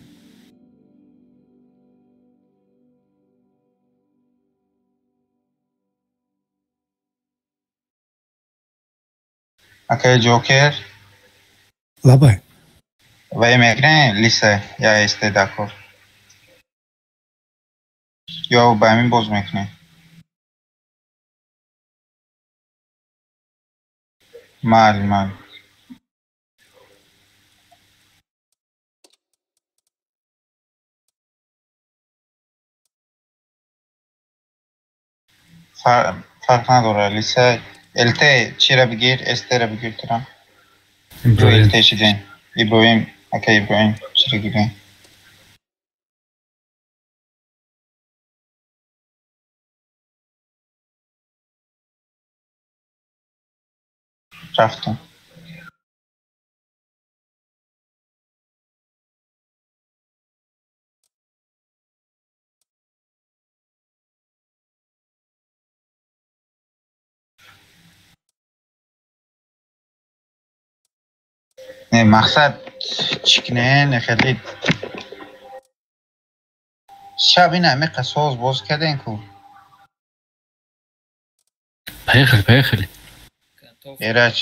Акай Ҷокер, Лабай. вай мекунем лиса я СТ дакор. Ё ба ҳамин боз мекунем. Майли майли. Фарқ надорад лиса ЛТ чира бигир, СТ-ра бигир тура. Иброҳим. ЛТ шидем. Иброҳим, ака Иброҳим, чира гирем. Рафтам. Не, мақсад чӣ кунем, не хеле шаб ин ҳамиқа соз боз кардем ку. Поехали, поехали. Эраҷ.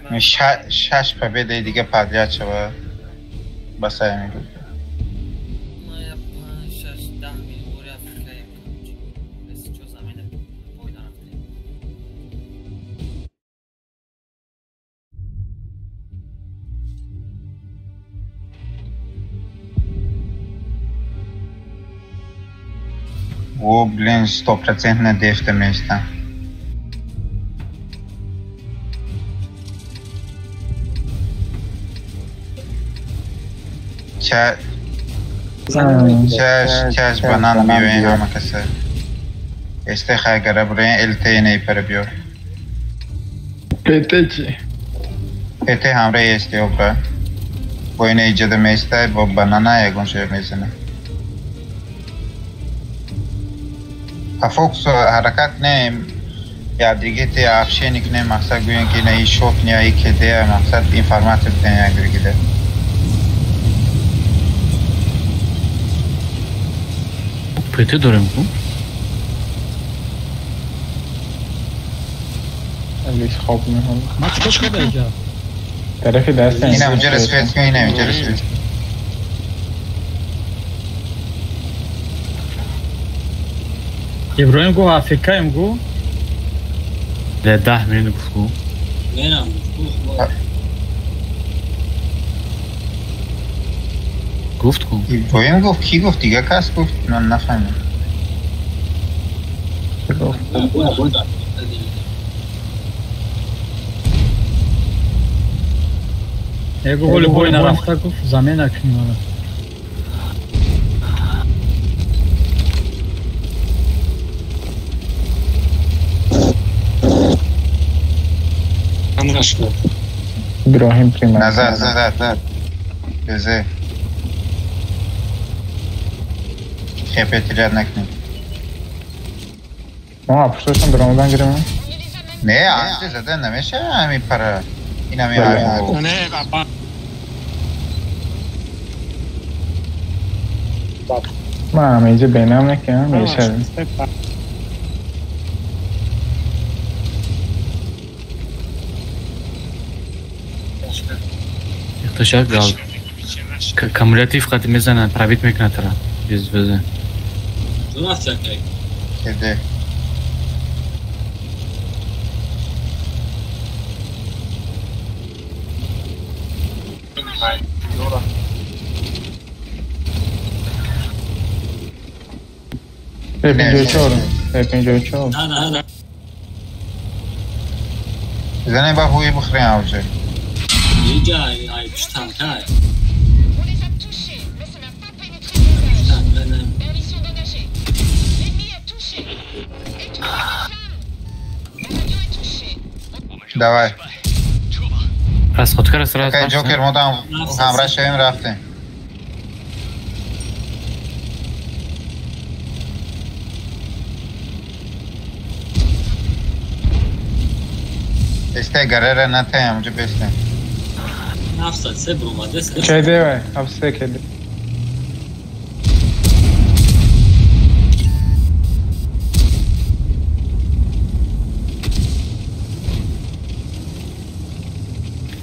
Шаш победаи дига подряд шава басай мегӯяд. Ма я панҷ, шаш, 10 миллион бори Африкаем, короче. Если чё, замена бой нарафтем. О, блин, стопроцентно дефта места. Чаш банан биёен ҳама каса. Эсте хай гара буроен ЛТ ней пара биё. ПТ чи? ПТ ҳамраи СТ обра. Бо ина иҷода местай, бо банана ягон шоя мезана. Па фокус ҳаракат не, якдигите общение кунем, мақсад гӯем ки ина и шот не, и КД, мақсад информатсия бидем якдигида. ПТ дорем ку? Алис хоб мехоҳам. Ма чикор карда иҷа? Тарафи даст Ина унҷа свет кун, ина унҷа свет. Иброҳим гуфт Африкаем гу? Дар 10 минут гуфт ку. Мерам гуфт. Гуфт ку. Иброҳим гуфт, ки гуфт, дига кас гуфт, ман нафаҳмидам. Ягу голи бой нарафта гуфт, замена кунем ара. Иброҳим примат. Назад, назад. Безе. Хепе тиряд накунем. Мо пушташон даромадан гирем? Не, анҷа зада намешава ҳамин пара. Ин ҳамин Не, баба. Ман ҳаминҷа бенам накунам, мешавем. Ихтишак гал. Кумулятив қати мезанад, пробит мекунад тара. Без везе. Кеде. П54. Зане ба ҳуи бухрем авҷа. Иҷа ай пуштанкай. Давай. Расходка раз. Окей, Ҷокер, мо дам ҳамра шавем рафтем. Эсте гарера натаям, унҷа бестем. 703 бромаде. Кеде вай, 73 кеде.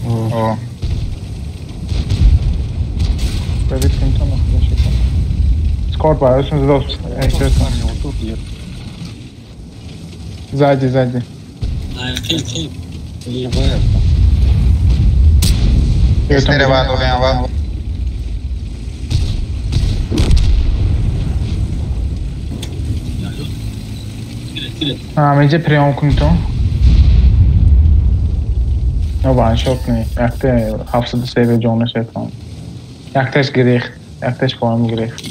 О. Пробит кунтон Скор ба, 82. Сзади, сзади. Ай, кил. Эстере ба долем ва. Ҳаминҷа приём кунтон. Но ваншот не. Якте 73 ҷонаш этон. Якташ гирехт, якташ поем гирехт.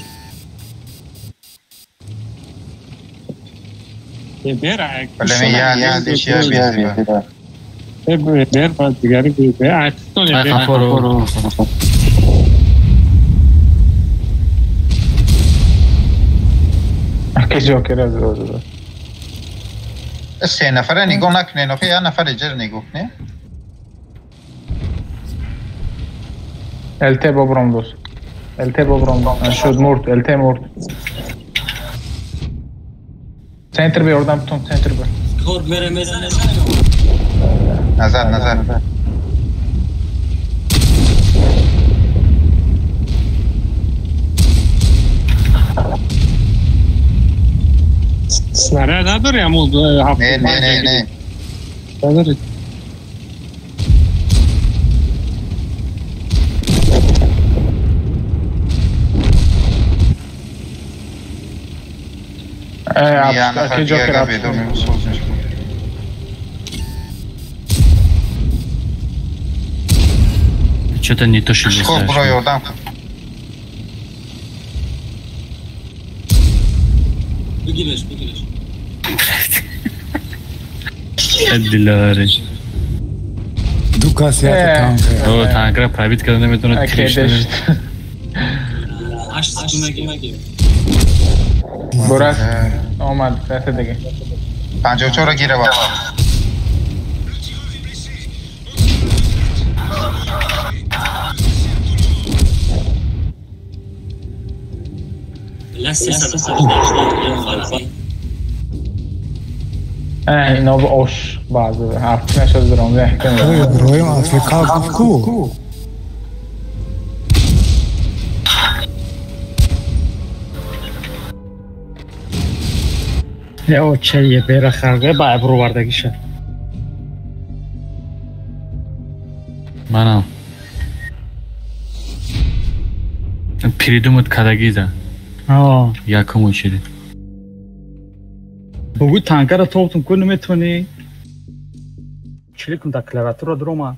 Вале я бер ба дигари бе айтон Аке Ҷокер аз роза. Се нафара нигоҳ накунед, охи як нафар иҷара нигоҳ кунед. ЛТ бобром дӯст. ЛТ бобром. Шуд мурд, ЛТ мурд. Центр бе, ёрдам битон, центр бе. Кор мере мезане. Назад, назад. Снаряд надори аму Не, не, не, не. Надори. Я нафар дигар бедор месозиш. Что-то не то, что Хоб, бро, ёрдам. Бигиреш, бигиреш. Дилари. Ду кас як танка. О, танкра пробит карда наметавонад криш. Ҳашт секунд нагир. Бурас омад, даста дига. 54 гирава. Ино ош баъзе ҳафт нашад дуром Иброҳим Африка гуфт ку. О, чае бера харда ба абрувардагиша. Манам. Придумать кадагиза. О, якум очередь. Бугу танкара топтум ку наметавонӣ. Чиликум дар клавиатура дурома.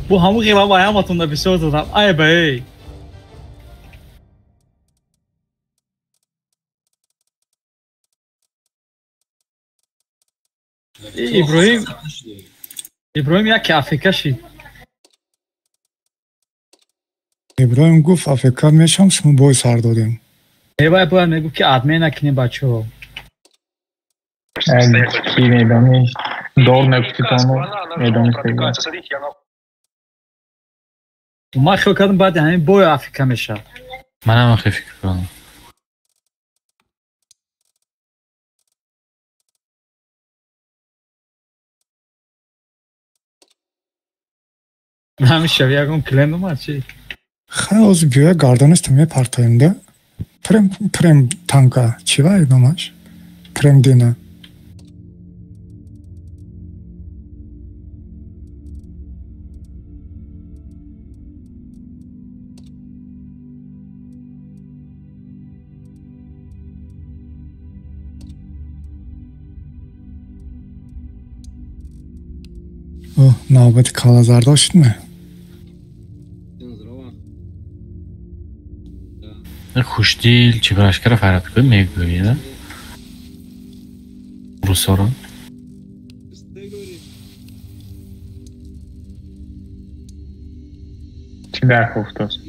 Бу ҳамун қима ба ҳаматонда бисёр задам. Ай ба эй. Иброҳим Иброҳим яке африка шид. Иброҳим гуфт африка мешам, шумо бой сар додем. Э вай бояд мегуфт ки адмен накунем бачаҳо. Ки медонӣ? Дор нагуфтитону медонистагӣ. Ман хиёл кардам баъди ҳамин бой африка мешавад. Манам хеле фикр кардам. Намешав ягон клен омад чи? Хай ҳозир биёя гарданашта мепартоем да. Прем прем танка чӣ вай номаш? Прем дина. О, навбати калазардо шудме? Хушдил чебрашкара фарад кун мегӯӣ, да? Русоро. Чӣ дар хуфтост?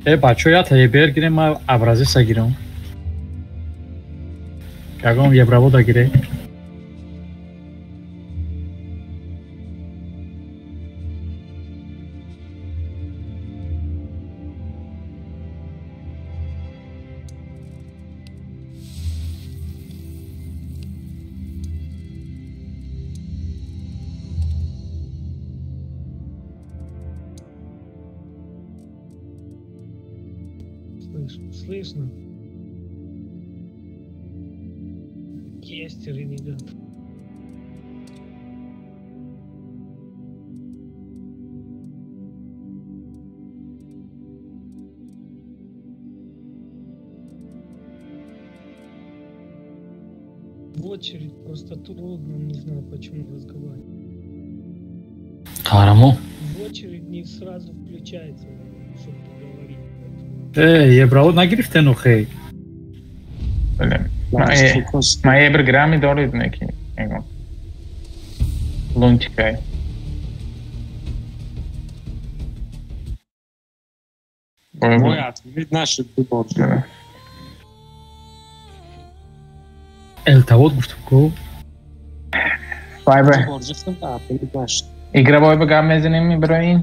Э бачаҳо ята ебер гирем, ман абразиса гирам. Ягон ебравода гире. Слышно? Есть ренегат. В очередь просто трудно, не знаю почему разговаривать. Карамо? В очередь не сразу включается, чтобы поговорить. Э, ебрао нагирифтену хей. Ма ебр грами дорид неки ягон. Лунтикай. Бой отменить нашид ду бор. Элтавод гуфтам ку. Вайбе. Ду бор ҷифтам отменить нашид. Игра вайбе гап мезанем Иброҳим?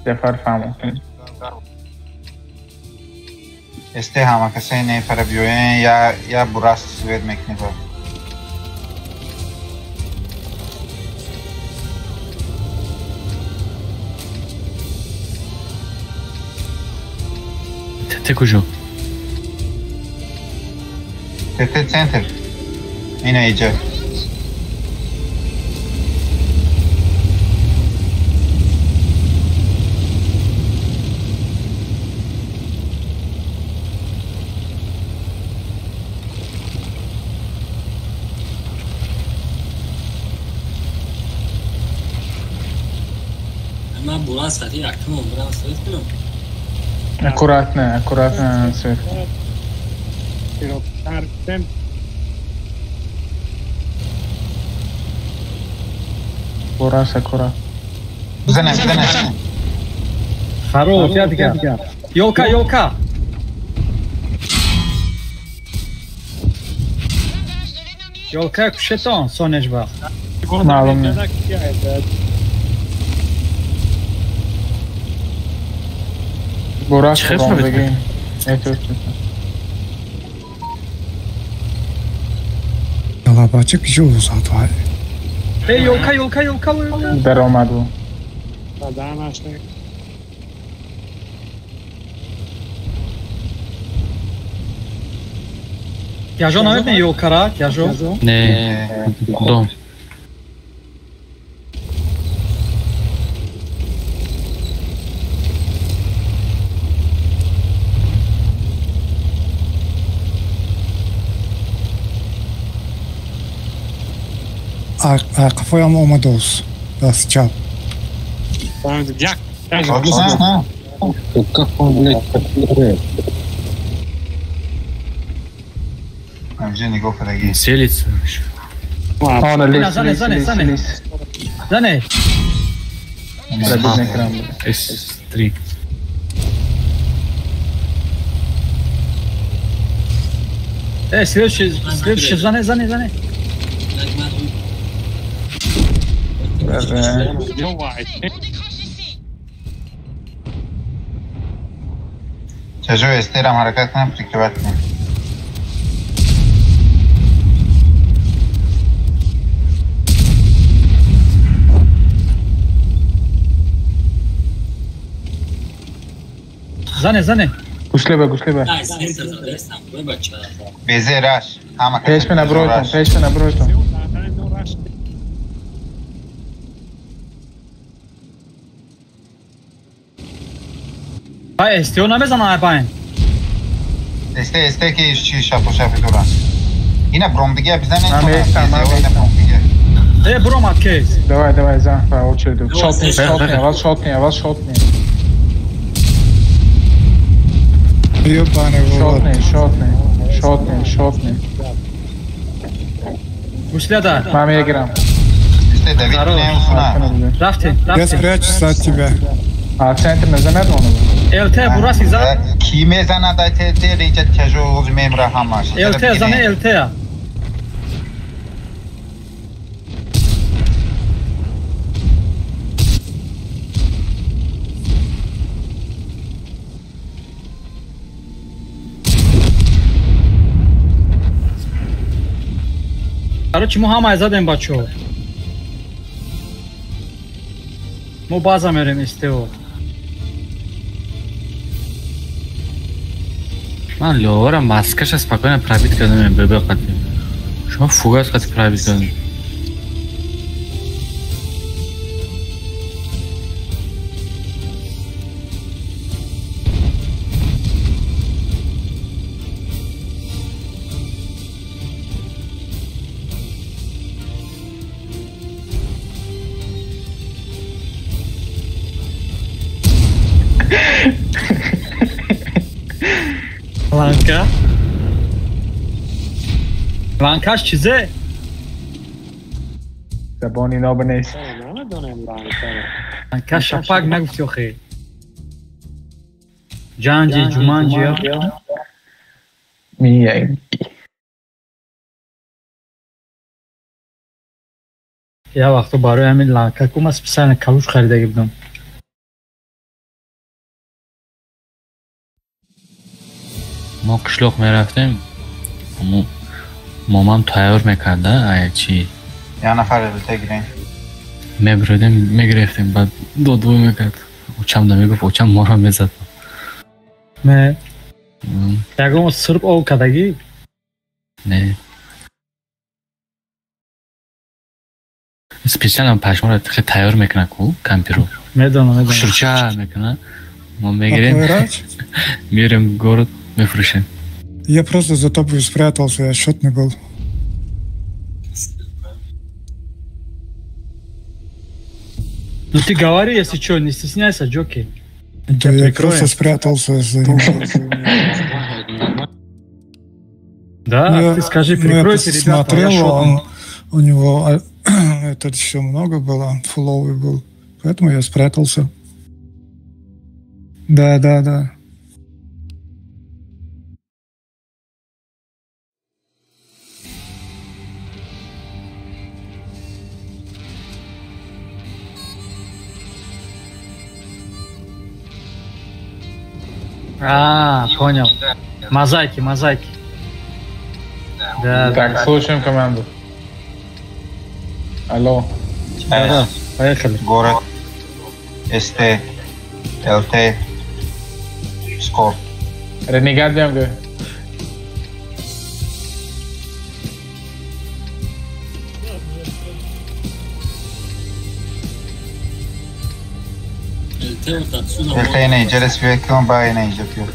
Ҷафар фаҳмо. Эсте ҳама касае нефара биёен, я бурас свет мекунем. ТТ куҷо? ТТ центр. Ина иҷа. Ман бурас хати якум бурам свет кунам. Аккуратно, аккуратно свет. Бурас аккурат. Зане, зане. Хорош, я дигар. Ёлка, ёлка. Ёлка кушетон, сонежба. Маълум не. Бурас ромбеги. Яла бача киҷо зад вай? Эй, ёлка, ёлка, ёлка, ёлка. Даромаду. Тяжо наметне ёлкара, тяжо? Не, дом. Қафоям омадос. Даст чап. Как он, блядь, подбирает? Селится. Зане, зане, зане. Зане. С3. Следующий, следующий, зане, зане, зане. Чажо эстерам ҳаракат кунам, прикрывать кунем. Зане, зане. Гушлеба, гушлеба. Безе раш. Ҳама Пеш мена бройтон, пеш мена бройтон. Ай, СТО намезана ай паин. СТ, СТ ки чи шапо шапи дора. Ина бромдиге бизане. Э, бромад кейс. Давай, давай, за, по очереди. Шотни, шотни, аввал шотни, аввал шотни. Ёбаный в рот. Шотни, шотни, шотни, шотни. Гусляда. Ман мегирам. СТ Давид не усуна. Рафтем, Я рафтем. спрячусь от тебя. А центр мезанад оно. ЛТ бураси за. Ки мезанад ай ТТ реҷа тяжо оз мемра ҳамаш. ЛТ зане ЛТ. Короче, мо ҳамаи задем бачаҳо. Мо база мерем СТО. Ман ловара маскаша спокойно пробить кардам, ББ қати. Шумо фугас қати пробить кардам. Ланка. Ланкаш чизе? Забони ноб нест. Намедонем. Ланка шапак нагуфти охи. Ҷанҷи, Ҷуманҷи. Мияги. Я вақто барои ҳамин ланка ку ман специально калуш харидаги будам. Мо қишлоқ мерафтем, момам тайёр мекарда, чи Я нафар ЛТ гирем. Мебуридем, мегирифтем, баъд додвой мекард. Очам намегуфт, очам моро мезад. Не. Ягон сирб ов кардагӣ? Не. Специально пашморо хеле тайёр мекунад ку кампиру. Медонам, медонам. Хушурча мекунад. Мо мегирем. Меорем город, мефурӯшем. Я просто за тобой спрятался, я счетный был. Ну ты говори, если что, не стесняйся, Джоки. Да я просто спрятался за ним. Да, ты скажи, прикройте, ребята. Смотрел, он, у него это еще много было, фуловый был, поэтому я спрятался. Да, да, да. А, понял. Мозаики, мозаики. Да, так, да. Слушаем команду. Алло. Да, да, поехали. Город, СТ, ЛТ, Скор. Ренегат БМГ. ЛТ не иҷа свекон ба не иҷа пиё.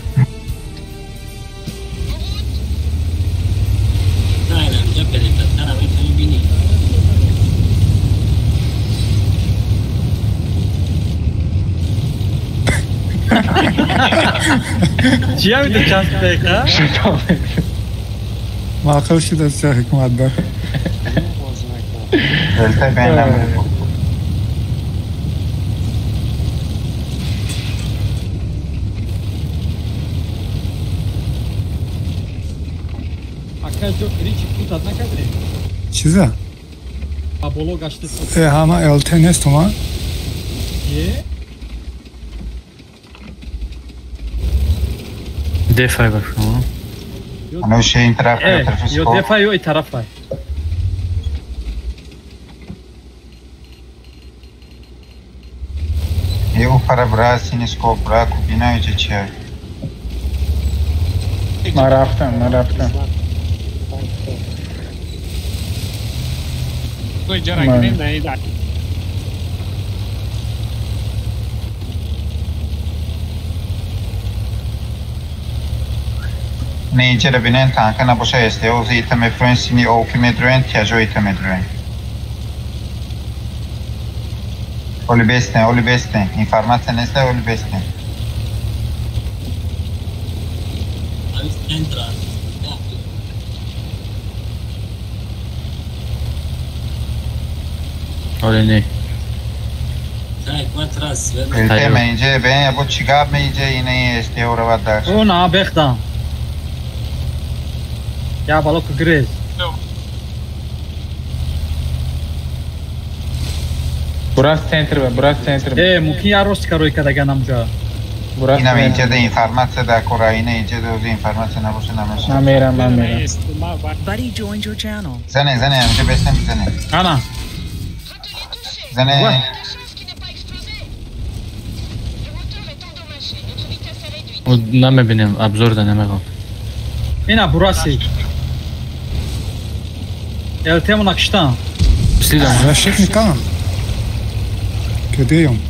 Чия вида част дақиқа? Маъқул шуда ча ҳикмат да. ЛТ бенам. Чиза? Боло гашти. Э, ҳама ЛТ нестума? Е? Дефай ба шумо. Ано ше ин тараф ё тарафи Ё дефай ё и тарафай. Ё пара бра синиско бра кубина ё че. Ман рафтам, ман рафтам. Не иҷара бинен танка набоша СТО ита мефроен сини оки медроен тяжо ита медроен. Оли бестен, оли бестен. Информация неста, оли бестен. Оли не. ЛТ меинҷа бен ябо чӣ гап меинҷа ина СТО равад дар. О на бехтам. Я балок грез. Бурас центр бе, бурас центр бе. Э, мумкин я рост карои кадаганам ҷа. Бурас. Ина инҷа да информация да кора, ина инҷа да информация набоша намеша. Намерам, намерам. Buddy joined your channel. Зане, зане, инҷа бестем зане. Ана. Зане. Намебинем, обзор да намеғам. Ина бураси. ЛТ-му накиштам. Защитникам. Кедеем.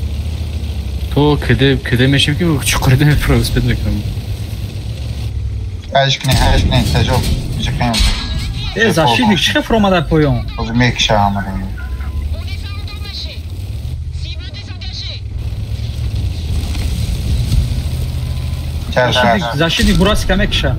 То кеде кеде мешим ки чуқурида мепро успед мекунам. Ҳаш кне, ҳаш кне, тажо. Ҷиқем. Э, защитник чӣ хел фуромада поён? Ҳозир мекиша ҳамаро. Защитник бурасика мекиша.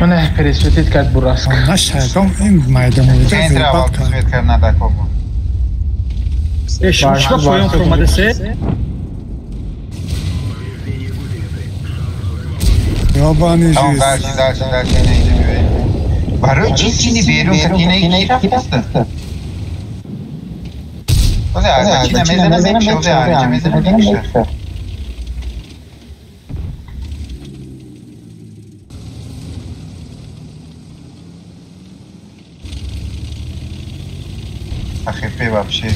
Мана пересветить кард Бураск. Нашагам ин майдон Центр аввал свет кард надакор буд. Э, шумо поён фуромадасе? Ёбани Тамом, жизнь. дальше, дальше, дальше, ина инҷа биёед. Барои чӣ сини берун кати ина ки рафтаст? Озе, Арбачина мезана мекша, озе Арича мезана мекша. АХП вообще.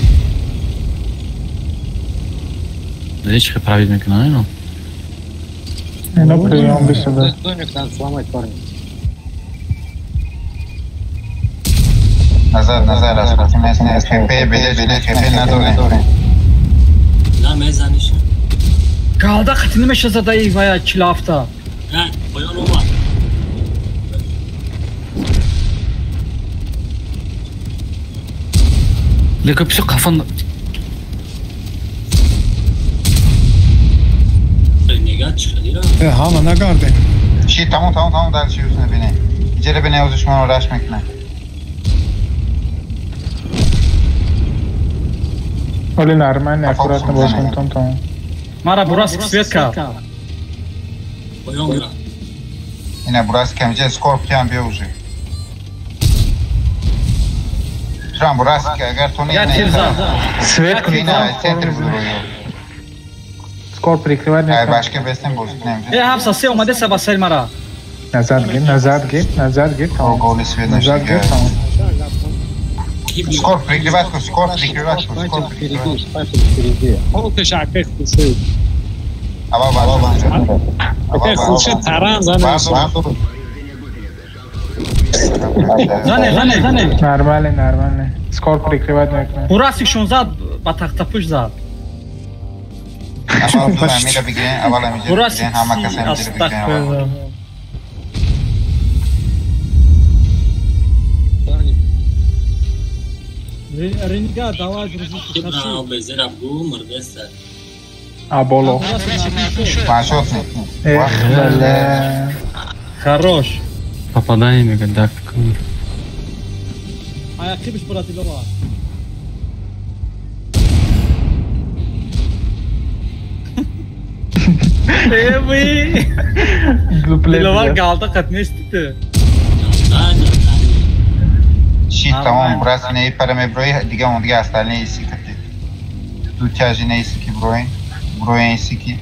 Видишь, как правильно мекунад, ну? Ино приём бисада. Домик надо сломать, парни. Назад, назад, распустим, ХП, бедеш, ХП надорем. На мезаниш. Галда хати намеша задаи вая 47-та. На, поён омад. Леко писо қафан Ренегат чиқадира? Э, ҳама нагардем. Чи, тамом, тамом, тамом, дальше юсна бине. Иҷара бине, ози шуморо раш мекунад. Оли нормально, аккуратно боз кун том тамом. Мара Бураск свет кард. Поён гира. Ина Бураск камҷа Скорпион биё уже. Туран Бураск агар то не Я тир зад. Свет кун. Ина центр буд. Скор прикрывать Ай мекунам. башка бестем боз кунем. Э, 703 омадеса ба сари мара. Назад гир, назад гир, назад гир, тамом. Голи свет Назад гир, тамом. Скор прикрывать кун, скор прикрывать кун, скор прикрывать. Впереди, впереди. Ава ава. Акай Хуршед таран зане. Зане, зане, зане. Нормально, нормально. Скор прикрывать мекунам. Бураск 16 ба тахтапӯш зад. Аввал амира бигирен, аввал амира Бураск бигирен, ҳама кас амира бигирен аввал. Ренегат, давай, дружище, Кибра безера бу мурдеса. Аболо. Ваншотный. Эх, бля. Хорош. Попадание мега, да. Аяқибиш брат Диловар. Э, вы. Дуплет. Диловар галда қат нести ту. Чи, тамом, Бураск не пара меброи, дига он дига остальные иси кати. Ду тяжи не иси ки броин, броин иси ки.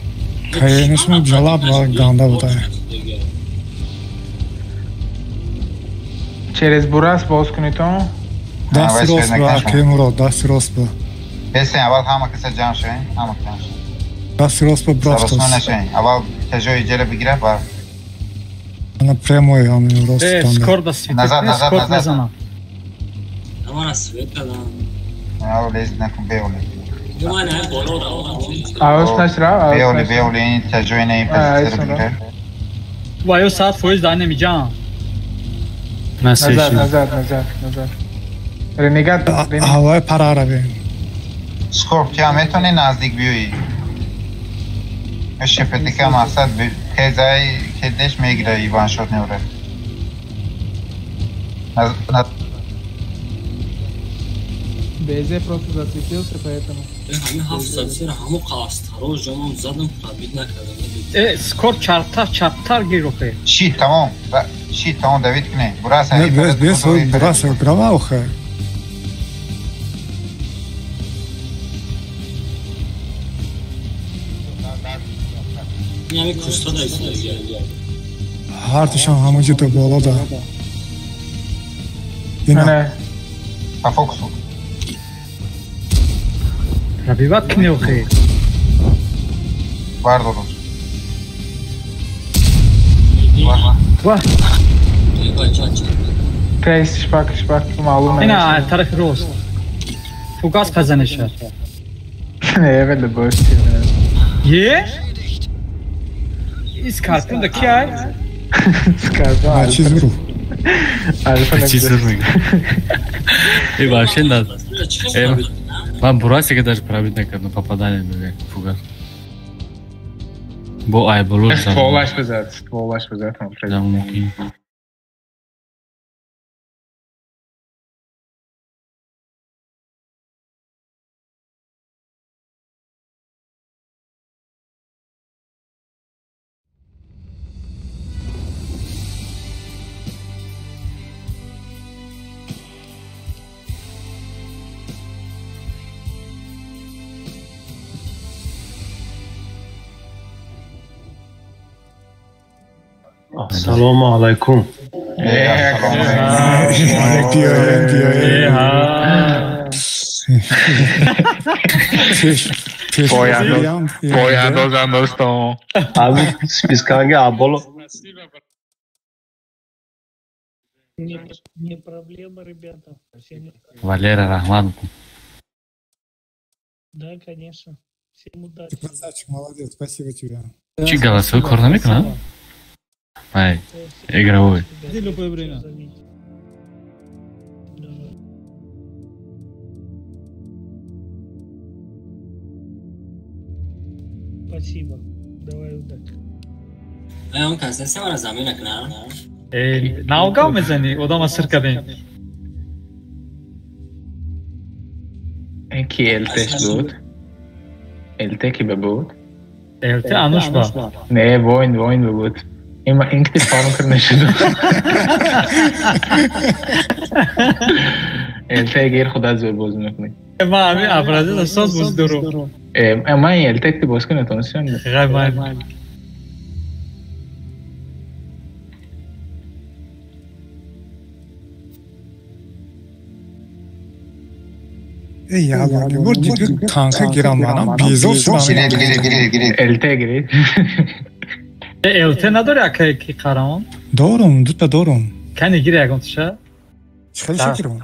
Конечно, ҷалаб ва ганда буда. Через Бурас боз кунӣ то? Дасти рост ба, акай Мурод, дасти рост ба. Бесен, аввал ҳама каса ҷамъ шавем, ҳама ҷамъ шавем. Дасти рост ба Саросма брафтос. нашавем. Аввал тяжои иҷара бигира, баъд. Ана прямой ҳамин рост Э, тонда. скор да светит. Назад, назад, Скор назад. мезанам. Амара свет кардам. Аввал лез накун, беоле. Думан ай боло равам. Аус нашра, аус Беоле, нашра. беоле, ин тяжои не А, позитсияро бигира. Ваё 100% да намиҷам. Назад, назад, назад, назад. Ренегат, Ренегат. Ҳавои парара бин. Скорпион метавонӣ наздик биёӣ? Шптк мақсад тезай кедеш мегира Иваншот неура. БЗ просто засветился, поэтому. Ҳамин 703 ҳамо қавастаро ҷомам задам пробит накардам. Э, скор чарптар, чаптар гир охе. Чи, тамом. Чи, тамом, давид кунем. Бурас Не, без, без, Бурас грава охе. Ин ҳами куста да истода. Ҳартушон ҳамон ҷо боло да. Ина. Не. По фокусу. Пробивать кунӣ охе. Бардорум. Ва. Трейс, шпак, шпак, маълум Ина намешавад. тарафи рост. Фугас пазанеша. Не, веле бош. Е? Скорпион да ки ай? Скорпион. Чиз ру. Альфа Чиз ру мега. И вообще да. Ман Бурасика даже пробить накардам, попадание мега фугас. Бо ай боло. Стволаш бизад, стволаш бизад. Да, мумкин. Ассалому алайкум. Пояндозам дӯстон. Аз списканги аболо. Не проблема, ребята. Валера, рахмат. Да, конечно. Всем удачи. Ты красавчик, молодец, спасибо тебе. Чи голосовой кор намекунад? Ай, игровой. Любое время. Спасибо. Давай удачи. Он касен севара замина кна. Навгав мезани, одама сир кардем. Ки ЛТ буд? ЛТ ки буд? ЛТ ануш ба. Не, войн буд. Ин ки фарм кар нашуд. ЛТ гир худа зӯр боз мекунӣ. Ма ами абразил соз боз дуру. Ман ЛТ ки боз кунам тонистам. Ғай ман. Эй, бор диди танка гирам манам безор шудам. Гиред, гиред. ЛТ гиред. ЛТ надори акай ки қарамон? Дорум, дута дорум. Кани гири ягон туша? Чӣ хеле шакирам?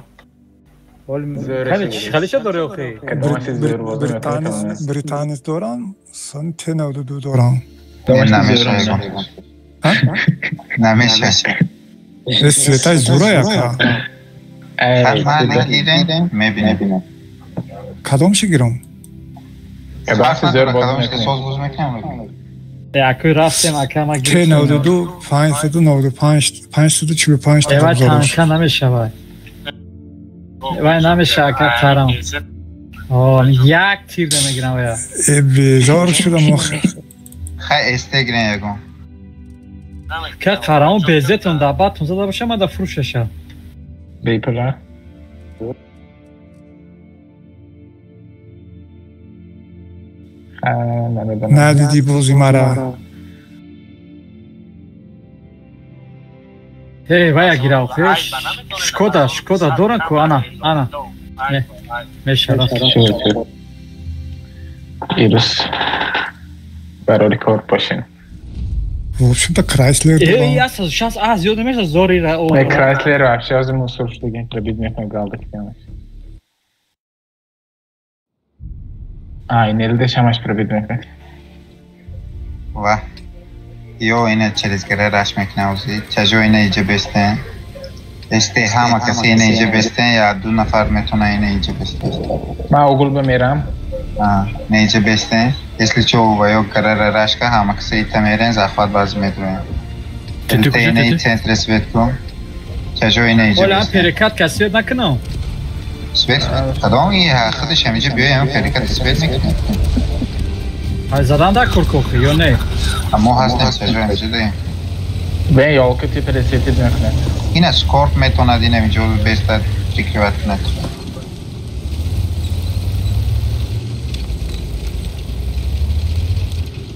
Кани чӣ хеле ша дори охи? Британец дорам, сан Т92 дорам. Намеша. Намеша. Светай зура яка. Ман гирем, мебинем. Кадом ши гирам? Кадом соз боз мекунам? Акӯ рафтем, ака ма гирифтем. Т92 595 545 Эва танка намешавад. Вай намеша ака қарам. О, як тир намегирам вая. Э, безор шудам охир. Хай СТ гирем ягон. Ка қарамон безетон да батон зада боша, ма да фурӯшаша. Бейпула. Надиди бози мара. Эй, вая гирав, Шкода, Шкода доран ку, ана, ана. Мешава. Ирус. Барори кор бошин. В общем-то, Крайслер. Эй, я сейчас, а, зиёд намеша зори ра. Не, Крайслер вообще аз мусор шудагин, пробид мекунад галдак киямаш. А, ин ЛД шамаш пробид мекунад. Ва. Ё ина через гара раш мекунад ози. Чажо ина иҷа бестен. СТ ҳама касе ина иҷа бестен, я ду нафар метона ина иҷа бестен. Ман угул бамерам. А, ина иҷа бестен. Если чо ва ё гарара рашка ҳама касе ита мерен, захват баз медроем. ЛТ ина и центре свет кун. Чажо ина иҷа Ола бестен. перекат ка свет накунам. Свет кадом и худаш ҳамиҷа биёем перекат свет мекунем. Ай задан да куркохи ё не? Мо ҳастем чажо ҳамиҷа даем. Бен ёлка ти пересветит мекунад. Ина скорп метонад ина инҷо бестад прикрывать кунад.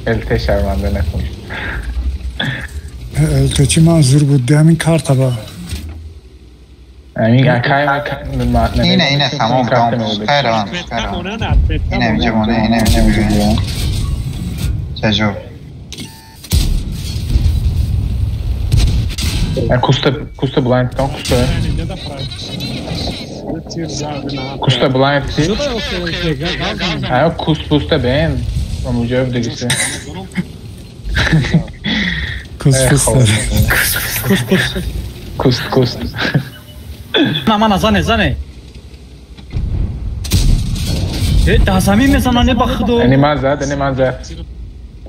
ЛТ шарманда накун. ЛТ чи ман зур буд, ҳамин карта ба. Ҳамин акай Ина ина тамом тамом хайраван хайраван. Ина инҷа моне, ина инҷа биёем. Чажо. Куста куста блайнд кун, куста. Куста блайнд ти. Ая куст пуста бен. Муҷаб дигисе. Куст пуста. Куст пуст. Куст куст. На мана зане зане. Э, да замин мезана не ба худо. Ани ман зад, ани ман зад.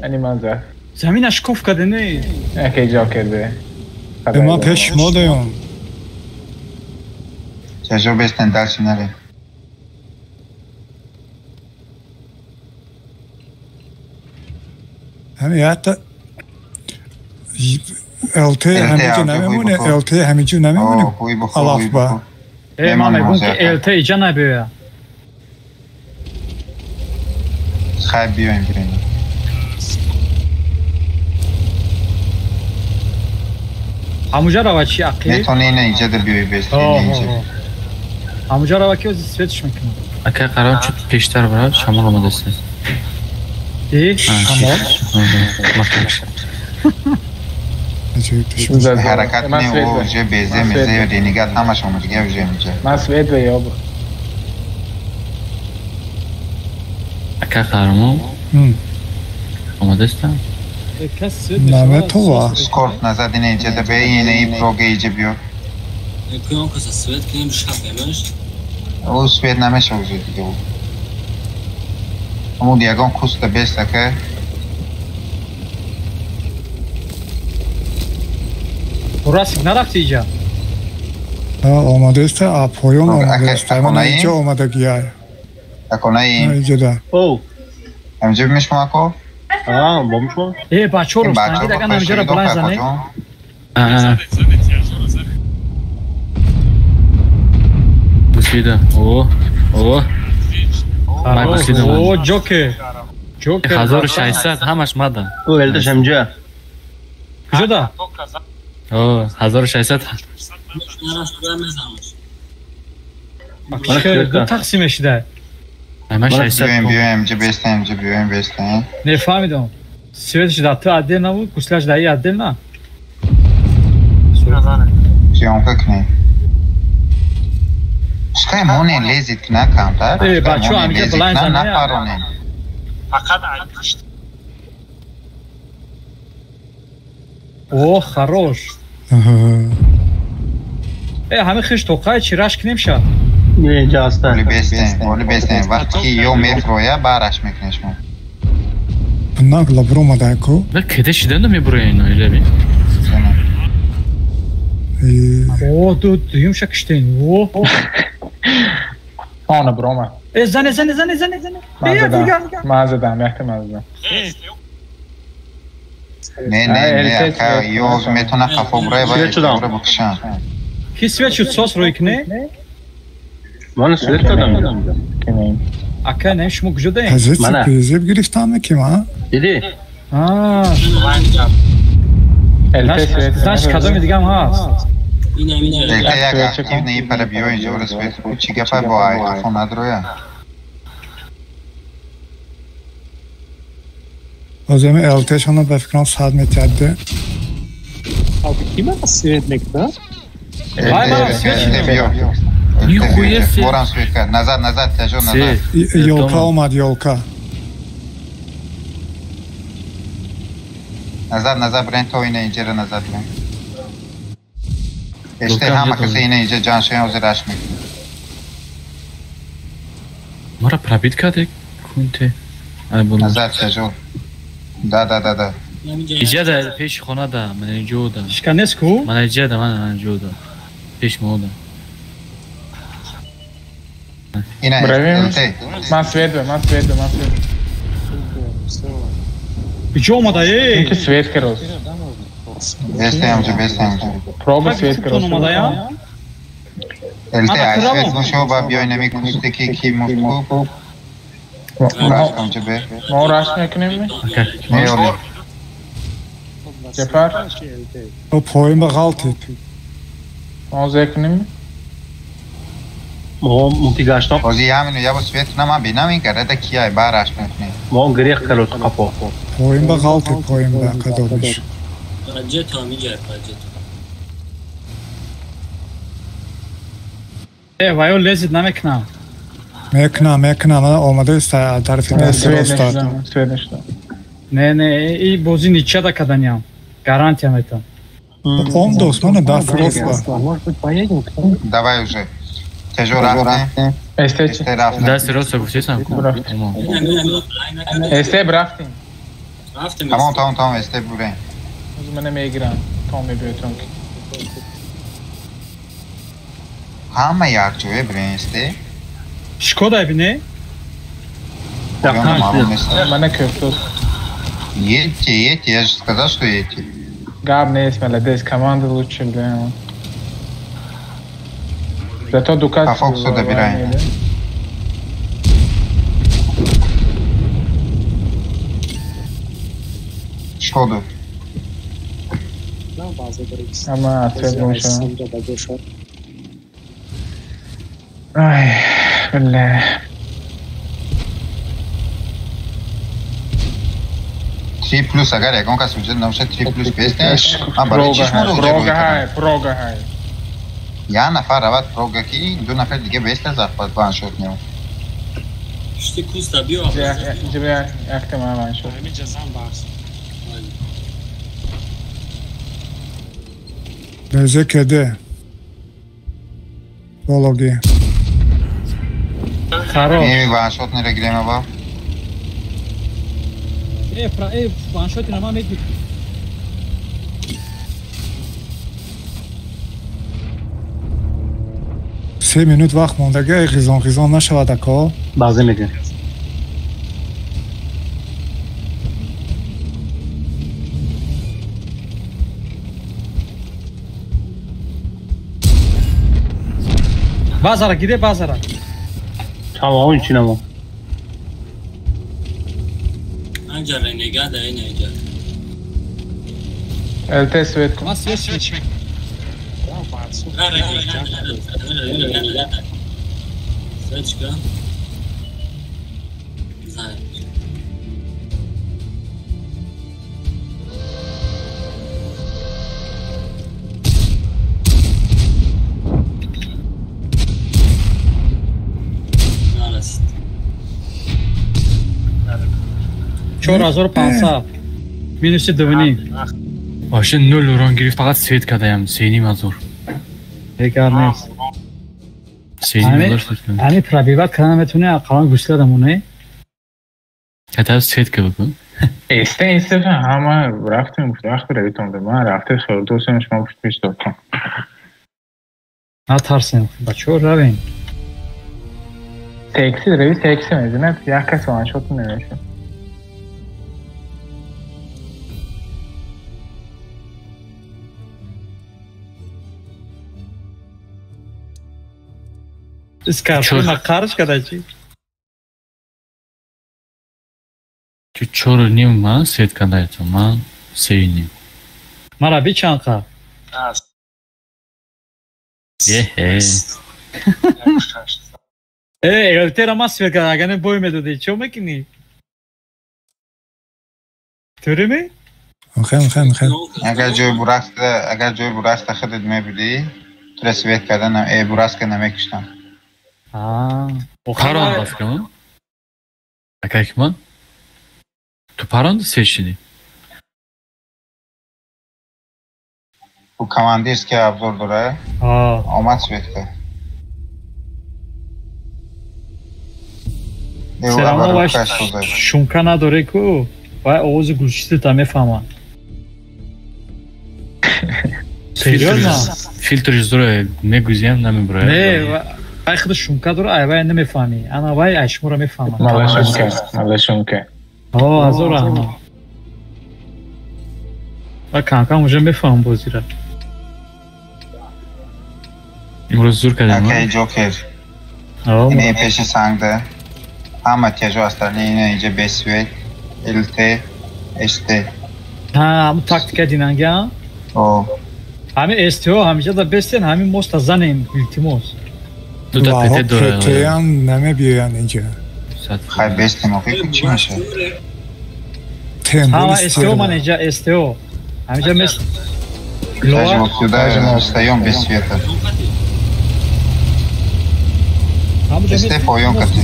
Ани ман зад. Замина шкоф каде не. Яке ҷо карде. Ма пеш шумо даём. Чажо бестен дальше наре. Ҳами ҳатта ЛТ ҳамиҷо намемоне, ЛТ ҳамиҷо намемоне. Алаф ба. Э, ман мегӯм ки ЛТ иҷа набиёя. Хай биёем бирем. Ҳамуҷа рава чи ақиб? Метавонӣ ина иҷа да биёй бест, ина иҷа. Ҳамуҷа рава ки ози светш мекунам. Ака қарор чут пештар барад, шамол омадааст. Э, шамол? Ҳаракат не, о уже безе мезе ренегат ҳамаш омадига уже инҷа. Ман свет бе ёб. Ака қармо? Омадаастам? Наметова. Скорт назад ина иҷа да бе, ина и прога иҷа биё. Куён каса свет кунем шапемаш. О свет намеша уже дига. Ҳамун ягон куста бест ака. Бурасик нарафти иҷа? Омадааст, а поён омадааст. Ман иҷа омадагиай. Аконаи. Иҷа О. Ҳамҷа бимешмо ако? А, бомшмо. Э, бачо ростангид агар намиҷара баланд зане. Гусида. О, о. Ман гусидам. О, Ҷокер. Ҷокер. 1600 ҳамаш мада. О, элташ ҳамҷа. Куҷода? О, 1600. Ду тақсим мешида. Ама 600. Биёем, биёем, ҷа бестаем, ҷа биёем, бестаем. Не фаҳмидам. Светш да ту отдельно буд, гуслаш да и отдельно? Съёмка кунем. Пускай моне лезет на камтар. Э, бачо, ҳамиҷа баланд зане. Напаронем. Фақат айпушт. О, хорош. Э, ҳами хиш тоқай чи раш кунем ша? Не, ҷа аста. Оли бестем, оли бестем. Вақте ки ё мефроя, бараш мекунем шумо. Нагла бромадай ку. Да кеде шидан мебуроя ино, илаби? О, ду дуюмша киштен. О. Она брома. Э, зане, зане, зане, зане, зане. Ман задам, якта ман задам. Не, не, не, ака, ё метавона хафо бурая ва букшан. Ки свет шуд сос рӯй куне? Ман свет кардам. Ака, не, шумо куҷо даем? Позиция призив гирифтам ки ман. Диди? Аа. Значит, кадоми дигам ҳаст. Элта як актив не пара биё инҷа ора свет чӣ гапа бо ай хафо надроя. Оземи ЛТ-шона ба фикрам 100 метр. Ки ман свет мекунад? Нихуя себе. Борам свет кард. Назад, назад, тяжо назад. Ёлка омад, ёлка. Назад, назад, брен то ина иҷара назад брен. Эште ҳама касе ина иҷа ҷаншаи ҳозир раш мекунад. Мара пробит карде кунте. Назад, тяжо. Да, да, да, да. Иҷа да пеши хона да, ман иҷо да. Шиканес ку? Ман иҷа да, ман иҷо да. Пеш мо да. Ина, ЛТ. Ман свет бе, ман свет бе, ман свет. Иҷо омада, э? Ин ки свет керос. Бестаем ҷа, бестаем ҷа. Проба свет керос. Омадая? ЛТ, ай свет бошо, ба биёй нами кусте ки ки муфтку. Раш кам ҷа бе. Мо раш мекунем? Не, оли. Ҷафар? О, поин ба ғалтид. Мо зе кунем? Мо мунтигаштам. Ози ямину ябо свет кунам, ман бинам ин карада кияй ба раш мекунем. Мо грех карот қапо. Поин ба ғалтид, поин ба қадобиш. Праджето ҳамиҷа, праджето. Э, ваё лезид намекунам. Мекунам, мекунам, ман омадааст тарафи дасти рост. Свет нашудам. Не, не, и бозӣ ничья каданиям. Гарантия метам. Он дост, мана даст рост ба. Может быть, поедем к ним? Давай уже. Тяжо рафтем. Эсте рафтем. Дасти рост гуфтесам ку. Эсте рафтем. Тамом, тамом, тамом, эсте бурем. Мана мегирам. Том мебиётон ки. Ҳама якҷоя бурем эсте. Шкода бине? Мана кӯфтос. Едьте, едьте, я же сказал, что едьте. Гап нест, молодец, команда лучше, бля. Зато Дукат... По Фоксу добираем. Шкоду. мекунам баъзе брикс. Ама свет бошад. Ай, бля. 3 плюс агар ягон кас вуҷуд набошад 3 плюс бест нест. Ман барои чӣ шуморо уҷа Прога ҳай, прога ҳай. Я нафар равад прога ки ду нафар дига бест аз захват ваншот нео. Шти куста биё. Инҷа бия якта ман ваншот. Ҳаминҷа зан барс. Безе кеде. Бологи. Харо. Еми ваншот нера гирем аба. Э, ваншоти нама мегир. Се минут вақт мондаги, хизон хизон нашавад ако. Баъзе мегир. Базара гиде базара. Тамом чи намо. Анҷа ренегада ин инҷа. ЛТ свет кун. Ма свет свет. Свечка. Знаю. Нарасид. 4500 минуси 2.5. Вообще ноль урон гирифт, фақат свет кадаям, 3.5 ҳазор. Дигар нест. 3.5 ҳазор свет кардам. Ами пробивать карда наметавонӣ, ақаллан гусла дамонӣ. Ката свет ка бикун. Эсте эсте ҳама рафтем вақт равитон ман рафте хелдосем шумо пушт меистодтон. Натарсем, бачаҳо равем. Секси рави секси мезанад, як кас ваншот намешад. Искарма қарш када чи? Чи 4.5 ман свет кадаятон, ман 3.5. Мара би чанд қа? Еҳе. Э, ЛТ-ра ма свет када, агар не бой медодӣ, чо мекунӣ? Тӯри ми? Хем хем хем. Агар ҷои бураста, агар ҷои бураста худат мебудӣ, тура свет карда э бураска намекуштам. Парон рафтам. Акай киман? Ту паронди свет шидӣ? У командирский обзор дора? Омад свет кард. Серамон вай шумка надоре ку, вай овози гулчитита мефаҳмад. Серьёзно? Филтриш дора, мегузиям намеброяд. Не, вай худ шумка дора, ай вай намефаҳмӣ. Ана вай ай шуморо мефаҳмад. Мала шумка, мала шумка. О, азор раҳмат. Вай кам-кам уже мефаҳмам бозира. Имрӯз зур кардем. Акай Ҷокер. Ин пеши сангда. Ҳама тяжо остальные ина инҷа без свет, ЛТ, СТ. Ҳа, ҳамун тактика динанга? О. Ҳамин СТО ҳамиша да бестен, ҳамин моста занем, илтимос. Дута ПТ дора. ПТ-ам намебиёянд инҷа. Хай бестем, охи чӣ мешавад? Ҳама СТО ман инҷа СТО. Ҳамиша мест. Даже вот сюда встаем без света. СТ поён кардем.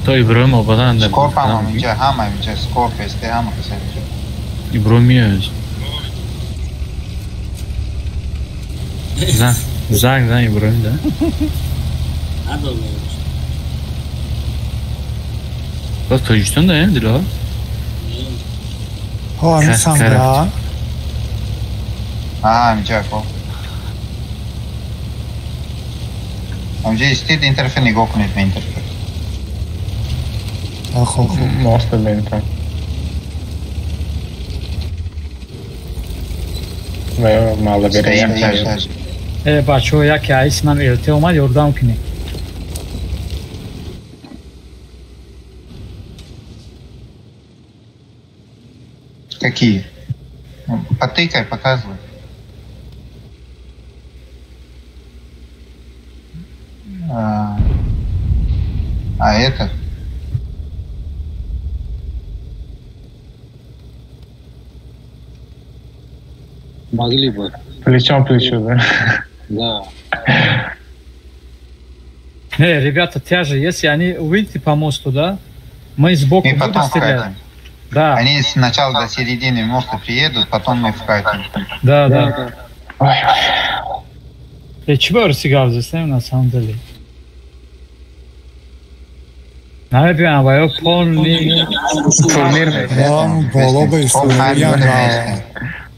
То Иброҳим обадан. Скорп ҳам инҷа, ҳама инҷа, Скорп, СТ ҳама каса инҷа. Иброҳим меояд. Занг, занг, занг Иброҳим да. Боз Тоҷикистон да, Диловар? Ҳо, ҳамин сангда. Ҳа, инҷа ко. Ҳамҷа истед ин тарафа нигоҳ кунед ба ин тарафа. Хоб хоб. Моста бентам. Мала берем. Э, бачаҳо, яке айсинам ЛТ омад, ёрдам кунед. Какие? Потыкай, показывай. А это? Могли бы. Плечом к плечу, да? Да. Не, ребята, тяжи, если они увидите по мосту, да, мы сбоку мы будем стрелять. Да. Они сначала до середины моста приедут, потом мы вкатим. Да, да. Ой, ой. Чего русигав на самом деле? Намебиям, ва ё полный турнир.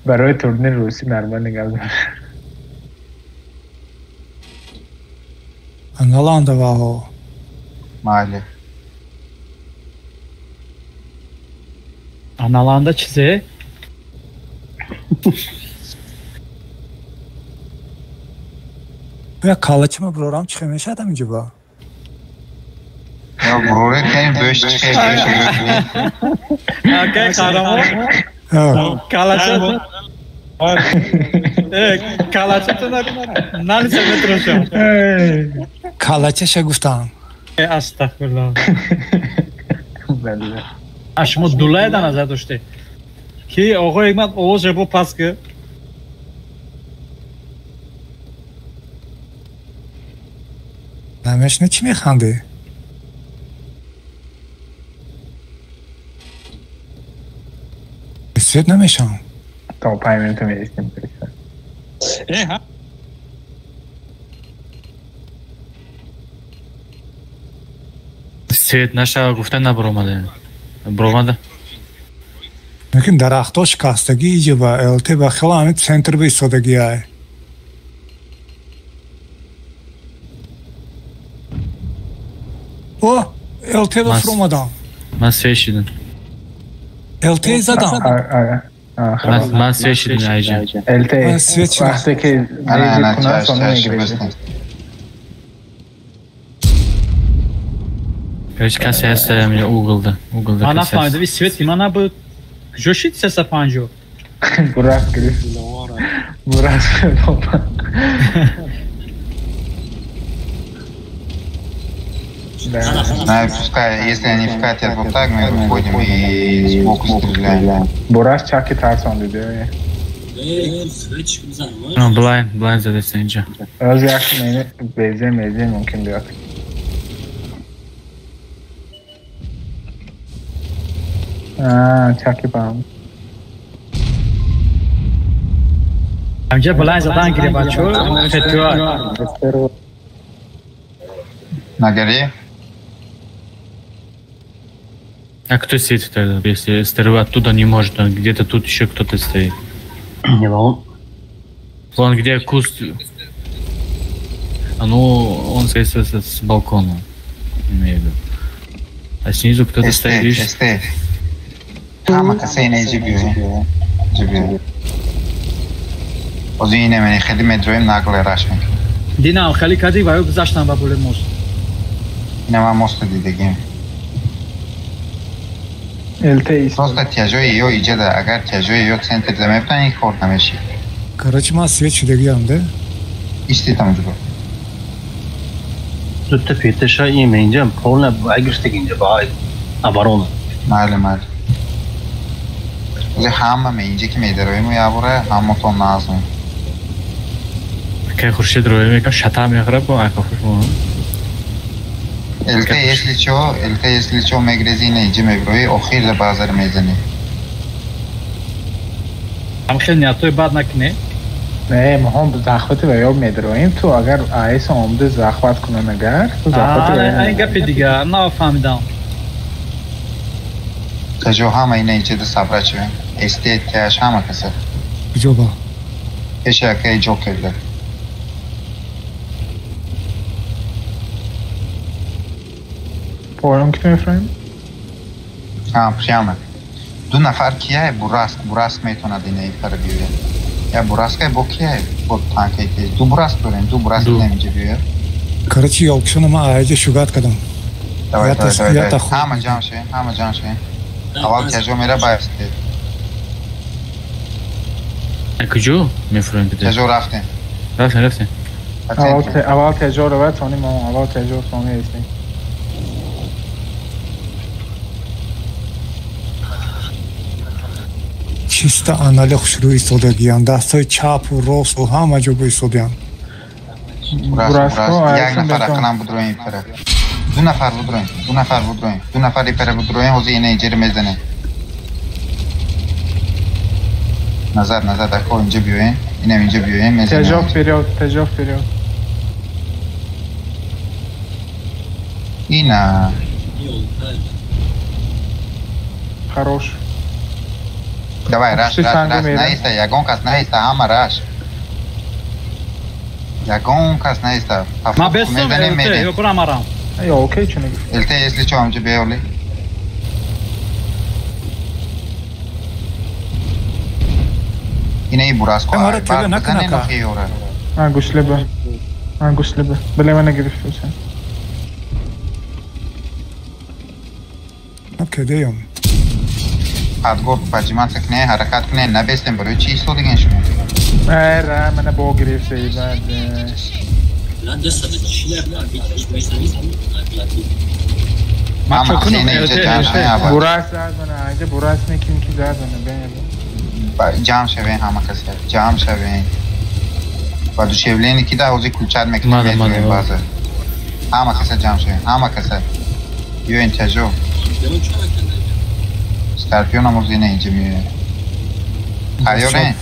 Барои турнир руси нормально гап. Аналанда ваҳо. Майли. Аналанда чизе? Я калачима бурорам чихе мешадам инҷо ба? Я буроре кем бӯш чихе бӯш. Акай қарамо. Калача. Калача налиса метрошам. Калачаша гуфтам. Астағфируллоҳ. А шумо дулая дар назар доштед ки оғои ман овозро бо пас ки намешна чӣ механдӣ? Свет намешавам. То 5 минута меистем. Свет нашава гуфта набаромадем. Баромада. Лекин дарахтҳо шикастагӣ иҷа ба ЛТ ба хело ҳамин центр ба истодагӣ ай. О, ЛТ ба фуромадам. Ман свет шидам. ЛТ задам. Ман свет шидам айҷа. ЛТ вақте ки рези кунад сон мегирезӣ. Короче, касе ҳаст ҳаминҷа углда. Углда. Ман нафаҳмидам, ин свети ман набуд. Куҷо шид 350? Бурас гирифт. Бурас гирифт. Да, пускай, если они вкатят вот так, мы выходим и сбоку стреляем. Бурас чаки тарсон диде. Блайн, блайн задест инҷа. Раз як безе мезе мумкин биёд. Чаки бам. Ҳамҷа блайн задан гире бачо, фетуа. На горе? А кто сидит тогда, если СТРВ оттуда не может, он где-то тут еще кто-то стоит. Не, он. Он где куст? А ну, он скорее всего с балкона. Имею в виду. А снизу кто-то стоит, видишь? СТ. Ҳама касе ине ҷибиё. Ҷибиё. Ози ине мени хеле медроем нагле раш мекунем. Динам хеле кади ва ё гузаштам ба болои мост. Ина ман мост дидагим. ЛТ Просто тяжои ё иҷада, агар тяжои ё центр да мебтан ин кор намеши. Короче, ман свет шудагиам, да? Исти там ҷубо. Дутта петаша им инҷа полна агирштаг инҷа ба оборона. Майли, майли. Ози ҳама ме инҷа ки медароем ябора ҳаматон назм. Кай Хуршед роя мекам шата мехӯрад бо акафуш мо. ЛТ если чо, ЛТ если чо мегрези ине иҷа меброи охир да базар мезани. Ҳам хел ниятҳои бад накунӣ. Не, мо ҳам захвати ва ё медроем ту агар АЭС омада захват кунан агар ту захвати ва ин гапи дигар нафаҳмидам. Тажо ҳама ина иҷа да сабра чивем. СТ тяж ҳама каса. Куҷо ба? Пеши акаи Ҷокер да. Поён ки мефроем? А, прямо. Ду нафар кияе Бураск, Бураск метавонад ина ифара биёяд. Я Бураскай бо кияе? Бо танкай тез. Ду Бураск дорем, ду Бураск инаминҷа биёяд. Короче, ёлкшона ман аҷа шугат кардам. Давай, давай, давай. Ҳама ҷамъ шавем, ҳама ҷамъ шавем. Аввал тяжо мера ба СТ. Куҷо мефурем? Тежо рафтем. Рафтем, рафтем. Аввал Тежо равад, сони мо аввал Тежо сони ҳастем. Чисто анали хушрӯ истодагиянд, дастҳои чапу росту ҳама ҷо бо истодиянд. Як нафар ақлан будроем ипара. Ду нафар будроем, ду нафар будроем, ду нафар ипара будроем, ҳозир ина инҷаро мезанем. Назад, назад, ако инҷа биёем, инам инҷа биёем, мезанем. Тежо вперёд, Тежо вперёд. Ина. Хорош. Давай, раш, раш, раш, наиста, ягон кас наиста, ҳама раш. Ягон кас наиста. Ма бестам, ЛТ, ё бурам арам. Ё, окей, чӣ мегӯ? ЛТ, если чё, ҳамҷа биёли. Ина и бураско, бар бизанен охи ёра. Ман гӯшлиба. Ман гӯшлиба. Биле мана гирифтусам. Кедеём. Подгор поджиматься кне, ҳаракат кне, набестем барои чӣ истодиген шумо? Ра, мана бо гирифта бад. Бурас зад мана, инҷа бурас неким ки зад мана, бен. Ҷамъ шавем ҳама касе, ҷамъ шавем. Воодушевление ки да ҳозир кулчат мекунем, медуем баъзе. Ҳама каса ҷамъ шавем, ҳама каса. Биёен Тежо. Скорпион ҳам ҳозир ина инҷа меояд. Тайёрем?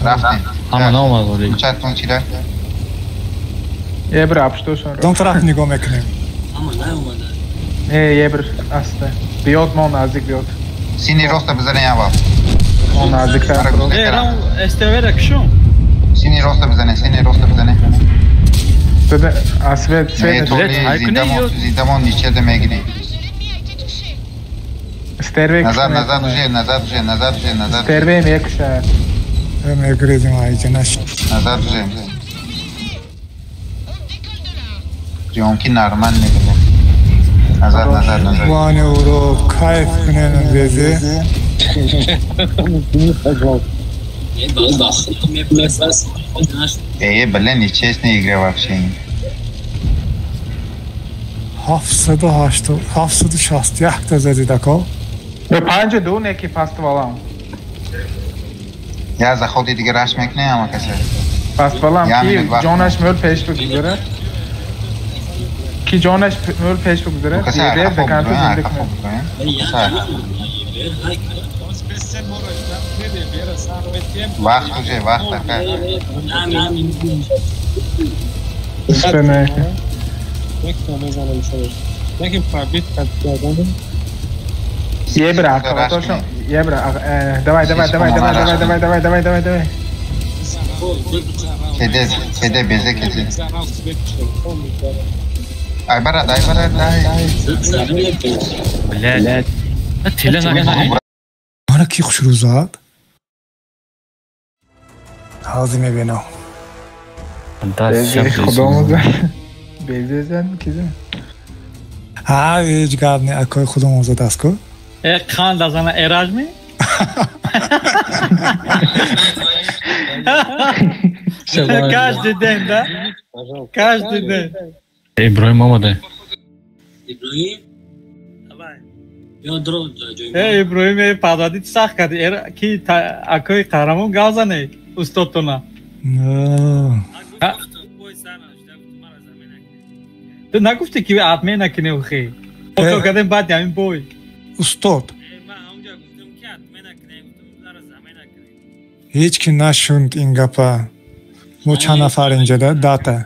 Рафтем. Ҳама наомад вале. Кулчатон чира? Ебр апштошон. Дон тараф нигоҳ мекунем. Ҳама наомада. Э, ебр аста. Биёд мо наздик биёд. Сини роста бизанем аввал. Мо наздиктар. Э, рам СТВ-ра кушум. Сини роста бизанем, сини роста бизанем. Свет, а свет, свет. Зиндамон ничеда мегирем. Стерве. Назад, назад уже, назад уже, назад уже, назад. Стерве мекуша. Мегрезем, айҷа наш. Назад уже. Приёмки нормально мегирем. Назад, назад, назад. Ваня уро кайф кунен безе. Э, блин, нечестная игра вообще. 708, 761 та задид ако. 5-2 неки паствалам. Я заходи дига раш мекунем ҳама касе. Паствалам ки ҷонаш мӯл пеш бигузарад. Ки ҷонаш мӯл пеш бигузарад, ебер даканту зинда кунад. Вақт уже, вақт ака. Ебра, акаватошон, ебра, давай, давай, давай, давай, давай, давай, давай, давай, давай, давай. Кеде, кеде, безе, кеде. Ай барад, ай барад, ай. Блядь. Тела накунед. Мана ки хушрӯ зад? Ҳозир мебинам. Худомо зад. Безе зад, ки зад? Ҳа, ҳеҷ гап не, акои худомо зад аст ку? Э, қанд азана эраҷ ми? Каждый день, да? Каждый день. Иброҳим омада. Иброҳим? Э, Иброҳим, э, пададит сахт кард. Ки акои қаҳрамон гап зане устодтона. Ту нагуфтӣ ки адмен накунӣ охи? Фото кардем баъд ҳамин бой. Устод. Ҳеҷ ки нашунд ин гапа. Мо чанд нафар инҷода? Дата.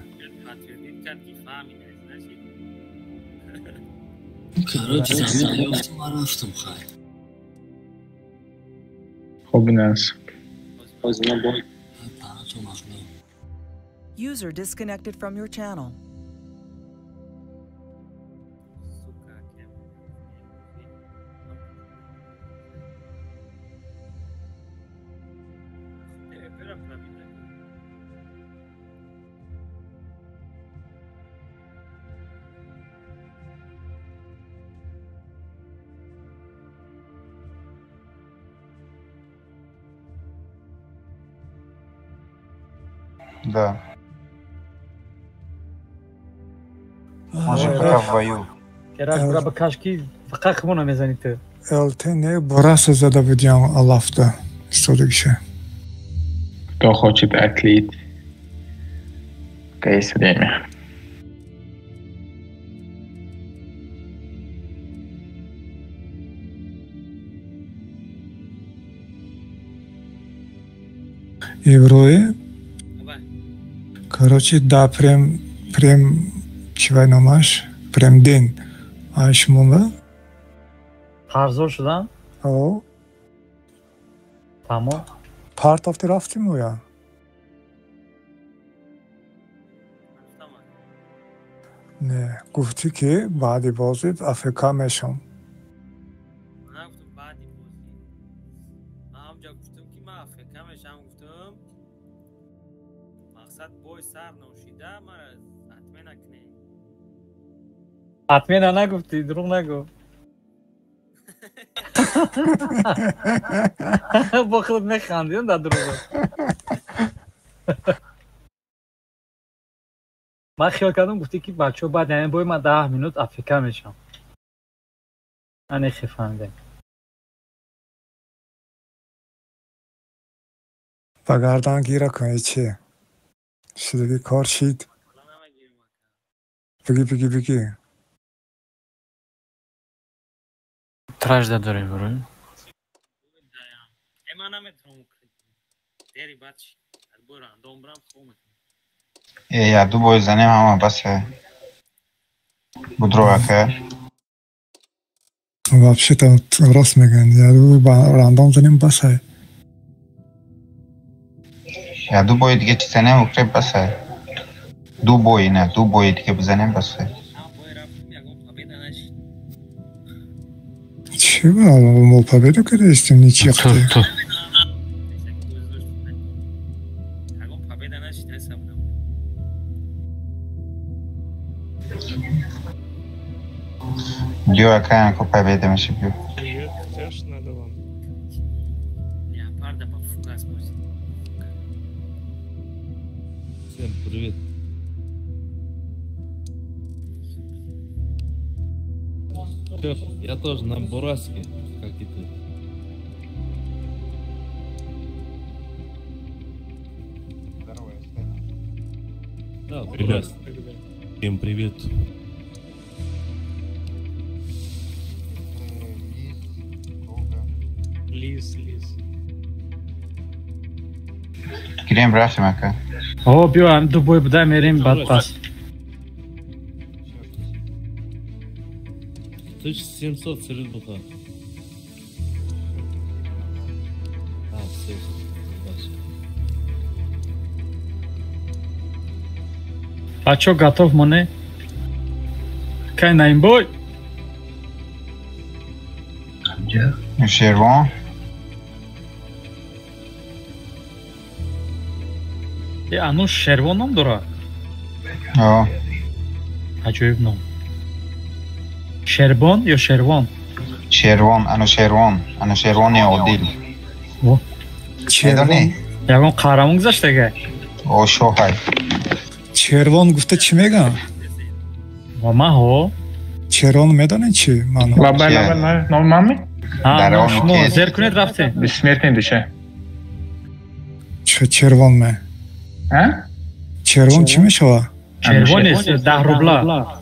Короче, замин ёфтам ва рафтам хай. Хоб нас. User disconnected from your channel. Да. Он же пока в бою. Кераш бра бакашки фақат хмона мезани ту. ЛТ не бураса зада будям алафта. Истодагиша. Кто хочет отлить? Пока есть время. Еврои. Короче, да, прям чивай номаш, прям день. А шумома? Қарздор шудам? О. Тамом. Партофти рафтим оя? Не, гуфтӣ ки баъди бозӣ АФК мешам. Ман гуфтам баъди бозӣ. Ман ҳамҷо гуфтам ки ман АФК мешам, гуфтам. Мақсад бой сар ношида мара отмена кунед. Отмена нагуфтӣ, дурӯғ нагӯ. Бо худ механдӣ дар дурӯғ. Ман хиёл кардам гуфтӣ ки бачаҳо баъд ҳамин бой ман 10 минут АФК мешам. Ман нехе фаҳмидам. Ба гардан гира кун чи? Шидаги кор шид. Бигӣ бигӣ бигӣ. Тражда дорем бро. Э ман наметавонам дери баъд аз бой рандом брам хоб мекунам. Э, я ду бой занем ҳама басе. Будро ака. Вообще-то рост мегӯянд. Я ду рандом занем басе. Я ду бои диге чи занем укреп басе. Ду бои не, ду бои диге бизанем басе. Чи мо победу кардастем ничья. Биё ака, ко победа меши биё. Привет, надо вам. Леопарда по фугас бозӣ. Всем привет. Я тоже на Бураске, как и ты. Здорово, да, ребят, всем привет. Лис, лис. Гирем рафтем ака. О, биё, ду бой буда мерем баъд пас. 1700 сред буха. А, все, все. Бачо готов моне? Кай наимбой? Шервон. Э, ану Шервон ном дора? О. Аҷоиб ном. Шербон ё Шервон? Шервон, ану Шервон, ану Шервони Одил. Медонӣ? Ягон қаҳрамон гузаштага? О, шоҳай. Червон гуфта чӣ мегӯям? Ма ҳо. Червон медонед чӣ маъно? Лабай, лабай, номи ман ми? Шумо зер кунед рафтем. Бессмертный душа. Червон ме? А? Червон чӣ мешавад? Червон нест, 10 рубла.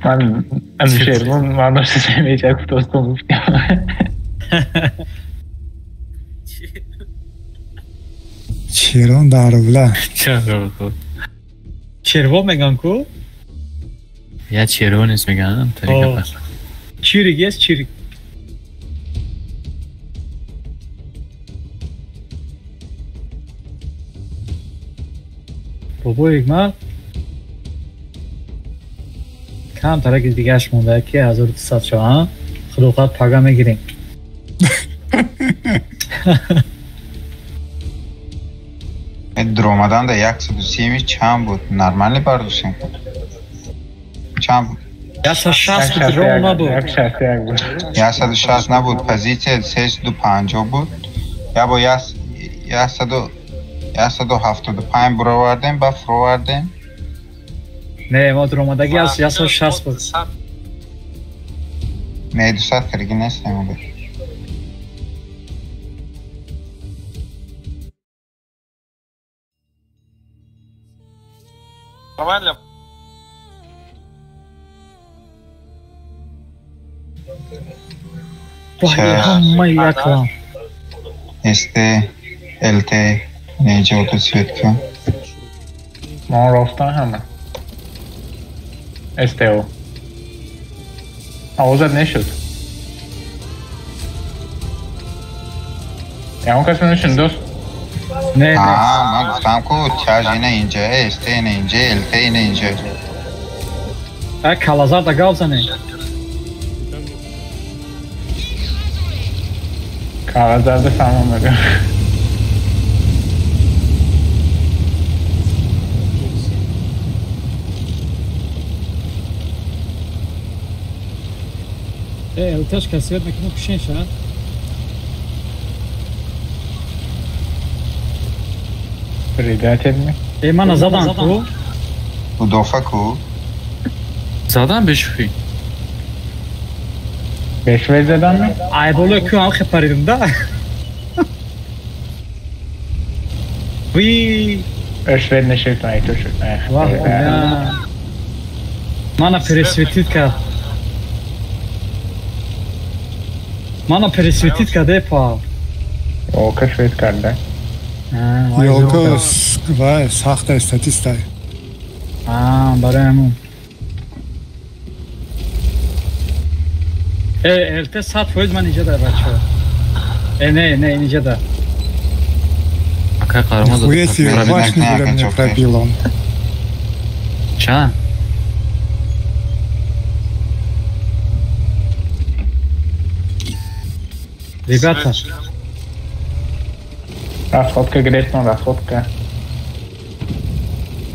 Ман Анушервон маънош меча гуфтостон гуфтам. Червон 10 рубла. Червон мегӯянд ку? Я червонец мегӯянд, тариқа пас. Чирик есть чирик. Бобои ман кам тараки дигаш монда ки 1200 шава, худо хоҳад пага мегирем. Дуромаданда 130 чанд буд? Нормально бардоштем? Чанд буд? 160 буд, ром набуд. 161 буд. 160 набуд, позитсия 350 буд. Я бо 175 буровардем, ба фуровардем. Не, мо дуромадаги аз 160 буд. Не, 200 кардагӣ нестем оба. Нормально. Ҳамаи яклам. СТ, ЛТ, неҷото светка. Мо рафтан ҳама. СТО. Овозат нешуд. Ягон кас менашун дӯст? Не, не. Ман гуфтам ку тяж ина инҷа, СТ ина инҷа, ЛТ ина инҷа. А калазар да гав зане. Калазар да фаҳмам мегӯям. ЛТш касият мекунам кушен ша. Предатель ми? Мана задан ку? Удофа ку? Задан бешухӣ. Бешве задан ми? Ай боло ку ам хепаридум да. Ви Швед нешед, ай то шуд. Мана пересветит кард. Мана пересветит кард, па. Ока швед карда. Ёлка вай сахта статистай. Барои ҳамон. ЛТ 100% ман инҷа дар бачаҳо. Не, не, инҷа дар. Акай қаҳрамон зад. Нихуя себе, башню, бля, мне пробил он. Ча? Ребята. Расходка гирифтам, расходка.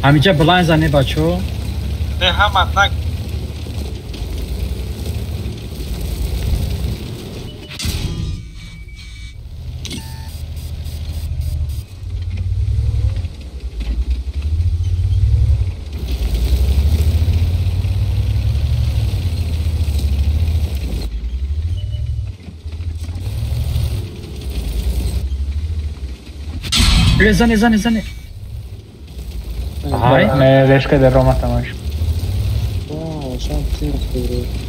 Ҳамиҷа блайн зане бачаҳо. Не, ҳама так. Зане, зане, зане. Ай. Не, решка дар рома тамаш.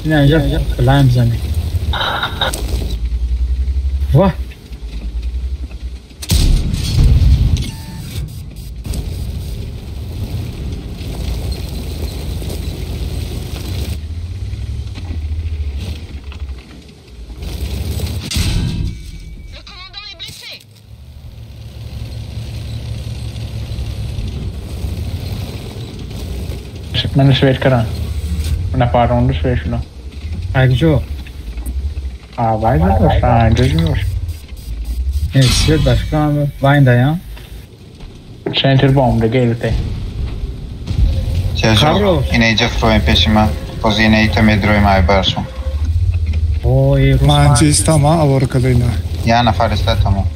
Не, инҷа блайн зане. Ва. Ман швед кардам. Нафаронду швед шудам. Акҷо? Вай задошт, инҷо ҷудошт. Не, свет ба фикрам вайндаям. Центр бомб дига ЛТ. Тяжо, ина инҷа фуроем пеши ман. Боз ина ита медроем ай баршон. Ман инҷа истам, авор кадайна. Я нафар иста тамом.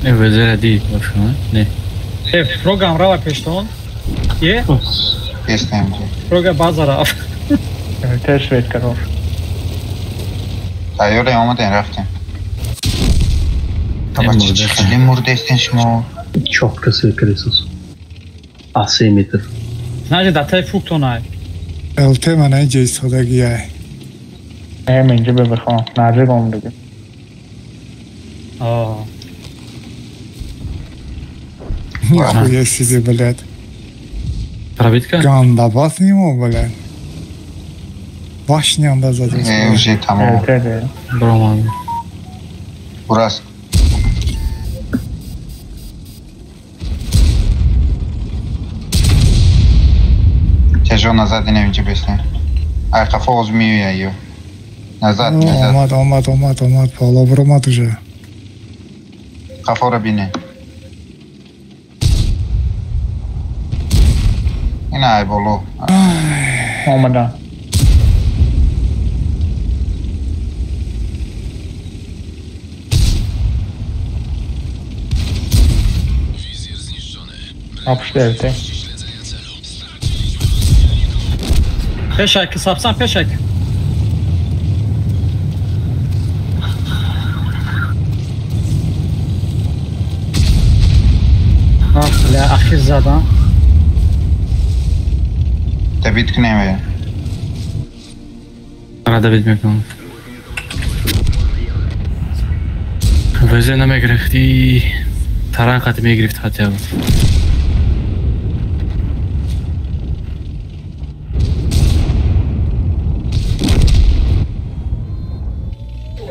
Не, везера дид бошам, не. Прогам рава пештон. Е? Пестем. Прога база рафт. ЛТ швед кард. Тайёрем омадем рафтем. Бача чӣ хеле мурдаистен шумо? Чётко свет кардисус. А 3 метр. Знаете, да тай фуктонай. ЛТ мана инҷа истодагиай. Инҷа бебихом, наздик омадагӣ. Нихуя себе, блядь. Пробитка? Гандабас нему, блядь. Башня задел. Не, уже там. Броман. Урас. Тяжело назад не интересно. А қафо змею ее. Назад, назад. Омад, омад, омад, омад, боло бромад уже. Қафо бинен. Ина ай боло. Омада. Ма пушти ЛТ. Пешак, сапсан пешак. Ах, бля, ахир задан. Добит кунем. Ара добит мекунам. ВЗ намегирифти, таран қати мегирифт хотя бы.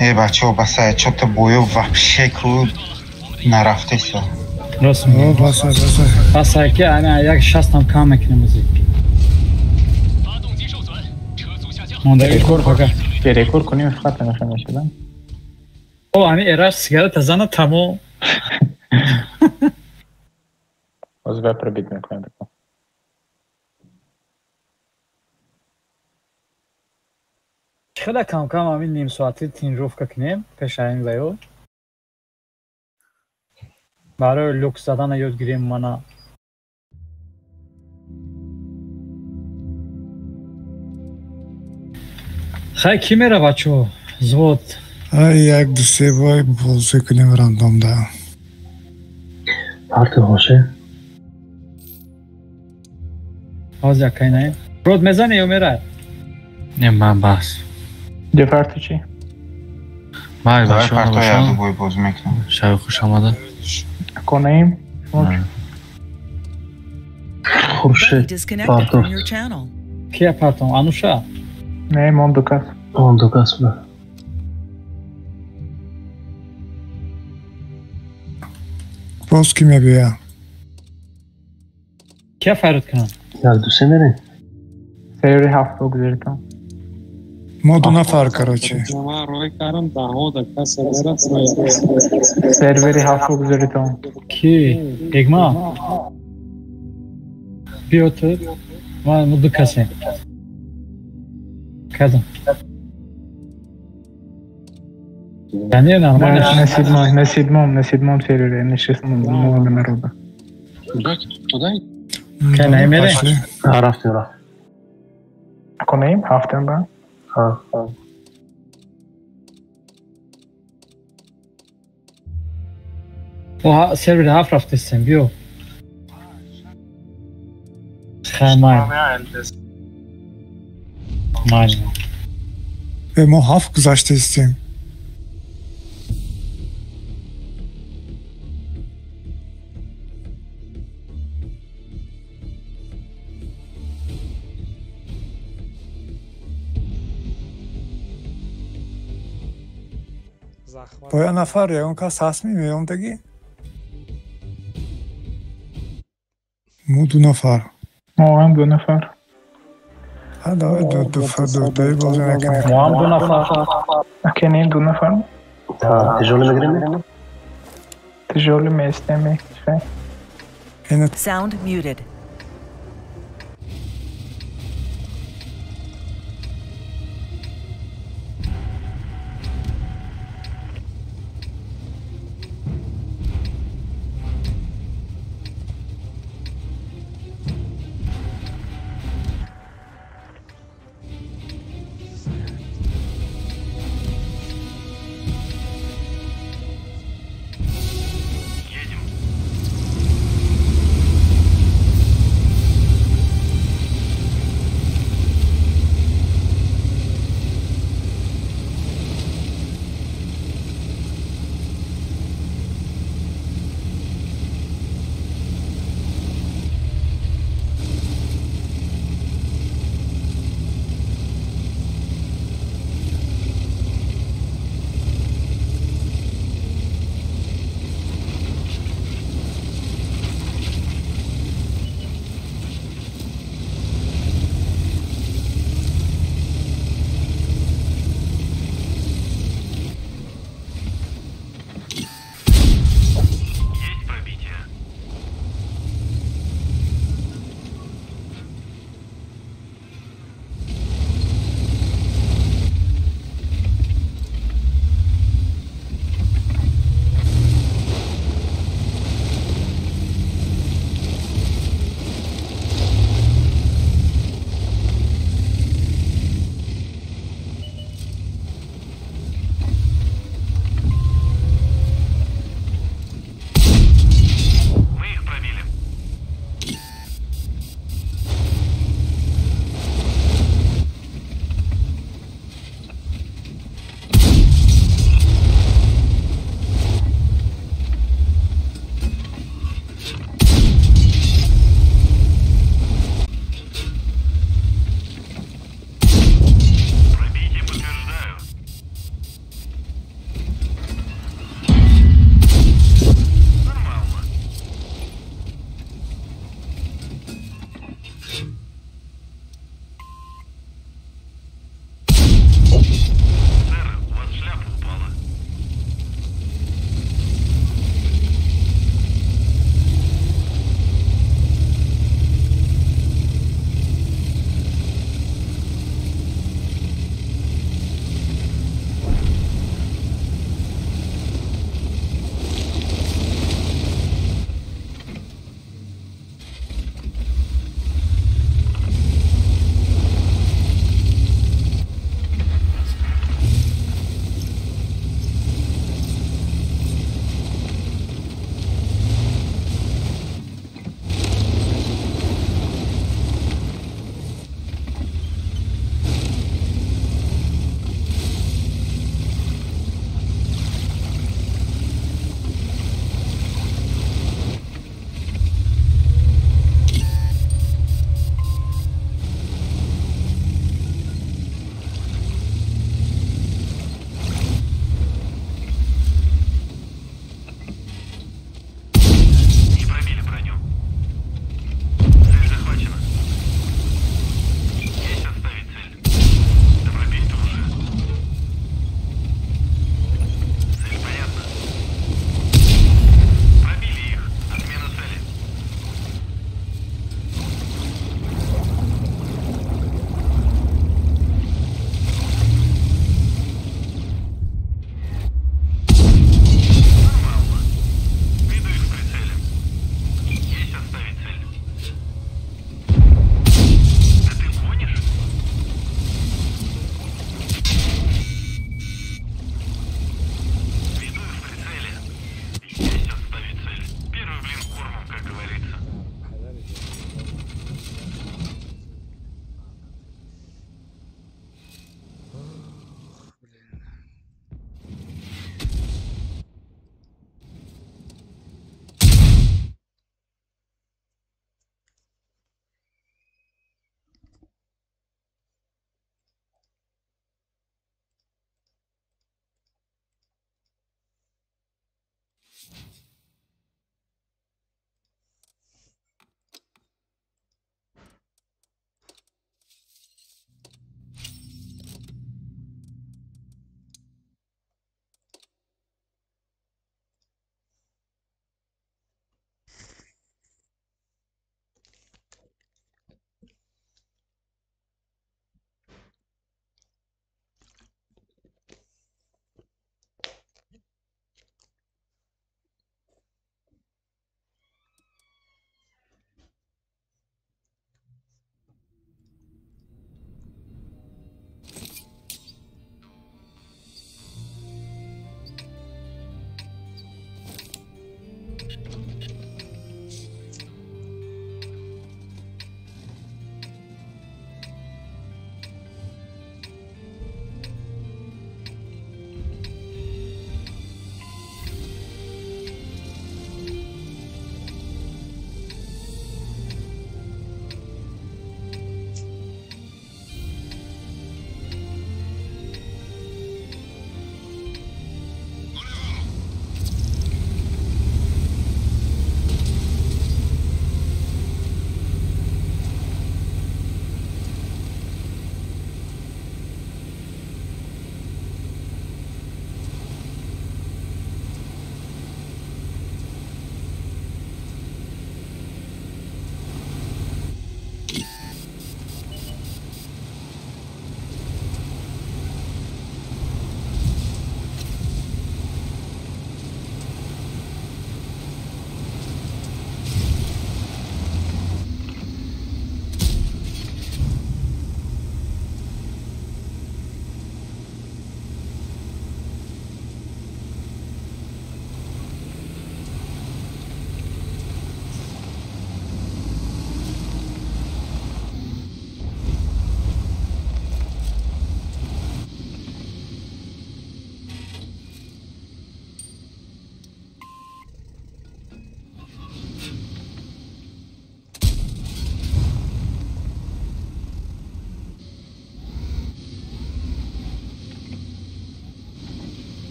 Э, бачаҳо, басай, чё-то бою вообще ку нарафтеса. Рост мегӯ. Басай, басай. Басай ки ана як 60 кам мекунем музик. Мондаги кор фақат. Перекур кунем фақат намеша мешудам. О, ами эраш сигарета зана тамом. Озва пробит мекунем. Хеле кам кам ами ним соати тренировка кунем пешаим ваё. Барои люкс задана ёд гирем мана. Хай ки мера бачо? Звод. Ай як ду се бой бозӣ кунем рандом да. Парти хоше? Ҳозир якай наем. Род мезане ё мера? Не, ман бас. Де парти чӣ? Май Давай бачо партоя набошам. ду бой бозӣ мекунам. Шаби хуш омада. Конаим? Хуршед Disconnected from your channel. Кия партом? Ануша? Не, мон ду кас. Он ду кас буда. Боз ки мебиёяд? Кия файрод кунам? Як ду се мерем? Сервери ҳафт гузаритон. Мо ду нафар, короче. Ман рой кардам даҳо да касе мерад. Сервери ҳафт гузаритон. Ки? Эгма? Биё ту. Ман мо ду касем. Кадам. Да не, нормально. На седьмом, на седьмом, на седьмом сервере, на шестом много народа. Туда, туда? Кай наимере? А, рафтем, рафтем. Конаим ҳафтем ба? Ҳа. О, сервери ҳафт рафтестем, биё. Хай май. Май. Э, мо ҳафт гузаштаистем. Боя нафар ягон кас ҳаст меомдагӣ? Мо ду нафар. Моам ду нафар. Ҳа, давай ду дутаи бозӣ мекунем. Моам ду нафар. Аке не ду нафар? Тяжёлый мегирем? Тяжёлый местем мекши. Sound muted.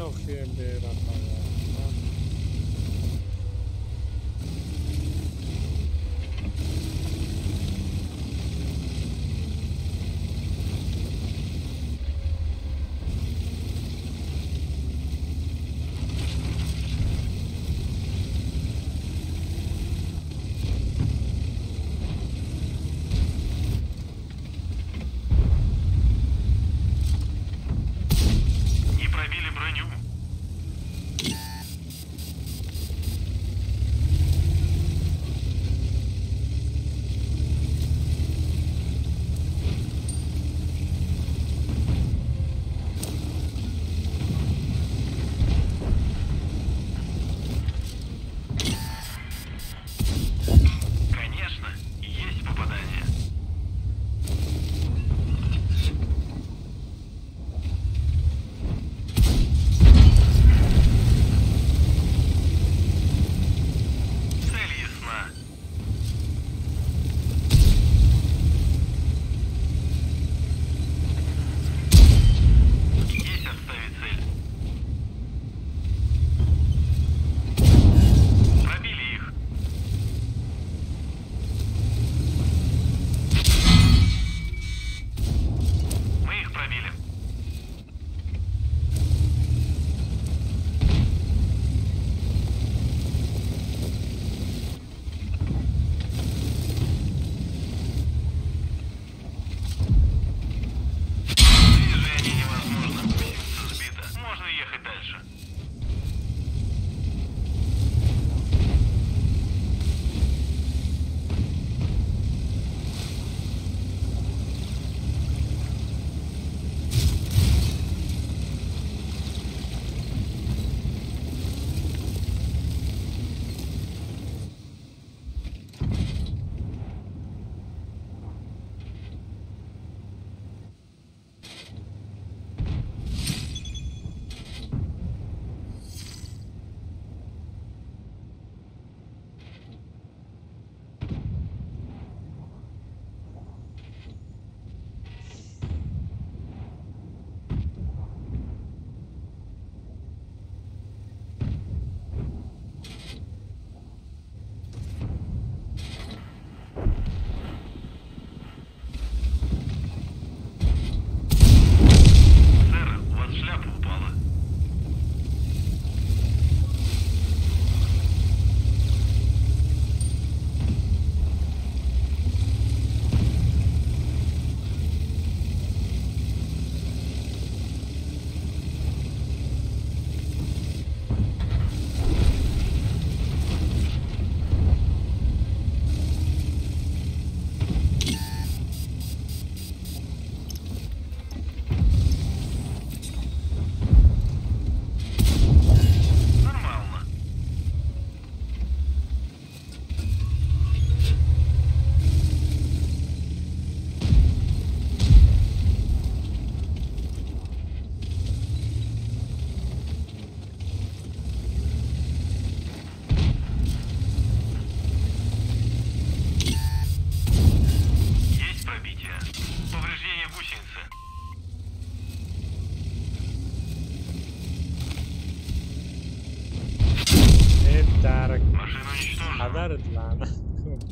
охи берата.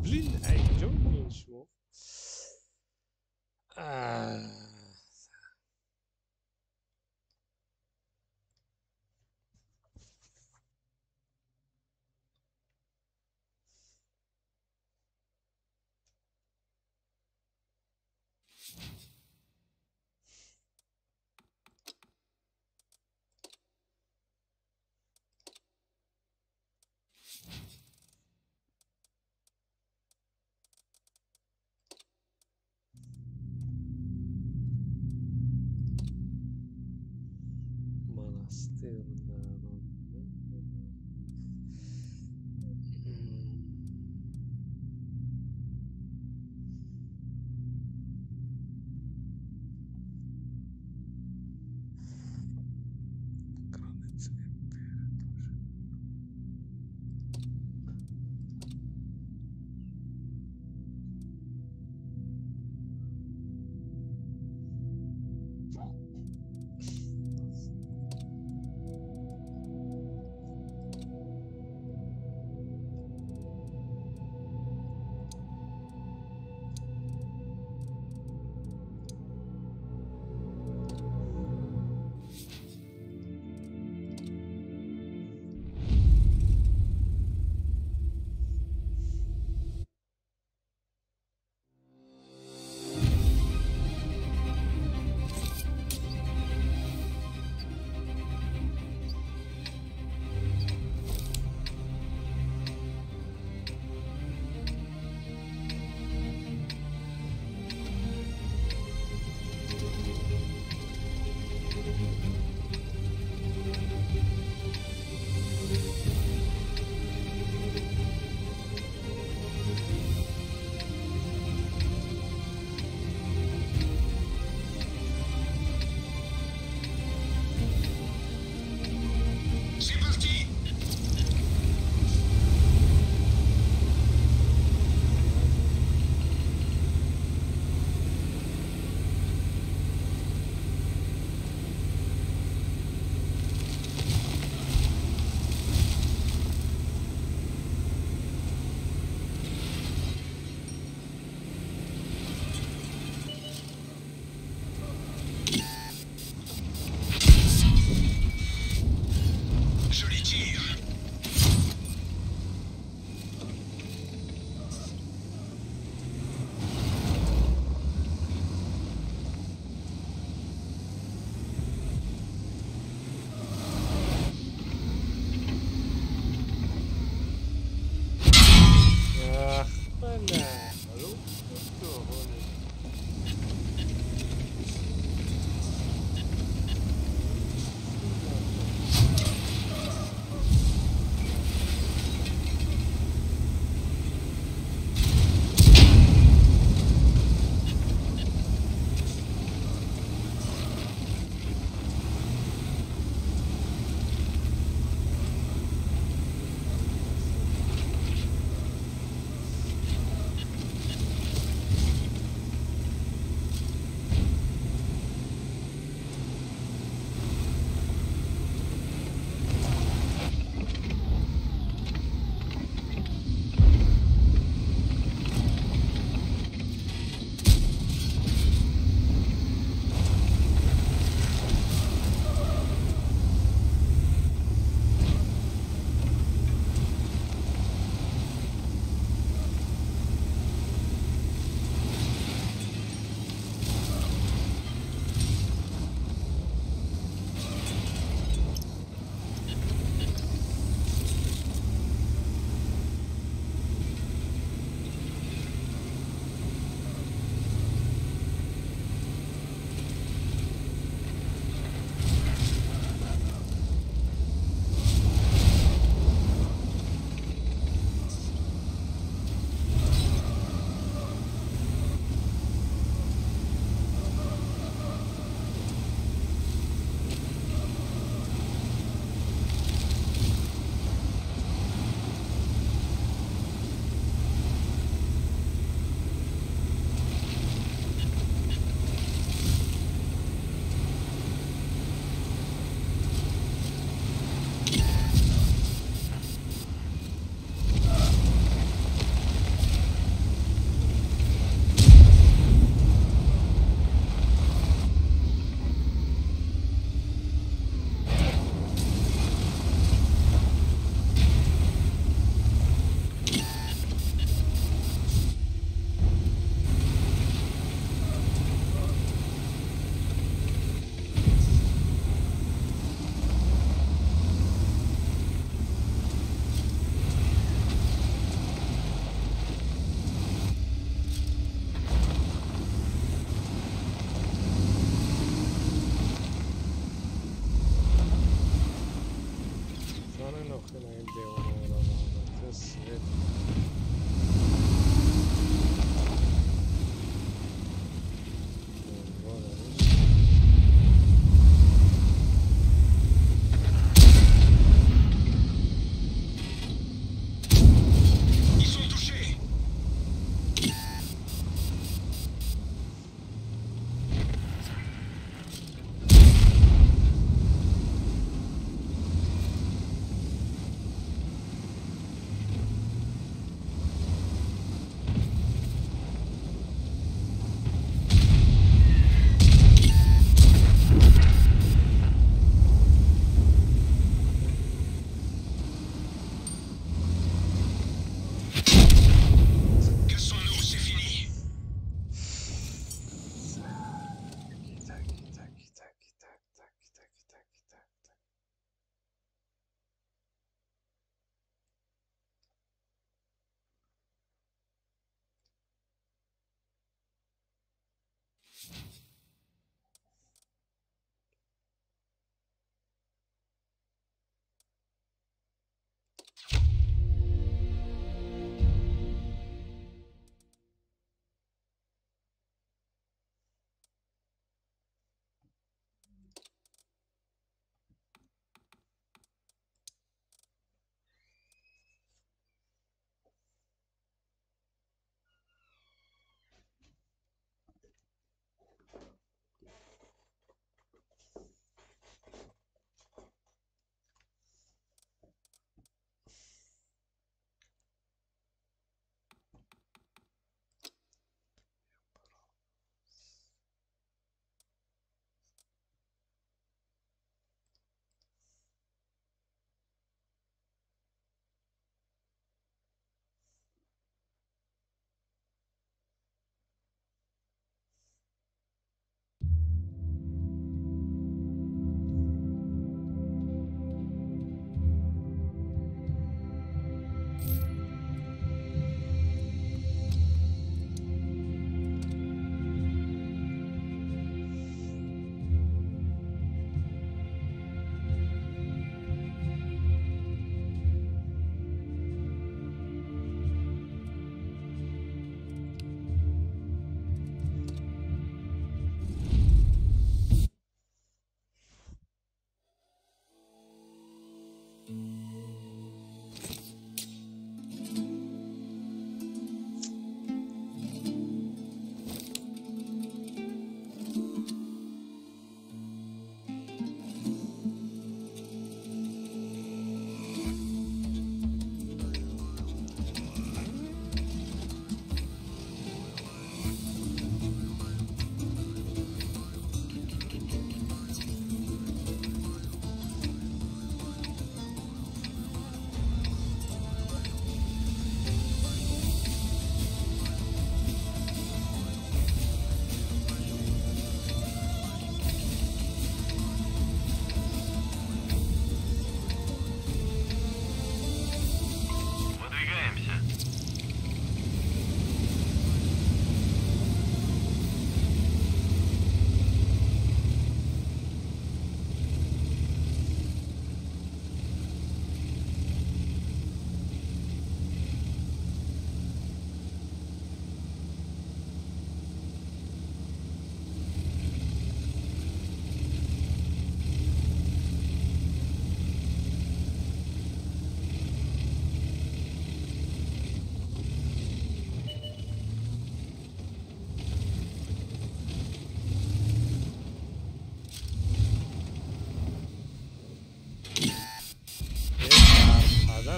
Блин, ай, куҷо шумо?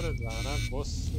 Лаънат, бос.